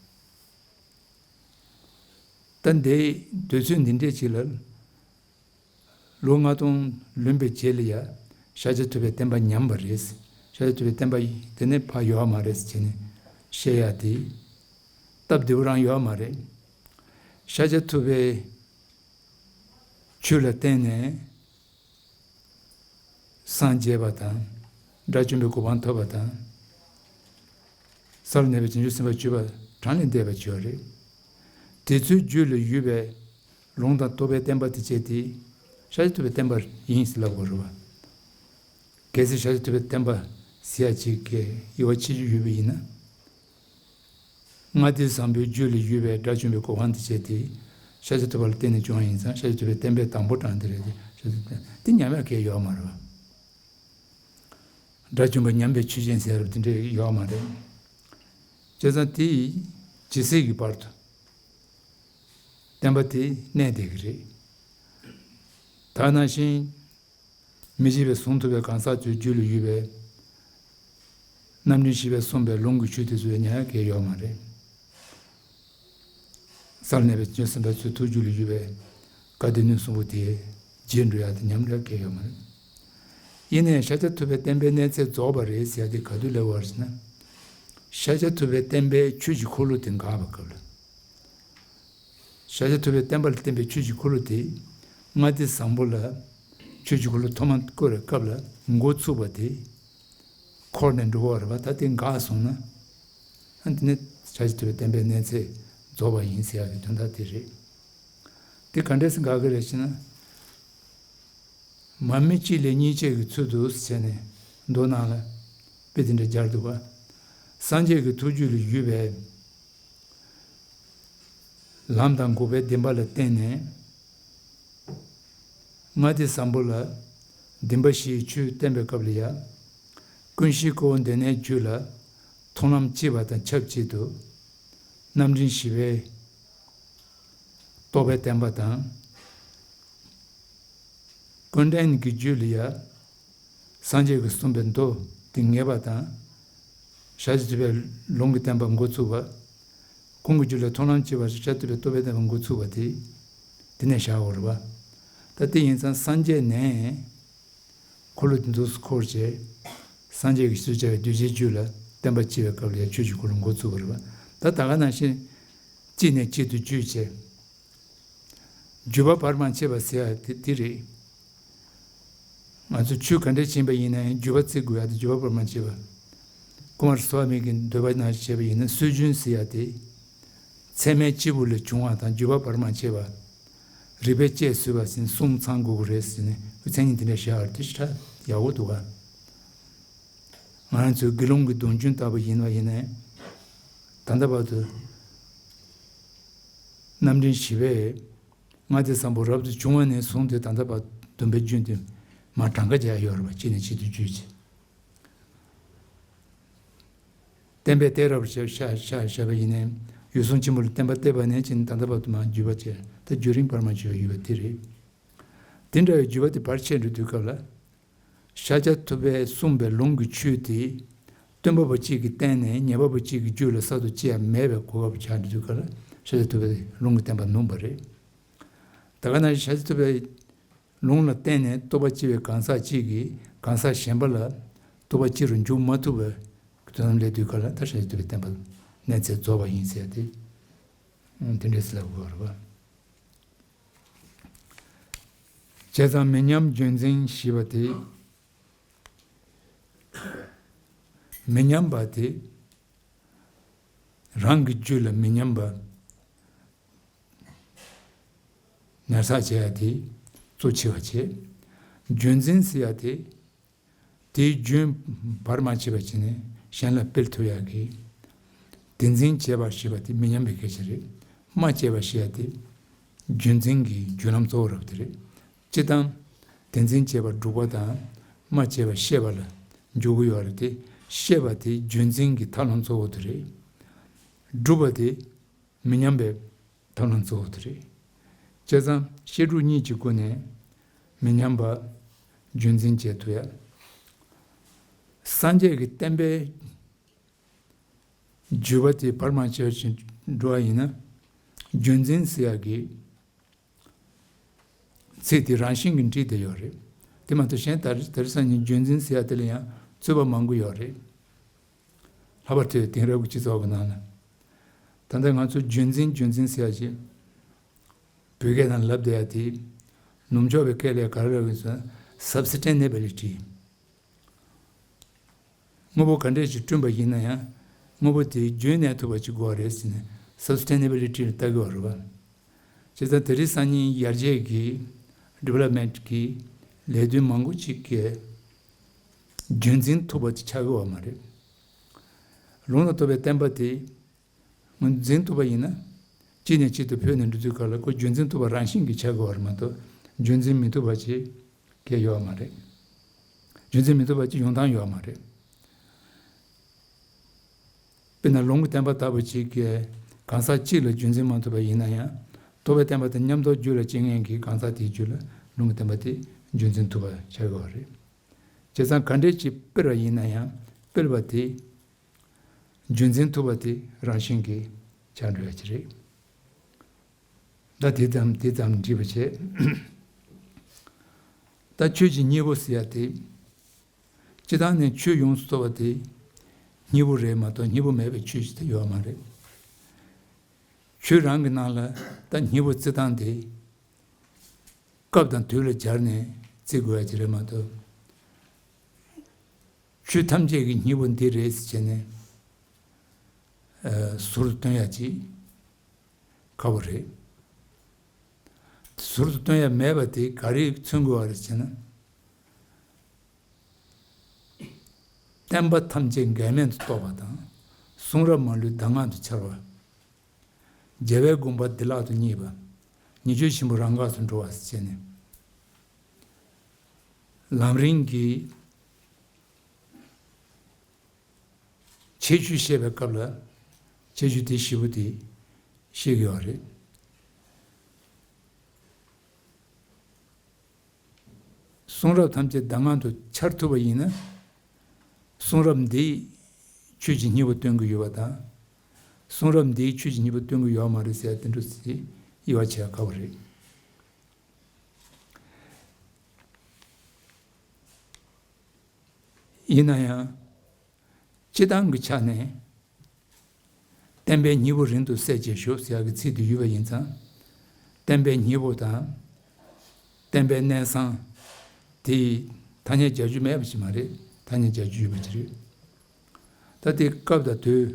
ད་འདི་དུས་ཚོད་འདི་འདྲས་ཅིག་ལ། ལོ་ལྔ་སྟོང་ལོན་པའི་རྗེས་ལ་ཡ། ཤཱཀྱ་ཐུབ་པའི་བསྟན་པ་ཉམས་པ་རེད། ཤཱཀྱ་ཐུབ་པའི་བསྟན་པ་དེ་ནས་ཕར་ཡོད་མ་རེད་ཟེར་ནས་བཤད་ཡ་དེ་སྟབས་བདེ་པོ་རང་ཡོད་མ་རེད། ཤཱཀྱ་ཐུབ་པའི་ཆོས་ལ་བརྟེན་ནས་སངས་རྒྱས་པ་དང་། དགྲ་བཅོམ་པའི་གོ་འཕང་ཐོབ་པ་དང་། ས་ལ་གནས་པའི་བྱང་ཆུབ་སེམས་དཔའ་སྤྱོད་པ་གྲངས་ལས་འདས་པ་བྱོས་རེད། དེ་ཚོའི་རྒྱུད་ལ་ཡོད་པའི་ལུང་དང་རྟོགས་པའི་བསྟན་པ་དེ་བྱས་ཏེ། ཤཱཀྱ་ཐུབ་པའི་བསྟན་པ་ཡིན་ཟེར་ལབ་དགོས་རེད་བ། གལ་སྲིད་ཤཱཀྱ་ཐུབ་པའི་བསྟན་པ་ཟེར་ཡ་ཅིག་གི་དབྱེ་བ་ཕྱེ་རྒྱུ་ཡོད་པ་ཡིན་ན། ལྔ་སྡེ་བཟང་པོའི་རྒྱུད་ལ་ཡོད་པའི་དགྲ་བཅོམ་པའི་གོ་འཕང་དེ་བྱས་ཏེ། ཤཱཀྱ་ཐུབ་པ་ལ་བརྟེན་ནས་བྱུང་བ་ཡིན་ཙང་། ཤཱཀྱ་ཐུབ་པའི་བསྟན་པའི་དང་པོ་དྲངས་དེ་རེད། ཤཱཀྱ་ཐུབ་པའི་བསྟན་དེ་ཉམས་ཡ་གལ་ཡོད་མ་རེད་བ། དགྲ་བཅོམ་པ་ཉམས་པའི་ཆོས་ཅན་ཟེར་བ་དེ་འདྲ་ཡོད་མ་རེད། བྱས་ཙང་དེ་ཇི་སྲིད་ཀྱི་བར་དུ་བསྟན་པ་དེ་གནས་བསྡད་ཀྱི་རེད། ད་ནང་བཞིན་མི་ཤེས་པའི་ཟུང་ཐུབ་པའི་གང་ཟག་ཚོའི་རྒྱུད་ལ་ཡོད་པའི་རྣམ་འདྲེན་བཞི་པས་གསུངས་པའི་ལུང་གི་ཆོས་དེ་ཚོ་ཉམས་ཡ་གལ་ཡོད་མ་རེད། སར་གནས་པའི་བྱང་ཆུབ་སེམས་དཔའ་ཚོའི་ཐུགས་རྒྱུད་ལ་ཡོད་པའི་བཀའ་སྡེ་སྣོད་གསུམ་པོ་དེ་བརྗེད་འགྲོ་ཡ་དེ་ཉམས་འགྲོ་ཡ་གལ་ཡོད་མ་རེད། ཡིན་ནའི་ཤཱཀྱ་ཐུབ་པའི་བསྟན་པའི་གནས་ཚད་རྫོགས་པ་རེད་ཟེར་ཡ་དེ་ག་དུས་སླེབས་པ་རེད་ཟེར་ན། ཤཱཀྱ་ཐུབ་པའི་བསྟན་པའི་ཆོས་ཀྱི་འཁོར་ལོ་དེ་འགགས་པའི་སྐབས་ལ། ཤཱཀྱ་ཐུབ་པའི་བསྟན་པ་ལ་བརྟེན་པའི་ཆོས་ཀྱི་འཁོར་ལོ་དེ། ལྔ་སྡེ་བཟང་པོ་ལ་ཆོས་ཀྱི་འཁོར་ལོ་ཐོག་མ་བསྐོར་བའི་སྐབས་ལ་འགོ་ཚུགས་པ་དེ། འཁོར་ནས་འགྲོ་བ་རེད་བ། ད་དེ་འགགས་སོང་ན། ཨ་དེ་ནི་ཤཱཀྱ་ཐུབ་པའི་བསྟན་པའི་གནས་ཚད་རྫོགས་པ་ཡིན་ཟེར་ཡག་གི་དོན་དག་དེ་རེད། དེ་ག་འདྲས་སེ་འགག་གི་རེད་ཟེར་ན། མར་མེ་གཅིག་ལས་གཉིས་སྐྱེས་ཀྱི་ཚུལ་དུ་ཟེར་ནས་མདོ་ནང་ལ་དཔེ་དེ་འདྲ་སྦྱར་འདུག་ག་སངས་རྒྱས་ཀྱི་ཐུགས་རྒྱུད་ལ་ཡོད་པའི་ལམ་དང་འགོག་པའི་བདེན་པ་ལ་བརྟེན་ནས། ལྔ་སྡེ་བཟང་པོ་ལ་བདེན་པ་བཞིའི་ཆོས་བསྟན་པའི་སྐབས་ལ་ཡང་། ཀུན་གཞི་ཀུན་འབྱུང་དེ་ནས་རྒྱུད་ལ་མཐོང་ལམ་སྐྱེས་པ་དང་ཆབས་ཅིག་ཏུ། རྣམ་འདྲེན་བཞི་པའི་རྟོགས་པའི་བསྟན་པ་དང་། ཀུན་འབྱུང་གི་རྒྱུད་ལ་ཡང་། སངས་རྒྱས་ཀྱིས་གསུངས་པའི་མདོ་དེ་ངེས་པ་དང་། ཤཱཀྱ་ཐུབ་པའི་ལུང་གི་བསྟན་པ་འགོ་ཚུགས་པ། ཁོང་གི་རྒྱུད་ལ་མཐོང་ལམ་སྐྱེས་པ་ཤཱཀྱ་ཐུབ་པའི་རྟོགས་པའི་བསྟན་པ་འགོ་ཚུགས་པ་དེ། དེ་ནས་བཞག་ཡོད་རེད་བ། ད་དེ་ཡིན་ཙང་སངས་རྒྱས་ནས། འཁོར་ལོ་དེ་ཚོ་འཁོར་བྱས། སངས་རྒྱས་ཀྱི་ཞིང་དུ་བྱ་བའི་གདུལ་བྱའི་རྒྱུད་ལ་བསྟན་པ་སྐྱེ་བའི་སྐབས་ལ་ཡང་ཆོས་ཀྱི་འཁོར་ལོ་འགོ་ཚུགས་པ་རེད་བ། ད་ད་ག་ནང་བཞིན། གཅིག་ནས་གཅིག་ཏུ་བརྒྱུད་བྱས། བརྒྱུད་པ་བར་མ་ཆད་པ་ཟེར་ཡ་དེ་དེ་རེད། ང་ཚོ་ཆོས་ག་འདྲས་ཕྱིན་པ་ཡིན་ན་ཡང་བརྒྱུད་པ་བརྩི་དགོས་ཡ་དེ་བརྒྱུད་པ་བར་མ་ཆད་པ། ཀུ་མར་སོ་བྷ་མི་གི་འདོད་པ་ནང་བྱས་པ་ཡིན་ན་སྲོལ་རྒྱུན་ཟེར་ཡ་དེ། ཚད་མའི་སྐྱེས་བུ་ལས་བྱུང་བ་དང་བརྒྱུད་པ་བར་མ་ཆད་པ། རིགས་པས་དཔྱད་བཟོས་པ་ཟིན་གསུམ་ཚང་དགོས་ཀྱི་རེད་ཟེར་ནས་མཚན་ཉིད་དེ་འདྲ་བཞག་ཡོད་དེ་ཞེ་དྲག་ཡག་པོ་འདུག་ག་ང་རང་ཚོའི་དགེ་སློང་གི་སྡོམ་རྒྱུན་ལྟ་བུ་ཡིན་པ་ཡིན་ནའི། ད་ལྟ་བར་དུ། རྣམ་འདྲེན་བཞི་པས། ལྔ་སྡེ་བཟང་པོ་རབ་ཏུ་བྱུང་བ་ནས་བཟུང་སྟེ་ད་ལྟ་བར་སྡོམ་པའི་རྒྱུན་དུ་མར་གྲངས་ཀ་བརྒྱབ་ཡོད་རེད་པ། གཅིག་ནས་གཅིག་ཏུ་བརྒྱུད་ཅིང་། བསྟན་པའི་གཏད་རབས་ཞེས་བྱ་བྱ་བྱ་བ་ཡིན་ནའི། འོད་སྲུང་ཆེན་པོ་ལ་བསྟན་པ་གཏད་པ་ནས་ཕྱིན་ད་ལྟ་བར་དུ་མར་བརྒྱུད་པ་བྱས། ད་བརྒྱུད་རིམ་བར་མ་བརྒྱུད་པ་ཡོད་པ་དེ་རེད། དེ་འདྲ་བའི་བརྒྱུད་པ་དེ་བར་ཆད་འགྲོ་དུས་སྐབས་ལ། ཤཱཀྱ་ཐུབ་པས་གསུངས་པའི་ལུང་གི་ཆོས་དེ། སྟོན་པ་པོ་གཅིག་གིས་བསྟན་ནས་ཉན་པ་པོ་གཅིག་གི་རྒྱུད་ལ་གསར་དུ་སྐྱེ་ཡ་མེད་པའི་གོ་སྐབས་ཆགས་འགྲོ་དུས་སྐབས་ལ་ཤཱཀྱ་ཐུབ་པའི་ལུང་གི་བསྟན་པ་ནུབ་པ་རེད། ད་ག་ནང་བཞིན་ཤཱཀྱ་ཐུབ་པའི་ལུང་ལ་བརྟེན་ནས་རྟོགས་པ་སྐྱེ་བའི་གང་ཟག་གཅིག་གིས་གང་ཟག་གཞན་པ་ལ་རྟོགས་པ་སྐྱེ་རུ་འཇུག་མ་ཐུབ་པའི་དོན་ལས་དུས་སྐབས་ལ་ད་ཤཱཀྱ་ཐུབ་པའི་བསྟན་པ་གནས་ཚད་རྫོགས་པ་ཡིན་ཟེར་ཏེ། དེ་འདྲས་ལབ་དགོས་རེད་པ། བྱས་ཙང་མི་མཉམ་རྒྱུན་འཛིན་ཞེས་པ་དེ། མི་མཉམ་པ་དེ། རང་གི་རྒྱུད་ལ་མི་མཉམ་པ། ཉར་ཚགས་བྱེད་ཡ་དེ་གཙོ་ཆེ་བ་བྱེད། རྒྱུན་འཛིན་ཟེར་ཡ་དེ། དེའི་རྒྱུན་བར་མ་ཆད་པ་བྱས་ནས་གཞན་ལ་སྤེལ་ཐུབ་ཡག་གི། དེ་འཛིན་བྱེད་པ་ཞེས་པ་དེ་མི་མཉམ་པའི་སྐད་ཆ་རེད། སྨྲ་བྱེད་པ་ཞེས་པ་དེ་རྒྱུན་འཛིན་གྱི་བརྒྱུད་ལམ་གཙོ་བོ་རབ་དེ་རེད། སྤྱིར་བཏང་། དེ་འཛིན་བྱེད་པ་སྒྲུབ་པ་དང་། སྨྲ་བྱེད་པ་བཤད་པ་ལ་འཇུག་གི་ཡོད་རེད་དེ། བཤད་པ་དེ་རྒྱུན་འཛིན་གྱི་ཐབས་ལམ་གཙོ་བོ་དེ་རེད། སྒྲུབ་པ་དེ། མི་མཉམ་པའི་ཐབས་ལམ་གཙོ་བོ་དེ་རེད། བྱས་ཙང་བཤད་སྒྲུབ་གཉིས་ཀྱི་སྒོ་ནས་མི་མཉམ་པ་རྒྱུན་འཛིན་བྱེད་ཐུབ་ཡ། སངས་རྒྱས་ཀྱི་བསྟན་པའི་བརྒྱུད་པ་དེ་བར་མ་ཆད་ཅིག་འགྲོ་བ་ཡིན་ན། རྒྱུན་འཛིན་ཟེར་ཡ་གི་ཚིག་དེ་རང་བཞིན་གྱིས་འགྲིག་བསྡད་ཡོད་རེད། དེ་མ་གཏོགས་གཞན་དེ་རིང་སང་ཉིན་རྒྱུན་འཛིན་ཟེར་ཡ་དེ་ལ་ཡང་རྩོད་པ་མང་པོ་ཡོད་རེད། ལྷག་པར་དུ་དེང་རབས་ཀྱི་སྤྱི་ཚོགས་ཀྱི་ནང་ལ། ད་ལྟ་ང་ཚོ་རྒྱུན་འཛིན་རྒྱུན་འཛིན་ཟེར་ཡ་ཅིག་བོད་སྐད་ནང་ལབ་བསྡད་ཡ་དེ། ནུབ་ཕྱོགས་པའི་སྐད་ལ་ག་རེ་ལབ་ཡོད་ཟེར་ན་substitutability། དངོས་པོ་ག་འདྲས་ཞིག་བསྐྲུན་པ་ཡིན་ན་ཡང་། དངོས་པོ་དེ་རྒྱུན་གནས་ཐུབ་པ་ཅིག་དགོས་པ་རེད་ཟེར་ནས་ སབ་སི་ཊེ་ནེ་བི་ལི་ཊི་ལ་ལྟ་དགོས་པ་རེད་པ། བྱས་ཙང་དེ་རིང་སང་ཉིན་ཡར་རྒྱས་ཀྱི་ཌི་ཝེ་ལོབ་མེན་ཊི་གི་ལས་དོན་མང་པོ་ཅིག་གི་རྒྱུན་འཛིན་ཐུབ་པ་ཅིག་ཆགས་ཀྱི་ཡོད་མ་རེད། ལུང་དང་རྟོགས་པའི་བསྟན་པ་དེ་ངོས་འཛིན་ཐུབ་པ་ཡིན་ན། གཅིག་ནས་གཅིག་ཏུ་འཕོས་ནས་འགྲོ་དུས་སྐབས་ལ་ཁོ་རྒྱུན་འཛིན་ཐུབ་པ་རང་བཞིན་གྱིས་ཆགས་ཀྱི་ཡོད་རེད་མ་གཏོགས། རྒྱུན་འཛིན་མི་ཐུབ་པ་ཅིག་གང་ཡང་ཡོད་མ་རེད། རྒྱུན་འཛིན་མི་ཐུབ་པ་ཅིག་ཡོང་སྟངས་ཡོད་མ་རེད། དཔེར་ན་ལུང་གི་བསྟན་པ་ལྟ་བུ་ཅིག་གིས་གང་ཟག་གཅིག་ལ་རྒྱུན་འཛིན་མ་ཐུབ་པ་ཡིན་ན་ཡང་། རྟོགས་པའི་བསྟན་པ་དང་མཉམ་དུ་རྒྱུད་ལ་སྐྱེ་མཁན་གྱི་གང་ཟག་དེའི་རྒྱུད་ལ་ལུང་གི་བསྟན་པ་དེ་རྒྱུན་འཛིན་ཐུབ་པ་ཆགས་ཀྱི་ཡོད་རེད། བྱས་ཙང་ག་འདྲས་ཅིག་སྤེལ་བ་ཡིན་ན་ཡང་སྤེལ་བ་དེ་རྒྱུན་འཛིན་ཐུབ་པ་དེ་རང་བཞིན་གྱིས་ཆགས་འགྲོ་ཡ་ཅིག་རེད། ད་དེ་ཙམ་དེ་ཙམ་འགྲིག་པ་བྱས། ད་ཆོས་ཀྱི་སྙིང་པོ་ཟེར་ཡ་དེ། སྤྱིར་བཏང་ནས་ཆོས་ཡོངས་སུ་རྫོགས་པ་དེ་སྙིང་པོ་རེད་མ་གཏོགས་སྙིང་པོ་མེད་པའི་ཆོས་ཅིག་ད་ཡོད་མ་རེད། ཆོས་རང་གི་ནང་ལ་ད་སྙིང་པོ་བརྩི་སྟངས་དེ། སྐབས་དང་དུས་ལ་སྦྱར་ནས་བརྩི་དགོས་ཡ་ཅིག་རེད་མ་གཏོགས། ཆོས་ཐམས་ཅད་ཀྱི་སྙིང་པོ་འདི་རེད་ཟེར་བྱས་ནས། ཨ། ཟུར་དུ་སྟོན་ཡ་ཅིག་ཁག་པོ་རེད། ཟུར་དུ་སྟོན་ཡ་མེད་པ་དེ་ག་རེ་མཚོན་དགོས་པ་རེད་ཟེར་ན། བསྟན་པ་ཐམས་ཅད་འགལ་མེད་དུ་རྟོགས་པ་དང་། གསུང་རབ་མ་ལུས་གདམས་ངག་ཏུ་འཆར་བ། རྒྱལ་བའི་དགོངས་པ་བདེ་བླག་ཏུ་བརྙེས་པ། ཉེས་སྤྱོད་ཆེན་པོ་རང་འགགས་སུ་འགྲོ་བ་ཟེར་བྱས་ནས། ལམ་རིམ་གྱི་ཁྱད་ཆོས་བཤད་པའི་སྐབས་ལ་ཁྱད་ཆོས་དེ་བཞི་པོ་དེ་བཤད་ཀྱི་ཡོད་རེད། གསུང་རབ་ཐམས་ཅད་གདམས་ངག་ཏུ་འཆར་ཐུབ་པ་ཡིན་ན། གསུང་རབ་འདིས་ཆོས་ཀྱི་སྙིང་པོ་སྟོན་གྱི་ཡོད་པ་དང་། གསུང་རབ་འདིས་ཆོས་ཀྱི་སྙིང་པོ་སྟོན་གྱི་ཡོད་མ་རེད་ཟེར་ཡ་དེ་འདྲ་ཞིག་དབྱེ་བ་ཕྱེ་ཡ་ཁག་པོ་རེད། ཡིན་ན་ཡང་། སྤྱིར་བཏང་གི་ཆ་ནས། བསྟན་པའི་སྙིང་པོ་རིང་དུ་གསལ་བྱེད་ཤོག་ཟེར་ཡག་གི་ཚིག་དེ་ཡོད་པ་ཡིན་ཙང་། བསྟན་པའི་སྙིང་པོ་དང་། བསྟན་པའི་གནད་གསང་། དེ་ཐ་སྙད་སྦྱར་རྒྱུ་མེད་པ་ཞིག་མ་རེད། ཐ་སྙད་སྦྱར་རྒྱུ་ཡོད་པ་ཞིག་རེད། ད་དེ་སྐབས་དང་དུས་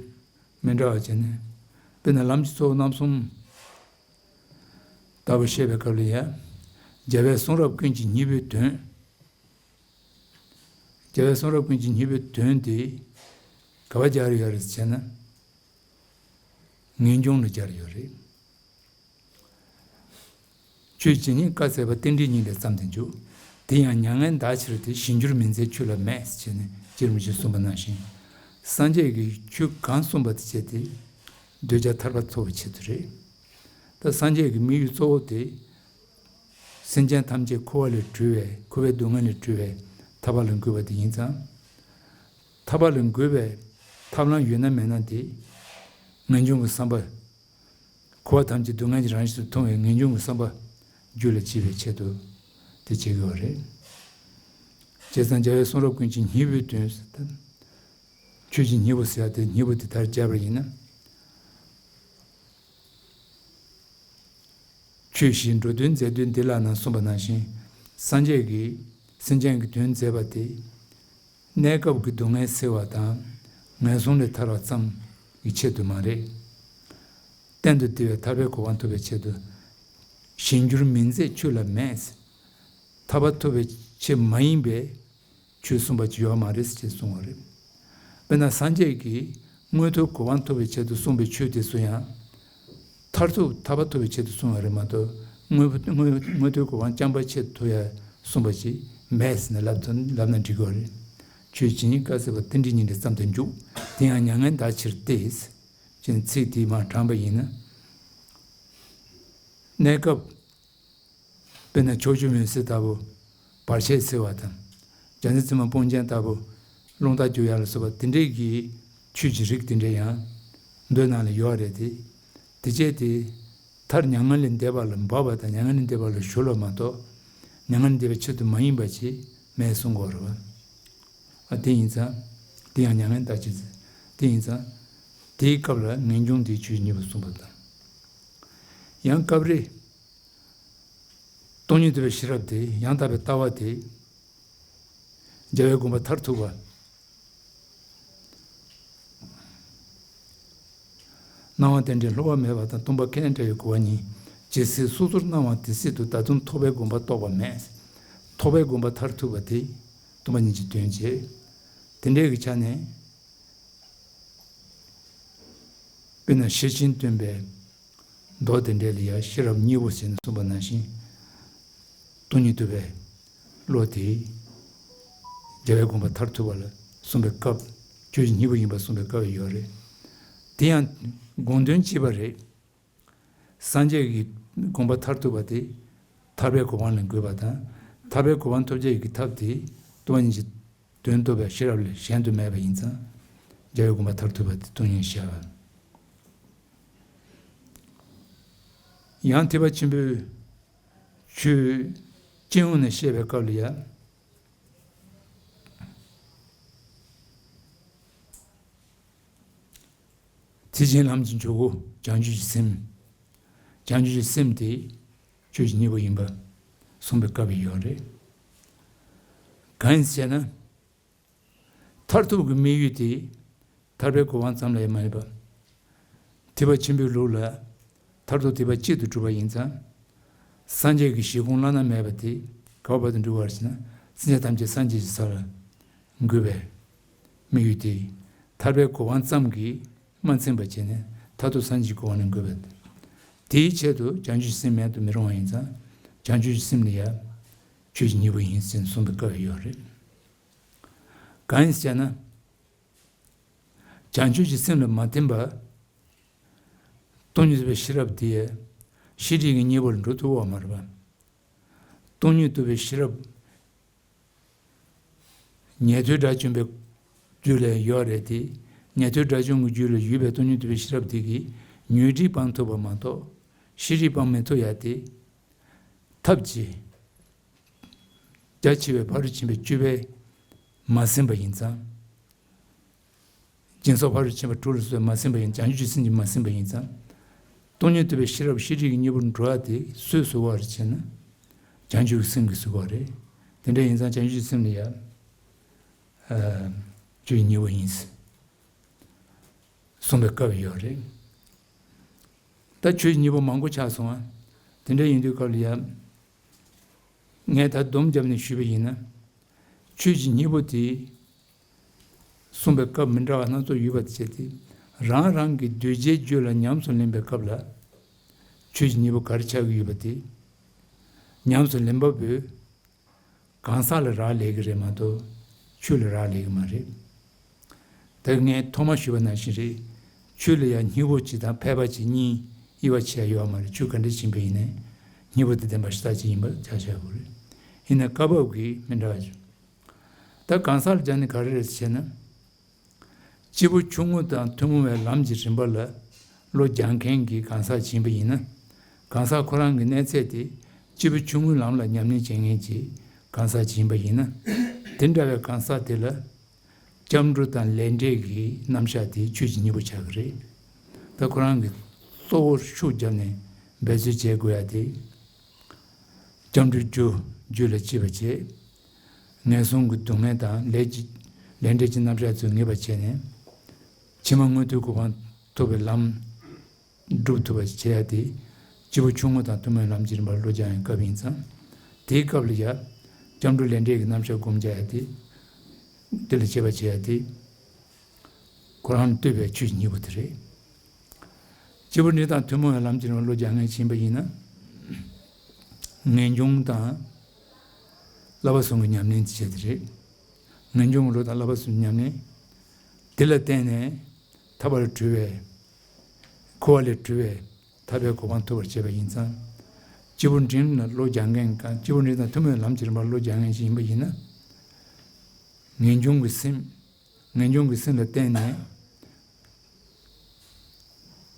མི་འདྲ་བ་བྱས་ནས། དཔེར་ན་ལམ་གྱི་གཙོ་བོ་རྣམ་གསུམ་ལྟ་བུ་བཤད་པའི་སྐབས་ལ་ཡང་། རྒྱལ་བའི་གསུང་རབ་ཀུན་གྱི་སྙིང་པོའི་དོན། རྒྱལ་བའི་གསུང་རབ་ཀུན་གྱི་སྙིང་པོའི་དོན་དེ་ག་པར་སྦྱར་ཡོད་རེད་ཟེར་ན། ངེས་འབྱུང་ལ་སྦྱར་ཡོད་རེད། ཆོས་ཇི་སྙེད་བཀའ་སྩལ་པ། རྟེན་འབྲེལ་སྙིང་ལས་བརྩམས་ཏེ་འཇུག་དེ་ཡང་མྱ་ངན་འདའ་ཕྱིར་ཏེ། གཞན་འགྱུར་མི་མཛད་ཆོས་ལ་མེད། ཟེར་བྱས་ནས་རྗེ་རིན་པོ་ཆེས་གསུངས་པ་ནང་བཞིན། སངས་རྒྱས་ཀྱིས་ཆོས་གང་གསུངས་པ་དེ་བྱས་ཏེ། འདོད་ཆགས་ཐར་པ་ཐོབ་པའི་ཆེད་དུ་རེད། ད་སངས་རྒྱས་ཀྱི་དམིགས་ཡུལ་གཙོ་བོ་དེ། སེམས་ཅན་ཐམས་ཅད་འཁོར་བ་ལས་གྲོལ་བའི། འཁོར་བའི་སྡུག་བསྔལ་ལས་གྲོལ་བའི་ཐར་པ་ལ་འགོད་པ་དེ་ཡིན་ཙང་། ཐར་པ་ལ་འགོད་པའི་ཐབས་ལམ་ཡོད་ན་མེད་ན་དེ། ངེས་འབྱུང་གི་བསམ་པ། འཁོར་བ་ཐམས་ཅད་སྡུག་བསྔལ་གྱི་རང་བཞིན་དུ་མཐོང་བའི་ངེས་འབྱུང་གི་བསམ་པ་རྒྱུད་ལ་སྐྱེ་བའི་ཆེད་དུ་དེ་བྱེད་དགོས་པ་རེད། བྱས་ཙང་རྒྱལ་བའི་གསུང་རབ་ཀུན་གྱི་སྙིང་པོའི་དོན་ཟེར་ད། ཆོས་ཀྱི་སྙིང་པོ་ཟེར་ཡ་དེ་སྙིང་པོ་དེ་ལྟར་སྦྱར་བ་ཡིན་ན། ཆོས་བཞི་འགྲོ་དོན་མཛད་དོན་འདི་ལགས་ན་གསུངས་པ་ནང་བཞིན། སངས་རྒྱས་ཀྱིས་སེམས་ཅན་གྱི་དོན་མཛད་པ་དེ། གནས་སྐབས་ཀྱི་སྡུག་བསྔལ་སེལ་བ་དང་། ངན་སོང་ལས་ཐར་བ་ཙམ་གྱི་ཆེད་དུ་མ་རེད། གཏན་དུ་བདེ་བའི་ཐར་པའི་གོ་འཕང་ཐོབ་པའི་ཆེད་དུ། གཞན་འགྱུར་མི་མཛད་ཆོས་ལ་མེད། ཐར་པ་ཐོབ་པའི་ཆེད་མ་ཡིན་པའི་ཆོས་གསུངས་པ་ཅིག་ཡོད་མ་རེད་ཅེས་གསུངས་པ་རེད། དཔེར་ན་སངས་རྒྱས་ཀྱིས་མངོན་མཐོའི་གོ་འཕང་ཐོབ་པའི་ཆེད་དུ་གསུངས་པའི་ཆོས་དེ་ཚོ་ཡང་། མཐར་ཐུག་ཐར་པ་ཐོབ་པའི་ཆེད་དུ་གསུངས་པ་རེད་མ་གཏོགས། མངོན་མངོན་མངོན་མཐོའི་གོ་འཕང་བཅོམ་པའི་ཆེད་དུ་ཡང་གསུངས་པ་ཅིག་མེད་ཟེར་ནས་ལབ་ཐུབ་ལབ་ན་འགྲིག་གི་རེད། ཆོས་ཇི་སྙེད་བཀའ་སྩལ་པ། རྟེན་འབྲེལ་སྙིང་ལས་བརྩམས་ཏེ་འཇུག་དེ་ཡང་མྱ་ངན་འདའ་ཕྱིར་ཏེ། ཅེས་ཚིག་དེ་མར་དྲངས་པ་ཡིན་ན། གནས་སྐབས། དཔེར་ན་ཕྱོགས་བཅུའི་མུན་སེལ་ལྟ་བུ། བར་ཆད་སེལ་བ་དང་། བྱང་སེམས་ཕྱི་མ་དཔུང་འཇོམས་ལྟ་བུ། རླུང་རྟ་རྒྱུག་ཡ་ལ་སོགས་པ་དེ་འདྲས་ཀྱི་ཆོས་ཀྱི་རིགས་དེ་འདྲས་ཡང་མདོའི་ནང་ལ་ཡོད་རེད་དེ། དེ་བྱས་ཏེ། མཐར་མྱ་ངན་ལས་འདས་པ་ལ་འབབ་པ་དང་། མྱ་ངན་ལས་འདས་པ་ལ་གཞོལ་བ་མ་གཏོགས། མྱ་ངན་ལས་འདས་པའི་ཆེད་དུ་མ་ཡིན་པ་ཅིག་མེད་གསུང་གི་ཡོད་རེད་བ། ཨ། དེ་ཡིན་ཙང་། དེ་ཡང་མྱ་ངན་འདའ་ཕྱིར་ཟེར། དེ་ཡིན་ཙང་། དེའི་སྐབས་ལ་ངེས་འབྱུང་དེའི་ཆོས་གཉིས་པོ་གསུངས་པ་དང་། ཡང་སྐབས་རེ། སྟོང་ཉིད་རྟོགས་པའི་ཤེས་རབ་དེ། ཡང་དག་པའི་ལྟ་བ་དེ། རྒྱལ་བའི་དགོངས་པ་མཐར་ཐུག་པ། སྣང་བ་དེ་འདྲའི་སླུ་བ་མེད་པ་དང་སྟོང་པ་ཁས་ལེན་བྲལ་བའི་གོ་བ་གཉིས་ཇི་སྲིད་སོ་སོར་སྣང་བ་དེ་སྲིད་དུ་ད་དུང་ཐོགས་པའི་དགོངས་པ་རྟོགས་པ་མེད། ཐོགས་པའི་དགོངས་པ་མཐར་ཐུག་པ་དེ་སྟོང་པ་ཉིད་ཀྱི་དོན་བྱེད། དེ་འདྲའི་གི་ཆ་ནས། དཔེར་ན་ཤེར་ཕྱིན་སྟོན་པའི་མདོ་དེ་འདྲའི་ལ་ཡང་ཤེས་རབ་གཉིས་པོ་ཟེར་ནས་གསུངས་པ་ནང་བཞིན། སྟོང་ཉིད་རྟོགས་པའི་བློ་དེ་རྒྱལ་བའི་དགོངས་པ་མཐར་ཐུག་པ་ལ་གསུངས་པའི་སྐབས་ཆོས་ཀྱི་སྙིང་པོ་ཡིན་པ་གསུངས་པའི་སྐབས་ཡོད་རེད། དེ་ཡང་དགོངས་དོན་གཅིག་པ་རེད། སངས་རྒྱས་ཀྱི་དགོངས་པ་མཐར་ཐུག་པ་དེ་ཐར་པའི་གོ་འཕང་ལ་འགོད་པ་དང་། ཐར་པའི་གོ་འཕང་ཐོབ་བྱེད་ཀྱི་ཐབས་དེ་སྟོང་པ་ཉིད་ཀྱི་དོན་རྟོགས་པའི་ཤེས་རབ་ལས་གཞན་དུ་མེད་པ་ཡིན་ཙང་། རྒྱལ་བའི་དགོངས་པ་མཐར་ཐུག་པ་དེ་སྟོང་ཉིད་ཤར་བ། ཡང་ཐེག་པ་ཆེན་པོའི་ཆོས་སྤྱི་ཡོངས་ནས་བཤད་པའི་སྐབས་ལ་ཡང་། དེ་བཞིན་ལམ་གྱི་འཇུག་སྒོ་བྱང་ཆུབ་ཀྱི་སེམས། བྱང་ཆུབ་ཀྱི་སེམས་དེ་ཆོས་ཀྱི་སྙིང་པོ་ཡིན་པ་གསུངས་པའི་སྐབས་ཡོད་རེད། གང་ཡིན་ཟེར་ན། མཐར་ཐུག་གི་དམིགས་ཡུལ་དེ་ཐར་པའི་གོ་འཕང་ཙམ་ལ་ཡང་མ་ཡིན་པ། ཐེག་པ་ཆེན་པོའི་ལུགས་ལ་མཐར་ཐུག་ཐེག་པ་གཅིག་ཏུ་གྲུབ་པ་ཡིན་ཙང་། སངས་རྒྱས་ཀྱི་བཞེད་དགོངས་བླ་ན་མེད་པ་དེ་ག་བར་དུ་འགྲུབ་པར་བྱེད་ན། སེམས་ཅན་ཐམས་ཅད་སངས་རྒྱས་ཀྱི་ས་ལ་འགོད་པའི་དམིགས་ཡུལ་དེ། ཐར་པའི་གོ་འཕང་ཙམ་གྱིས་མ་ཚིམ་པ་བྱས་ནས་མཐར་ཐུག་སངས་རྒྱས་ཀྱི་གོ་འཕང་ལ་འགོད་པ། དེའི་ཆེད་དུ་བྱང་ཆུབ་སེམས་མེད་དུ་མི་རུང་བ་ཡིན་ཙང་། བྱང་ཆུབ་སེམས་ལ་ཡང་ཆོས་ཀྱི་སྙིང་པོ་ཡིན་ཟེར་གསུངས་པའི་སྐབས་ཡོད་རེད། གང་ཡིན་ཟེར་ན། བྱང་ཆུབ་ཀྱི་སེམས་ལ་མ་བརྟེན་པར། སྟོང་ཉིད་རྟོགས་པའི་ཤེས་རབ་དེ་ཤེས་སྒྲིབ་ཀྱི་གཉེན་པོ་ལ་འགྲོ་ཐུབ་པ་མ་རེད་པ། སྟོང་ཉིད་རྟོགས་པའི་ཤེས་རབ། ཉན་ཐོས་དགྲ་བཅོམ་པའི་རྒྱུད་ལ་ཡོད་རེད་དེ། ཉན་ཐོས་དགྲ་བཅོམ་གྱི་རྒྱུད་ལ་ཡོད་པའི་སྟོང་ཉིད་རྟོགས་པའི་ཤེས་རབ་དེ་གིས་ཉོན་སྒྲིབ་སྤང་ཐུབ་པ་མ་གཏོགས་ཤེས་སྒྲིབ་སྤང་མི་ཐུབ་ཡ་དེ། ཐབས་ཀྱིས། རྒྱ་ཆེ་བའི་ཕ་རོལ་ཕྱིན་པའི་སྤྱོད་པས་མ་ཟིན་པ་ཡིན་ཙང་། སྦྱིན་སོགས་ཕ་རོལ་ཕྱིན་པ་དྲུག་ལ་སོགས་པས་མ་ཟིན་པ་ཡིན། བྱང་ཆུབ་ཀྱི་སེམས་ཀྱིས་མ་ཟིན་པ་ཡིན་ཙང་། སྟོང་ཉིད་རྟོགས་པའི་ཤེས་རབ་ཤེས་སྒྲིབ་ཀྱི་གཉེན་པོར་འགྲོ་བ་དེ་སུས་བཟོ་བར་བྱེད་ན། བྱང་ཆུབ་ཀྱི་སེམས་ཀྱིས་བཟོ་བ་རེད། དེ་འདྲ་ཡིན་ཙང་བྱང་ཆུབ་ཀྱི་སེམས་ལ་ཡང་། ཆོས་ཀྱི་སྙིང་པོ་ཡིན། གསུངས་པའི་སྐབས་ཡོད་རེད། ད་ཆོས་ཀྱི་སྙིང་པོ་མང་པོ་ཆགས་སོང་ང་། དེ་འདྲ་ཡིན་དུས་སྐབས་ལ་ཡང་། ངས་ད་སྡོམ་བརྒྱབ་ནས་ཞུས་པ་ཡིན་ན། ཆོས་ཀྱི་སྙིང་པོ་དེ། གསུངས་པའི་སྐབས་མི་འདྲ་བ་སྣ་ཚོགས་ཡོད་པ་དེ་བྱས་ཏེ། རང་རང་གི་གདུལ་བྱའི་རྒྱུད་ལ་ཉམས་སུ་ལེན་པའི་སྐབས་ལ། ཆོས་ཀྱི་སྙིང་པོ་ག་རེ་ཆགས་ཀྱི་ཡོད་པ་དེ། ཉམས་སུ་ལེན་པ་པོས། གང་ཟག་ལ་རག་ལས་ཀྱི་རེད་མ་གཏོགས་ཆོས་ལ་རག་ལས་ཀྱི་མ་རེད། ད་ངས་ཐོག་མ་ཞུས་པ་ནང་བཞིན་རེད། ཆོས་ལ་ཡང་སྙིང་པོ་གཅིག་དང་ཕལ་པ་གཅིག་གཉིས་དབྱེ་བ་ཕྱེ་ཡ་ཡོད་མ་རེད། ཆོས་ག་འདྲ་ཡིན་པ་ཡིན་ནའི་སྙིང་པོ་དེ་ལྡན་པ་ཞེ་དྲག་ཅིག་ཡིན་པ་ཆ་བཞག་དགོས་རེད། ཡིན་ན་སྐབས་བབ་ཀྱིས་མི་འདྲ་བ་བྱུང་། ད་གང་ཟག་ལ་སྦྱར་ནས་ག་རེ་རེད་ཟེར་ན། སྐྱེས་བུ་ཆུང་ངུ་དང་ཐུན་མོང་བའི་ལམ་གྱི་རིམ་པ་ལ་བློ་རྒྱག་མཁན་གྱི་གང་ཟག་ཅིག་ཡིན་པ་ཡིན་ན། གང་ཟག་ཁོ་རང་གི་གནས་ཚད་དེ་སྐྱེས་བུ་ཆུང་ངུའི་ལམ་ལ་ཉམས་ལེན་བྱེད་མཁན་གྱི་གང་ཟག་ཅིག་ཡིན་པ་ཡིན་ན། དེ་འདྲ་བའི་གང་ཟག་དེ་ལ་སྐྱབས་འགྲོ་དང་ལས་འབྲས་ཀྱི་རྣམ་གཞག་དེ་ཆོས་ཀྱི་སྙིང་པོ་ཆགས་ཀྱི་རེད། ད་ཁོ་རང་གིས་གཙོ་བོར་ཤུགས་བརྒྱབ་ནས་འབད་རྩོལ་བྱེད་དགོས་ཡ་དེ། སྐྱབས་འགྲོའི་རྒྱུ་རྒྱུད་ལ་སྐྱེས་པ་བྱེད། ངན་སོང་གི་སྡུག་བསྔལ་དང་ལས་ཀྱི་ལས་འབྲས་ཀྱི་རྣམ་གཞག་ཚོ་ངེས་པར་བྱས་ནས། ཕྱི་མ་མངོན་མཐོའི་གོ་འཕང་ཐོབ་པའི་ལམ་སྒྲུབ་ཐུབ་པ་བྱེད་ཡ་དེ། སྐྱེས་བུ་ཆུང་ངུ་དང་ཐུན་མོང་ལམ་གྱི་རིམ་པར་བློ་སྦྱང་ཡའི་སྐབས་ཡིན་ཙང་། དེའི་སྐབས་ལ་ཡ། སྐྱབས་འགྲོ་ལས་འབྲས་ཀྱི་རྣམ་གཞག་སྒོམ་རྒྱག་ཡ་དེ། དེ་ལ་དཔྱད་པ་བྱེད་ཡ་དེ། ཁོ་རང་ལ་ལྟོས་པའི་ཆོས་ཀྱི་སྙིང་པོ་དེ་རེད། སྐྱེས་བུ་འབྲིང་དང་ཐུན་མོང་བའི་ལམ་གྱི་རིམ་པར་བློ་སྦྱང་མཁན་ཞིག་ཡིན་པ་ཡིན་ན། ངེས་འབྱུང་དང་། བསླབ་པ་གསུམ་གྱི་ཉམས་ལེན་དེ་བྱས་ཏེ་རེད། ངེས་འབྱུང་གི་བློ་དང་བསླབ་པ་གསུམ་གྱི་ཉམས་ལེན། དེ་ལ་བརྟེན་ནས་ཐར་པ་ལས་གྲོལ་བའི། འཁོར་བ་ལས་གྲོལ་བའི་ཐར་པའི་གོ་འཕང་ཐོབ་པར་བྱེད་པ་ཡིན་ཙང་། སྐྱེས་བུ་འབྲིང་ལ་བློ་སྦྱང་མཁན་གང་། སྐྱེས་བུ་འབྲིང་དང་ཐུན་མོང་བའི་ལམ་གྱི་རིམ་པར་བློ་སྦྱང་མཁན་ཞིག་ཡིན་པ་ཡིན་ན། ངེས་འབྱུང་གི་སེམས། ངེས་འབྱུང་གི་སེམས་ལ་བརྟེན་ནས།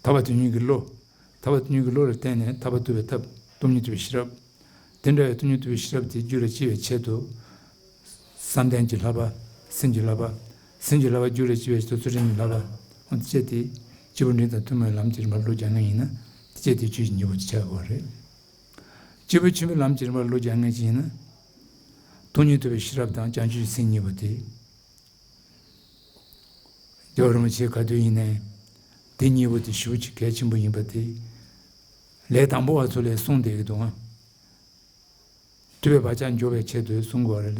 ཐར་པ་དོན་གཉེར་གྱི་བློ། ཐར་པ་དོན་གཉེར་གྱི་བློ་ལ་བརྟེན་ནས་ཐར་པ་ཐོབ་པའི་ཐབས་སྟོང་ཉིད་རྟོགས་པའི་ཤེས་རབ། དེ་འདྲ་བའི་སྟོང་ཉིད་རྟོགས་པའི་ཤེས་རབ་དེ་རྒྱུད་ལ་སྐྱེ་བའི་ཆེད་དུ། བསམ་གཏན་གྱི་བསླབ་པ། སེམས་ཀྱི་བསླབ་པ། སེམས་ཀྱི་བསླབ་པ་རྒྱུད་ལ་སྐྱེ་བའི་ཆེད་དུ་ཚུལ་ཁྲིམས་ཀྱི་བསླབ་པ། འོ་དེ་བྱས་ཏེ། སྐྱེས་བུ་འབྲིང་དང་ཐུན་མོང་བའི་ལམ་གྱི་རིམ་པར་བློ་སྦྱང་མཁན་ཡིན་ན། དེ་བྱས་ཏེ་ཆོས་ཀྱི་སྙིང་པོ་དེ་ཆགས་དགོས་པ་རེད། སྐྱེས་བུ་ཆེན་པོའི་ལམ་གྱི་རིམ་པར་བློ་སྦྱང་མཁན་ཅིག་ཡིན་ན། སྟོང་ཉིད་རྟོགས་པའི་ཤེས་རབ་དང་བྱང་ཆུབ་ཀྱི་སེམས་གཉིས་པོ་དེ། རྒྱལ་བ་རིན་པོ་ཆེ་ག་དུས་ཡིན་ནའི། དེ་གཉིས་པོ་དེ་ཞེ་པོ་ཅིག་གལ་ཆེན་པོ་ཡིན་པ་དེ། ལས་དང་པོ་བ་ཚོ་ལས་གསུངས་བསྡད་ཀྱི་འདུག་ཨང་། ཐོས་པའི་བག་ཆགས་འཇོག་པའི་ཆེད་དུ་གསུང་དགོས་རེད།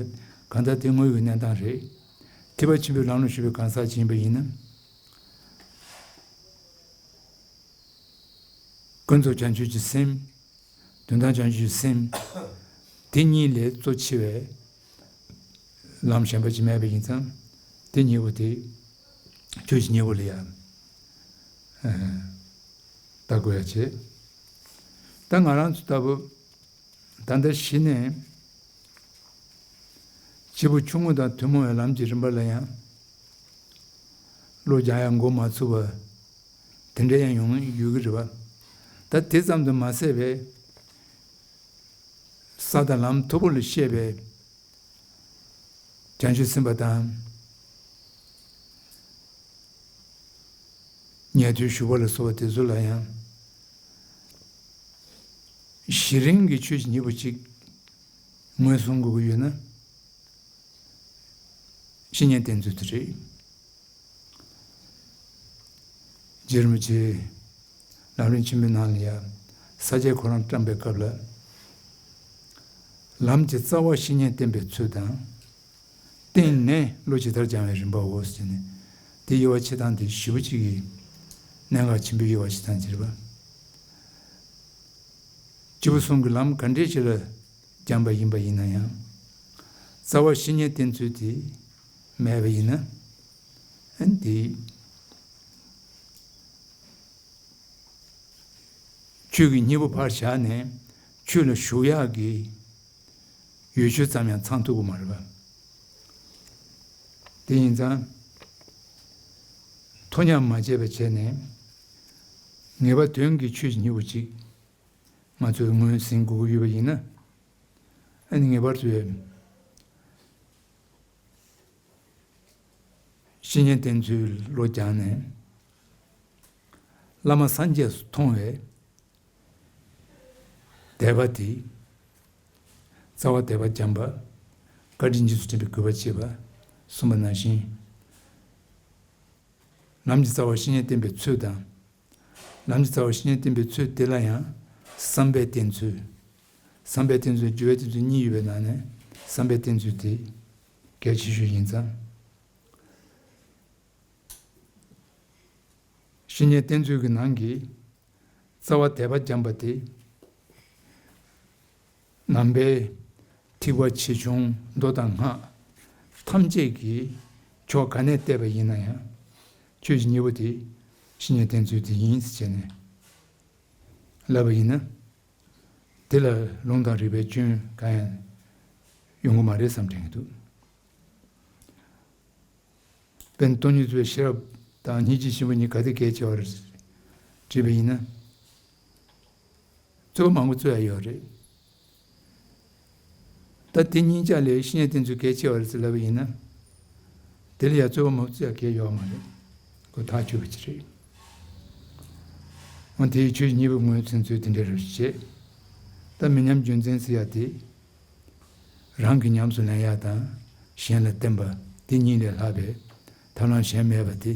གང་ལྟར་དེ་དངོས་ཀྱི་གནས་སྟངས་རེད། ཐེག་པ་ཆེན་པོའི་ལམ་ལ་ཞུགས་པའི་གང་ཟག་ཅིག་ཡིན་པ་ཡིན་ན། ཀུན་རྫོབ་བྱང་ཆུབ་ཀྱི་སེམས། དོན་དམ་བྱང་ཆུབ་ཀྱི་སེམས། དེ་གཉིས་ལས་གཙོ་ཆེ་བའི་ལམ་གཞན་པ་ཅིག་མེད་པ་ཡིན་ཙང་། དེ་གཉིས་པོ་དེ་ཆོས་ཀྱི་གཉེན་པོ་ལ་ཡང་ལྟ་དགོས་ཡ་བྱེད། ད་ང་རང་ཚོ་ལྟ་བུ། ད་ལྟ་གཞི་ནས་སྐྱེས་བུ་ཆུང་ངུ་དང་ཐུན་མོང་བའི་ལམ་གྱི་རིམ་པ་ལ་ཡང་བློ་རྒྱག་ཡ་འགོ་མ་ཚུགས་པ་དེ་འདྲ་ཡང་ཡོང་ཡོད་ཀྱི་རེད་པ། ད་དེ་ཙམ་དུ་མ་ཟད་པའི་ས་དང་ལམ་མཐོ་པོ་ལ་བཤད་པའི་བྱང་ཆུབ་སེམས་དཔའ་དང་ཉན་ཐོས་ཞུ་བ་ལ་སོགས་པ་དེ་ཚོ་ལ་ཡང་གཞི་རིམ་གྱི་ཆོས་ཀྱི་གཉེན་པོ་གཅིག་ངོས་བཟུང་དགོས་ཀྱི་ཡོད་ན། བཤེས་གཉེན་བསྟེན་ཚུལ་དེ་རེད། རྗེ་རིན་པོ་ཆེ་ལམ་རིམ་ཆེན་མོའི་ནང་ལ་ཡང་ས་སྐྱའི་ཁོ་རང་བཀྲམ་པའི་སྐབས་ལ། ལམ་གྱི་རྩ་བ་བཤེས་གཉེན་བསྟེན་པའི་ཚུལ་དང་། བསྟེན་ནས་བློ་ཇི་ལྟར་སྦྱང་བའི་རིམ་པའོ་ཟེར་ནས། དེ་དབྱེ་བ་ཕྱེ་སྟངས་དེ་ཞེ་པོ་ཅིག་གི་གནད་འགག་ཆེན་པོའི་དབྱེ་བ་ཕྱེ་སྟངས་ཅིག་རེད་པ། སྐྱེས་བུ་གསུམ་གྱི་ལམ་ག་འདྲས་ཞིག་ལ་སྦྱངས་པ་ཡིན་པ་ཡིན་ན་ཡང་། རྩ་བ་བཤེས་གཉེན་བསྟེན་ཚུལ་དེ་མེད་པ་ཡིན་ན། ཨ་ནི་དེ་ཆོས་ཀྱི་གཉེན་པོ་ཕར་བཞག་ནས་ཆོས་ལ་ཞུགས་ཡག་གི་ཡུལ་ཆོས་ཙམ་ཡང་ཚང་ཐུབ་ཀྱི་མ་རེད་པ། དེ་ཡིན་ཙང་། མཐོ་མཉམ་མ་བྱས་པ་བྱས་ནས། ངེས་པ་དོན་གྱི་ཆོས་ཀྱི་གཉེན་པོ་གཅིག་ང་ཚོས་ངོས་ཟིན་དགོས་ཀྱི་ཡོད་པ་ཡིན་ན། ཨ་ནི་ངེས་པར་དུ་བཤེས་གཉེན་བསྟེན་ཚུལ་བློ་སྦྱངས་ནས། བླ་མ་སངས་རྒྱས་སུ་མཐོང་བའི་དད་པ་དེ། རྩ་བ་དད་པ་སྦྱངས་པ། བཀའ་དྲིན་རྗེས་སུ་དྲན་པའི་གུས་པ་བསྐྱེད་པ། གསུངས་པ་ནང་བཞིན། ལམ་གྱི་རྩ་བ་བཤེས་གཉེན་བསྟེན་པའི་ཚུལ་དང་། ལམ་གྱི་རྩ་བ་བཤེས་གཉེན་བསྟེན་པའི་ཚུལ་དེ་ལ་ཡང་བསམ་པས་བསྟེན་ཚུལ། བསམ་པས་བསྟེན་ཚུལ་སྦྱོར་བས་བསྟེན་ཚུལ་གཉིས་ཡོད་པའི་ནང་ནས་བསམ་པས་བསྟེན་ཚུལ་དེ་གལ་ཆེ་ཤོས་ཡིན་ཙང་། བཤེས་གཉེན་བསྟེན་ཚུལ་གྱི་ནང་གི་རྩ་བ་དད་པ་སྦྱངས་པ་དེ། ནང་པའི་ཐེག་པ་ཆེ་ཆུང་མདོ་དང་སྔགས་ཐམས་ཅད་ཀྱི་ཕྱོགས་ག་ནས་བལྟས་པ་ཡིན་ན་ཡང་ཆོས་ཀྱི་གཉེན་པོ་དེ་བཤེས་གཉེན་བསྟེན་ཚུལ་དེ་ཡིན་ཟེར་བྱས་ནས་ལབ་པ་ཡིན་ན། དེ་ལ་ལུང་དང་རིགས་པའི་སྐྱོན་གང་ཡང་ཡོང་གི་མ་རེད་བསམ་དྲན་གྱི་འདུག་དཔེར་ན་སྟོང་ཉིད་རྩོད་པའི་ཤེས་རབ་དང་སྙིང་རྗེ་ཆེན་པོ་གཉིས་ག་དེ་གལ་ཆེ་བ་རེད་དྲིས་པ་ཡིན་ན། རྩོད་པ་མང་པོ་རྩོད་ཡ་ཡོད་རེད། ད་དེ་གཉིས་ཆ་ལས་བཤེས་གཉེན་བསྟེན་ཚུལ་གལ་ཆེ་བ་རེད་ཟེར་ལབ་པ་ཡིན་ན། དེ་ལ་ཡ་རྩོད་པ་མང་པོ་རྩོད་ཡ་གལ་ཡོད་མ་རེད། ཁོ་ཐག་ཆོད་པ་ཅིག་རེད། འོན་ཏེ་ཆོས་གཉིས་པོ་ངོས་འཛིན་ཚུལ་དེ་འདྲ་རེད་བྱས། ད་མི་ཉམས་རྒྱུ་མཚན་ཟེར་ཡ་དེ། རང་གིས་ཉམས་སུ་ལེན་ཡག་དང་གཞན་ལ་བསྟན་པ་དེ་གཉིས་ལས་ལྷག་པའི་ཐབས་ལམ་གཞན་མེད་པ་དེ་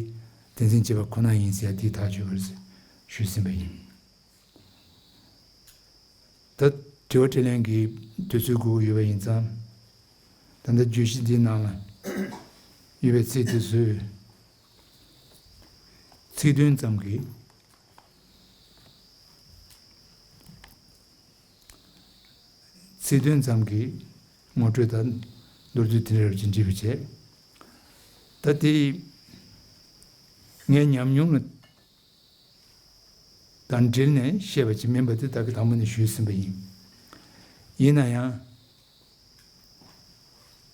བསྟན་འཛིན་བྱེད་པ་ཁོ་ན་ཡིན་ཟེར་ཡ་དེ་ཐག་ཆོད་པར་ཞུས་ཟིན་པ་ཡིན། ད་དྲི་བ་དྲིས་ལན་གྱི་དུས་ཚོད་འགོར་ཡོད་པ་ཡིན་ཙང་། ད་ལྟ་བརྗོད་གཞི་འདིའི་ནང་ལ་ཡོད་པའི་ཚིག་དེ་ཚོའི་ཚིག་དོན་ཙམ་གྱིས། ཚིག་དོན་ཙམ་གྱི་ངོ་སྤྲོད་དང་མདོར་བསྡུས་དེ་འདྲ་ཅིག་འབྲི་བ་བྱས། ད་དེ་ངའི་ཉམས་མྱོང་ལ་དང་འབྲེལ་ནས་བཤད་པ་ཅིག་མིན་པ་དེ་ད་གི་དང་པོ་ནས་ཞུས་ཟིན་པ་ཡིན། ཡིན་ན་ཡང་།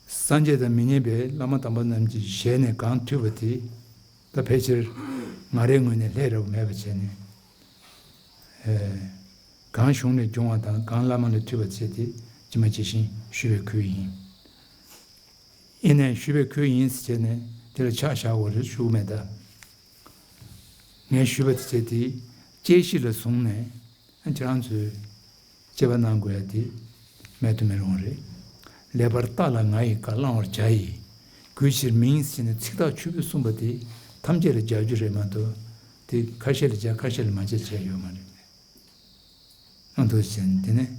སངས་རྒྱས་དང་མི་མཉམ་པའི་བླ་མ་དམ་པ་རྣམས་ཀྱི་ཞལ་ནས་གང་ཐོས་པ་དེ་ད་ཕལ་ཆེར་ང་རའི་ངོས་ནས་ལྷད་རབ་མེད་པ་བྱས་ནས། ཨེ། གང་གཞུང་ནས་འབྱུང་བ་དང་གང་བླ་མ་ལས་ཐོས་པ་བཅས་དེ་ཇི་མ་ཇི་བཞིན་ཞུ་བའི་ཁུལ་ཡིན། ཡིན་ནའི་ཞུ་བའི་ཁུལ་ཡིན་ཟེར་བྱས་ནས་དེ་ལ་ཆ་བཞག་དགོས་རེད་ཞུ་གི་མེད་ད། ངས་ཞུས་པ་དེ་བྱས་ཏེ་དཔྱད་གཞི་ལ་བཟུང་ནས་ཁྱེད་རང་ཚོས་དཔྱད་པ་གནང་དགོས་ཡ་དེ་མེད་དུ་མི་རུང་བ་རེད། ལེགས་པར་བརྟགས་ལ་ང་ཡི་བཀའ་བླང་བར་བྱ་ཡི། གུས་ཕྱིར་མིན་ཟེར་ནས་ཚིག་ཐག་ཆོད་པོས་གསུངས་པ་དེ་ཐམས་ཅད་ལ་རྒྱག་རྒྱུ་རེད་མ་གཏོགས། དེ་ཁ་ཤས་ལ་བྱས་ཁ་ཤས་ལ་མ་བྱས་བྱས་ཡོད་མ་རེད། ཨ་འདུག་བྱས་ནས་དེ་ནས་